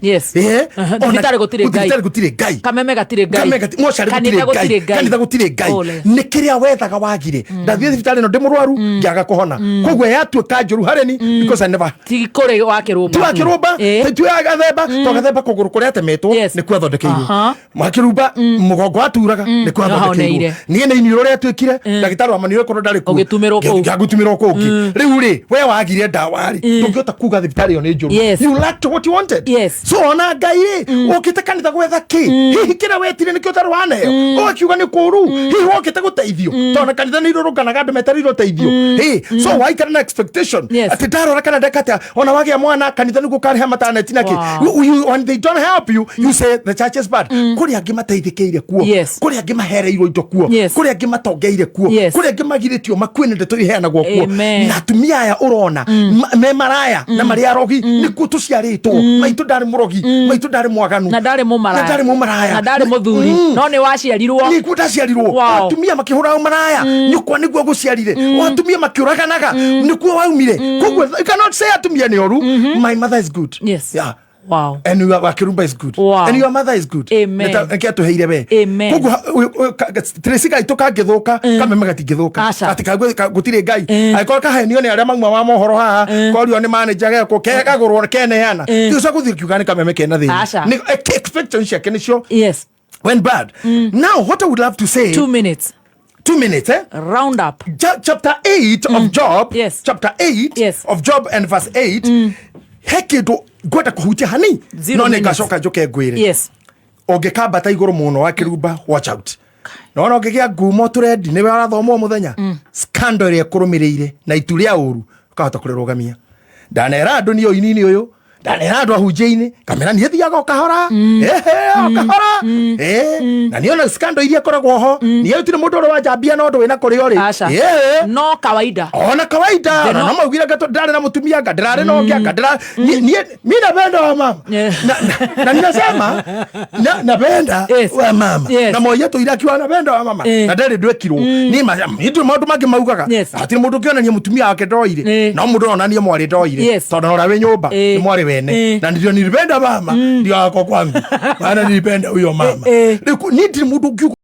Thibitarĩ gũtirĩ Ngai. Thibitarĩ gũtirĩ Ngai. Kameme gatirĩ Ngai. Kameme mocarĩ Kanitha gũtirĩ Ngai. gũtirĩ Ngai. Kanitha gũtirĩ Ngai. Ole. Nĩ kĩrĩa wethaga wagire. Ndathiĩ thibitarĩ ĩno ndĩ mũrwaru, ngĩaga kũhona, koguo yatuĩka njũru harĩ ni because I never Ti kũrĩ wa kĩrũmba. Ti wa kĩrũmba. Ti wa gathemba, to gathemba kũgũrũ kũrĩa atemetwo nĩkuo athondekeirwo. Wakĩrumba mũgongo aturaga nĩkuo athondekeirwo. Nĩahoneire. Niĩ nĩ iniũrũ rĩa tuĩkire ndagĩtarĩ wa maniũrũ korwo ndarĩ kuo. Ũgĩtumĩrwo kũu. Ngĩtumĩrwo kũngĩ. Rĩu rĩ, we wagire ndawa rĩ, ndũngĩhota kuga thibitarĩ ĩyo nĩ njũru. You lacked what you wanted. So ona Ngai rĩ, ũkĩte kanitha gwetha kĩ? Hihi kĩrĩa wetire nĩkĩo ũtarĩ waneo, ũgakiuga nĩ kũru? Hihi wokĩte gũteithio? Tondũ kanitha nĩ irũrũnganaga andũ metereire ũteithio. Hey, so waikara na expectation atĩ ndarora kana ndeka atĩa, ona wagĩa mwana kanitha nĩguo ũkarĩha mataneti na kĩ. When they don't help you, you say the church is bad. Kũrĩ angĩ mateithĩkĩire kuo, kũrĩ angĩ mahereirwo indo kuo, kũrĩ angĩ matongeire kuo, kũrĩ angĩ magirĩtio makue nĩ ndeto iheanagwo kuo. Amen. Na atumia aya ũrona me maraya na marĩ arogi, nĩkuo tũciarĩtwo. Maitũ ndarĩ mũrogi, maitũ ndarĩ mwaganu, Na ndarĩ mũmaraya. na ndarĩ mũmaraya, Na ndarĩ mũthuri. No nĩ waciarirwo. Nĩguo ndaciarirwo. Atumia makĩhũra maraya, nyũkwa nĩguo gũciarire. Atumia makĩũraganaga, nĩkuo waumire. Koguo you cannot say atumia nĩ oru. My mother is good. Yeah. And your Wakirumba is good. And your mother is good. Amen. Nĩke atũheire we. Amen. Koguo Tracy gaitũ kangĩthũka, kameme gatingĩthũka. Aca. Atĩ gũtirĩ Ngai. Angĩkorwo kahenio nĩ arĩa mauma wa mohoro haha, korio nĩ manager gekwo, kegagũrwo keneana. Ti ũcio gũthiĩ kiuga nĩ kameme kena thĩna. Aca. Nĩ expectation ciake nĩcio went bad. Now what I would love to say, 2 minutes. 2 minutes, eh? Round up. Chapter 8 of Job, chapter 8 of Job and verse 8, he kĩndũ ngwenda kũhutia hani Zero no nĩ minutes. ngacoka njoke ngwĩre. Ũngĩkambata igũrũ mũno wa kĩrumba, watch out. Nona ũngĩgĩa ngumo tũrendi nĩwe ũrathoma o mũthenya, scandal ĩrĩa ĩkũrũmĩrĩire na itu rĩa ũru ũkahota kũrĩrũgamia. Ndanera andũ niĩ ũini-inĩ ũyũ, ndanera andũ ahunjia-inĩ, kamera niĩ thiaga o kahora, ehe, o kahora. Na niĩ ona scandal iria ĩkoragwo ho, niĩ gũtirĩ mũndũ ũrĩ wanjambia na ũndũ wĩna kũrĩa ũrĩ. Aca. No kawaida. Ona kawaida. The Na no no maugire anga ndĩrarĩ na mũtumia, anga ndĩrarĩ na ũngĩ, anga ndĩra niĩ mi napenda wa mama. Na ninasema napenda wa mama. Na moja tu irakiwa napenda wa mama. Na ndarĩ ndwekirwo. Niĩ niĩ ndũ maũndũ mangĩ maugaga. Hatirĩ mũndũ ũngĩonania mũtumia wake ndoire. No mũndũ onanie mwarĩ ndoire. Tondũ ona ũrĩa wĩ nyũmba, nĩ mwarĩ wene. Na ndio nilipenda mama, ndio ako kwangu. Maana nilipenda huyo mama. Rĩu niĩ ndirĩ mũndũ ũngiuga